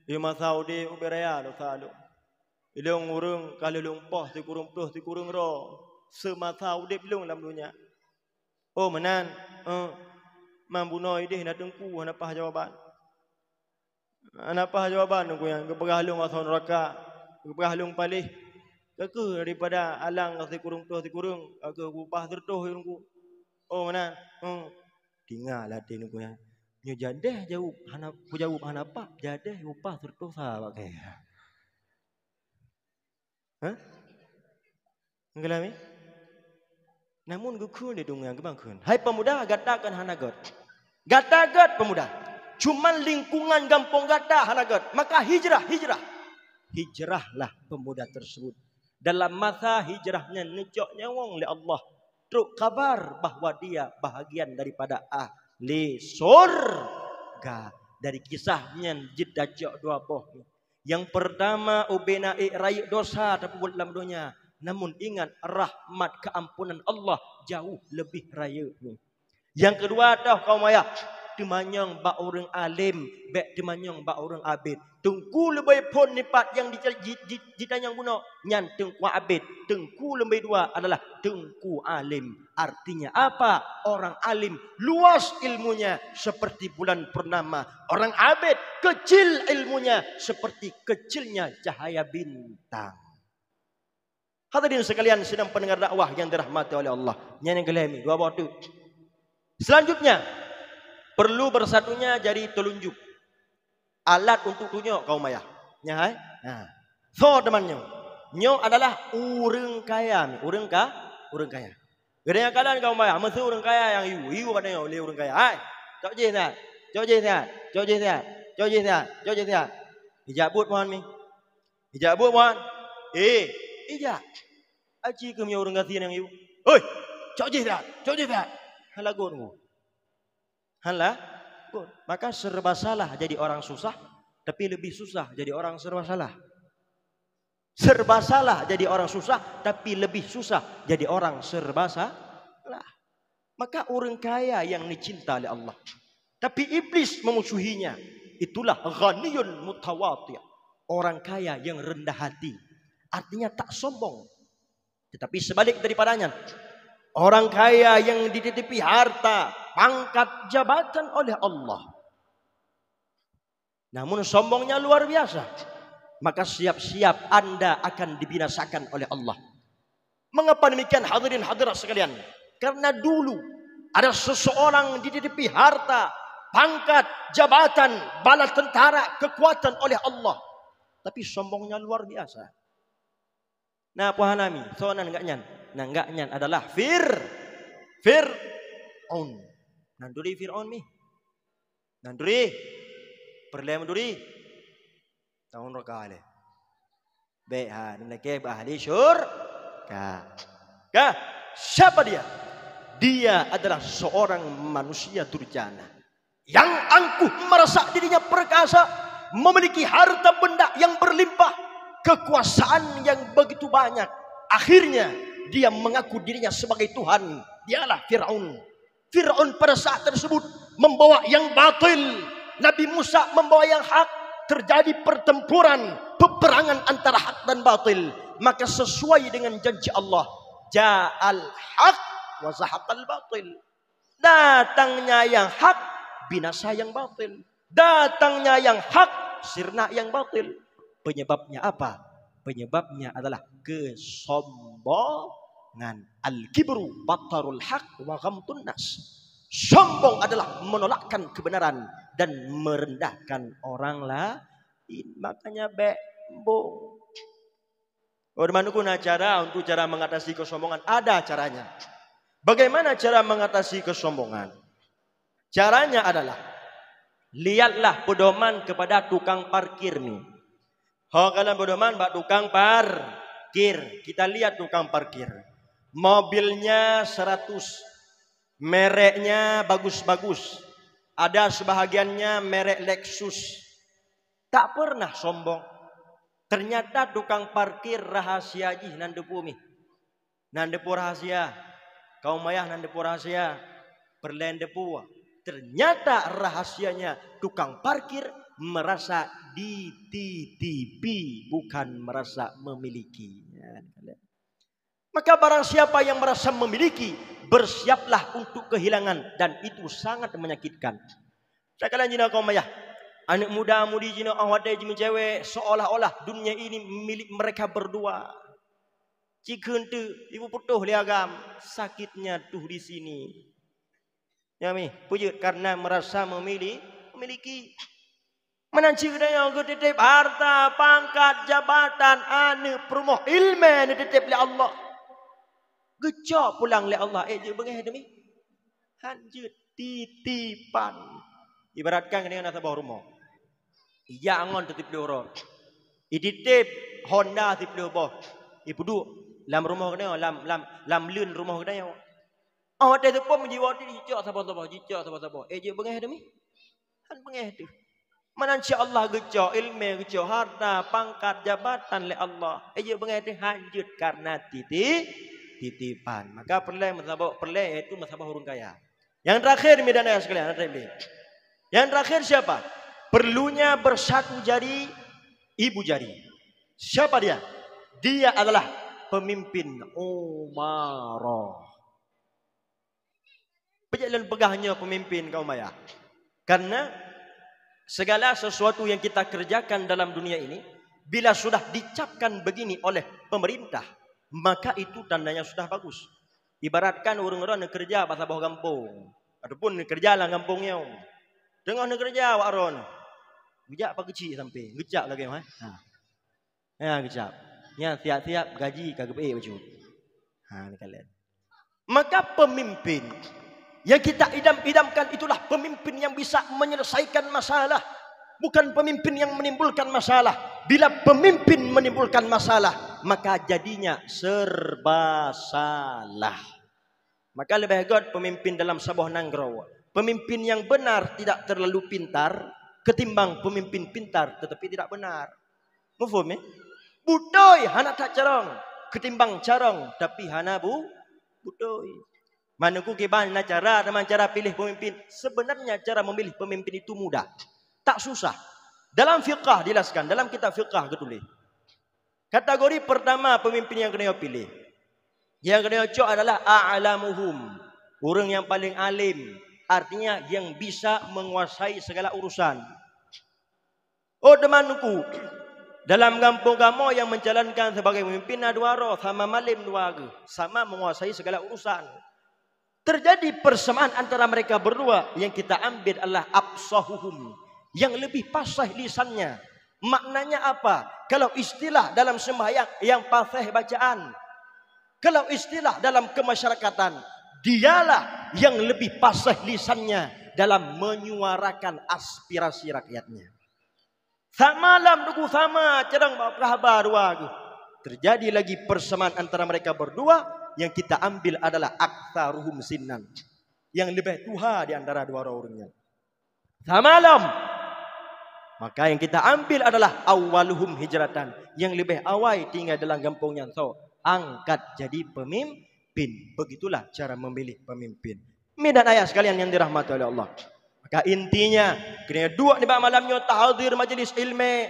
di masa udeb ubé raya dosa lôn. Ilôn ureuëng ka lheueh lôn poh sikureueng ploh sikureueng droe seumasa udeb lôn lam donya." "Oh meunan, eh, man bunoe ideh na teungku hana paih jawaban. Hana paih jawaban teungku nyan, geupeugah lôn asoe nuraka, geupeugah lôn paléh. Ka kheueh daripada alang ka sikureueng ploh sikureueng, ka kheueh kupah sireutôh teungku." "Oh meunan, eh." Teuingat lé até teungku nyan, "Nyoe jadeh jaweueb hana, kujaweueb hana pah, jadeh kupah sireutôh sa bak kèe." Hah? Ngeulami? Namun geukheun di dunia geubang kheun. Hai pemuda, gata kan hana gét. Gata gét pemuda. Cuman lingkungan gampông gata hana gét. Maka hijrah, hijrah. Hijrahlah pemuda tersebut. Dalam masa hijrah nyan neucok nyawöng lé Allah. Trok kabar bahwa dia bahagian daripada ahli surga. Dari kisah nyan jeuet tacok dua boh. Nyang peurtama, ubena ék rayeuk dosa tapeubuet lam donya. Namun ingat, rahmat keuampunan Allah jauh leubeh rayeuk. Nyang keudua toh, kaum ayah, teumanyong bak ureuëng além, bék teumanyong bak ureuëng abét. Teungku leubeh phon nibak nyang ji-, ji-, ji-, jitanyong bunoe, nyan teungku abét. Teungku leubeh dua adalah teungku além. Artinya apa? Orang alim luas ilmunya seperti bulan purnama. Orang abid kecil ilmunya seperti kecilnya cahaya bintang. Hadirin sekalian sidang pendengar dakwah yang dirahmati oleh Allah. Nyan nyang keulhèe mi, dua boh teuk. Selanjutnya, perlu bersatunya jari telunjuk. Alat untuk tunyok kaum ayah. Nyan hai? Nah. Soe teuma nyoe? Nyoe adalah ureuëng kaya, ureuëng ka, ureuëng kaya. Geutanyoe kalon kaum ayah, meuseu ureuëng kaya nyang yue, yue bak tanyoe lé ureuëng kaya. Hai, cok jih that, cok jih that, cok jih that, cok jih that, cok jih that. Ijak buet mohan mi. Ijak buet mohan. Eh, ijak. Aci keuh meunyoe ureuëng gasien nyang yue. Hoi, cok jih that, cok jih that. Hana lagot nyoe. Hana lagot. Maka serba salah jadi orang susah, tapi lebih susah jadi orang serba salah. Serba salah jadi orang susah, tapi lebih susah jadi orang serba salah. Maka ureuëng kaya nyang neucinta lé Allah, tapi iblis memusuhinya. Itulah ghaniyun mutawati', orang kaya yang rendah hati. Artinya tak sombong. Tetapi sebalik daripadanya, orang kaya yang dititipi harta, pangkat, jabatan oleh Allah, namun sombongnya luar biasa, maka siap-siap Anda akan dibinasakan oleh Allah. Mengapa demikian, hadirin hadirat sekalian? Karena dulu ada seseorang dititipi harta, pangkat, jabatan, bala tentara, kekuatan oleh Allah, tapi sombongnya luar biasa. Nah, puhana mi, soe nan gak nyan? Nah, gak nyan adalah Fir-, Fir'aun. Nan turi Fir'aun mi? Nan turi? Peureulée meuturi? Tahun raka leh. Bek ha, dan lagi bak ahli syurga. Kah? Siapa dia? Dia adalah seorang manusia durjana yang angkuh, merasa dirinya perkasa, memiliki harta benda yang berlimpah, kekuasaan yang begitu banyak. Akhirnya, dia mengaku dirinya sebagai Tuhan. Dialah Firaun. Firaun pada saat tersebut membawa yang batil. Nabi Musa membawa yang hak. Terjadi pertempuran, peperangan antara hak dan batil. Maka sesuai dengan janji Allah, ja'al haq wa zahaqal batil. Datangnya yang hak, binasa yang batil. Datangnya yang hak, sirna yang batil. Penyebabnya apa? Penyebabnya adalah kesombongan. Al-kibru batarul haq wa ghamtun nas. Sombong adalah menolakkan kebenaran dan merendahkan orang lain. Makanya bek embong. Oh, di mana na cara untuk cara mengatasi kesombongan? Ada caranya. Bagaimana cara mengatasi kesombongan? Caranya adalah, lihatlah pedoman kepada tukang parkir ni. Ho, kalian pedoman bak tukang parkir. Kita lihat tukang parkir. Mobilnya seratus, mereknya bagus-bagus. Ada sebahagiannya merek Lexus. Tak pernah sombong. Ternyata tukang parkir rahasia jih nan deupumi. Nan deupeu rahasia. Kaum ayah nan deupeu rahasia. Peureulée deupeu. Ternyata rahasianya tukang parkir merasa dititipi, bukan merasa memiliki. Ya, maka barang siapa yang merasa memiliki, bersiaplah untuk kehilangan, dan itu sangat menyakitkan. Takalon jinoe kaum ayah, aneuk muda mudi jinoe 'oh watée jimeucewek seolah-olah dunia ini milik mereka berdua. Cikheun teuk, ibu putôh lé agam, sakitnya tuh di sini. Ya mi, peujeuet karena merasa memili-, memiliki. Meunan cit geutanyoe geutitip harta, pangkat, jabatan, aneuk, peurumoh, ileumé neutitip lé Allah. Geucok pulang lé Allah, ék jeuet beungéh teuh mi? Han jeuet, titipan. Ibaratkan geutanyoe na saboh rumoh. Ijak ngon teuh siplôh uroe. Ititip Honda siplôh boh. Ipeuduek lam rumoh geutanyoe, lam, lam, lam leuen rumoh geutanyoe. Oh, watée teupom jiwoe teuh jicok saboh-saboh, jicok saboh-saboh. Ék jeuet beungéh teuh mi? Han beungéh teuh. Meunan cit Allah geucok ileumé, geucok harta, pangkat, jabatan lé Allah. Ék jeuet beungéh teuh? Han jeuet, karena titi-, titipan. Maka peureulée meusaboh, peureulée yaitu meusaboh ureuëng kaya. Yang terakhir, mi dan ayah sekalian, yang terakhir. Yang terakhir siapa? Perlunya bersatu jadi ibu jari. Siapa dia? Dia adalah pemimpin umarah. Peujeuet lôn peugah nyoe pemimpin kaum ayah. Karena segala sesuatu yang kita kerjakan dalam dunia ini, bila sudah dicapkan begini oleh pemerintah, maka itu tandanya sudah bagus. Ibaratkan ureuëng droe neukeureuja bak saboh gampông, ataupun neukeureuja lam gampông nyoe. Teungoh neukeureuja awak droe nyoe, geujak bak keuchik sampé, geujak lagée nyoe, eh. Ha. Ya, geucap. Nyan tiap-tiap gaji ka geubri bacut. Ha, neukalon. Maka pemimpin yang kita idam-idamkan itulah pemimpin yang bisa menyelesaikan masalah, bukan pemimpin yang menimbulkan masalah. Bila pemimpin menimbulkan masalah, maka jadinya serba salah. Maka leubeh gét pemimpin dalam saboh nanggroe. Pemimpin yang benar tidak terlalu pintar, ketimbang pemimpin pintar tetapi tidak benar. Mufhom, eh? Beutôi hana that carông, ketimbang carông tapi hana bu-, beutôi. Meunan kiban na cara, teuma cara pilih pemimpin. Sebenarnya cara memilih pemimpin itu mudah. Tak susah. Dalam fiqah dijelaskan, dalam kitab fiqah geutuléh. Kategori pertama pemimpin nyang keuneuk piléh. Nyang keuneuk cok adalah a'lamuhum, ureuëng nyang paling alim, artinya yang bisa menguasai segala urusan. Oh temanku, dalam gampông kamoe nyang mencalonkan sebagai pemimpin na dua droe, sama malem dua geuh, sama menguasai segala urusan. Terjadi persamaan antara mereka berdua, yang kita ambil adalah afsahuhum, yang lebih fasih lisannya. Maknanya apa? Kalau istilah dalam sembahyang, yang fasih bacaan. Kalau istilah dalam kemasyarakatan, dialah yang lebih fasih lisannya dalam menyuarakan aspirasi rakyatnya. Samalam teungku sama, cadang bak haba dua geuh. Terjadi lagi persamaan antara mereka berdua, yang kita ambil adalah aktsaruhum sinnan, yang lebih tuha di antara dua orang ureuëng nyan. Samalam, maka yang kita ambil adalah awwaluhum hijratan, yang lebih awai tinggai dalam gampông nyan, so angkat jadi pemimpin. Begitulah cara memilih pemimpin. Mi dan ayah sekalian yang dirahmati oleh Allah. Maka intinya, kena duek nibak malam nyoe tahadhir majlis ilmu.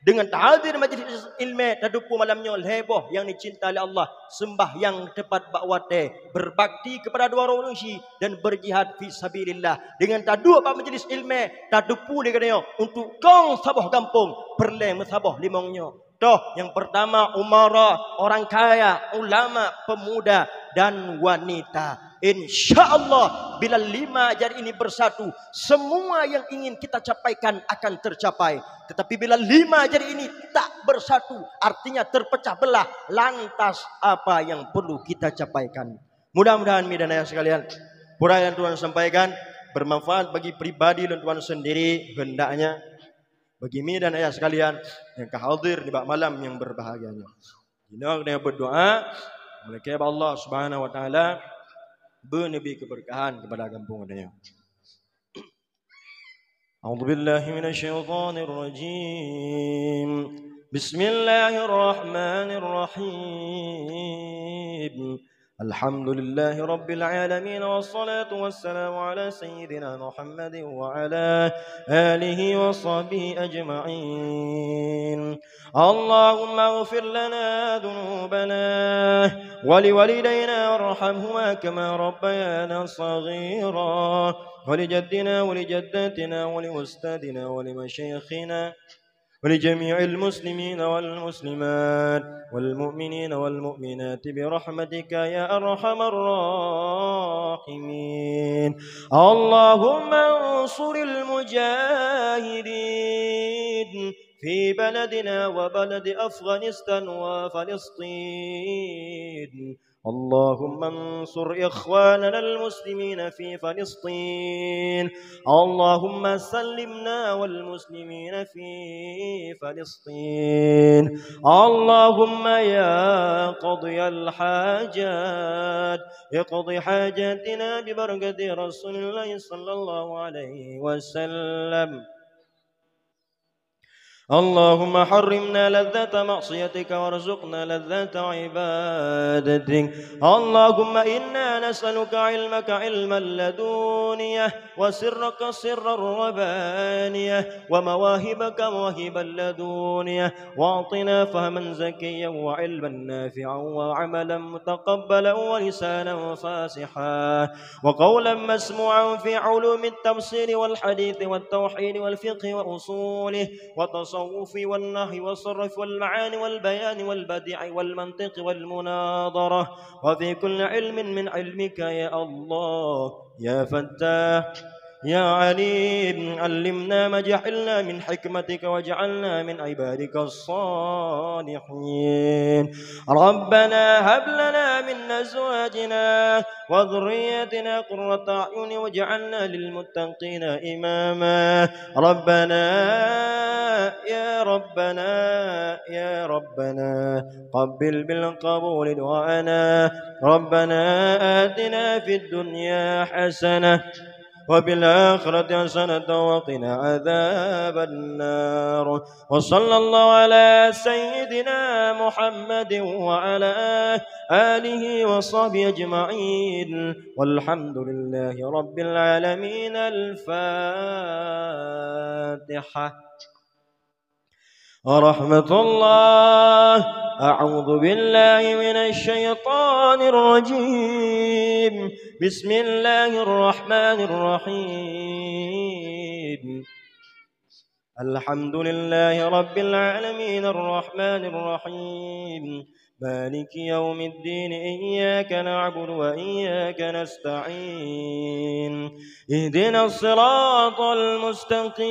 Dengan tahadhir majlis ilmu, tadeupu malam nyoe lhée boh yang dicinta oleh Allah, sembahyang tepat bak watée, berbakti kepada dua orang ureuëng syi, dan berjihad fi sabilillah. Dengan taduek bak majlis ilmu, tadeupu lé geutanyoe untuk kong saboh gampông, peureulée meusaboh limong nyoe. Toh, yang pertama, umara, orang kaya, ulama, pemuda, dan wanita. Insya Allah, bila lima jari ini bersatu, semua yang ingin kita capaikan akan tercapai. Tetapi bila lima jari ini tak bersatu, artinya terpecah belah, lantas apa yang perlu kita capaikan? Mudah-mudahan mi dan ayah sekalian, peuraya nyang Tuhan sampaikan bermanfaat bagi pribadi lôn tuan sendiri, hendaknya bagi mi dan ayah sekalian yang ka hadir di bak malam yang berbahagia nyoe. Jinoe keuneuk berdoa, meulakée bak Allah Subhanahu wa Taala beuneubri keberkahan kepada gampông geutanyoe. أعوذ بالله من الشيطان الرجيم. بسم الله الرحمن الرحيم. الحمد لله رب العالمين، والصلاة والسلام على سيدنا محمد وعلى آله وصحبه أجمعين. اللهم اغفر لنا ذنوبنا ولوالدينا وارحمهما كما ربيانا صغيرا، ولجدنا ولجداتنا ولأستاذنا ولمشايخنا ولجميع المسلمين والمسلمات والمؤمنين والمؤمنات برحمتك يا أرحم الراحمين. اللهم انصر المجاهدين في بلدنا وبلد أفغانستان وفلسطين. اللهم انصر إخواننا المسلمين في فلسطين. اللهم سلمنا والمسلمين في فلسطين. اللهم يا قاضي الحاجات، اقض حاجاتنا ببركة رسول الله صلى الله عليه وسلم. اللهم حرمنا لذة معصيتك وارزقنا لذة عبادتك. اللهم إنا نسألك علمك علما لدنيا، وسرك سرا ربانيا، ومواهبك مواهبا لدنيا، وأعطنا فهما زكيا وعلما نافعا وعملا متقبلا ولسانا فاصحا وقولا مسموعا في علوم التفسير والحديث والتوحيد والفقه وأصوله والتصوف والنحو والصرف والمعاني والبيان والبديع والمنطق والمناظرة، وفي كل علم من علمك يا الله، يا فتاح، يا عليم، علمنا ما جهلنا من حكمتك واجعلنا من عبادك الصالحين. ربنا هب لنا من أزواجنا وذرياتنا قرة أعين واجعلنا للمتقين إماما. ربنا، يا ربنا، يا ربنا، قبل بالقبول دعاءنا. ربنا آتنا في الدنيا حسنة وفي الآخرة حسنة وقنا عذاب النار. وصلى الله على سيدنا محمد وعلى آله وصحبه أجمعين. والحمد لله رب العالمين. الفاتحة. ورحمة الله. أعوذ بالله من الشيطان الرجيم. بسم الله الرحمن الرحيم. الحمد لله رب العالمين. الرحمن الرحيم. مالك يوم الدين. إياك نعبد وإياك نستعين. اهدنا الصراط المستقيم.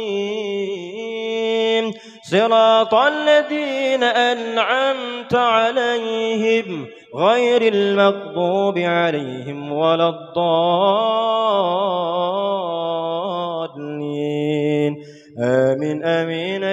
صراط الذين أنعمت عليهم غير المغضوب عليهم ولا الضالين. آمين، آمين.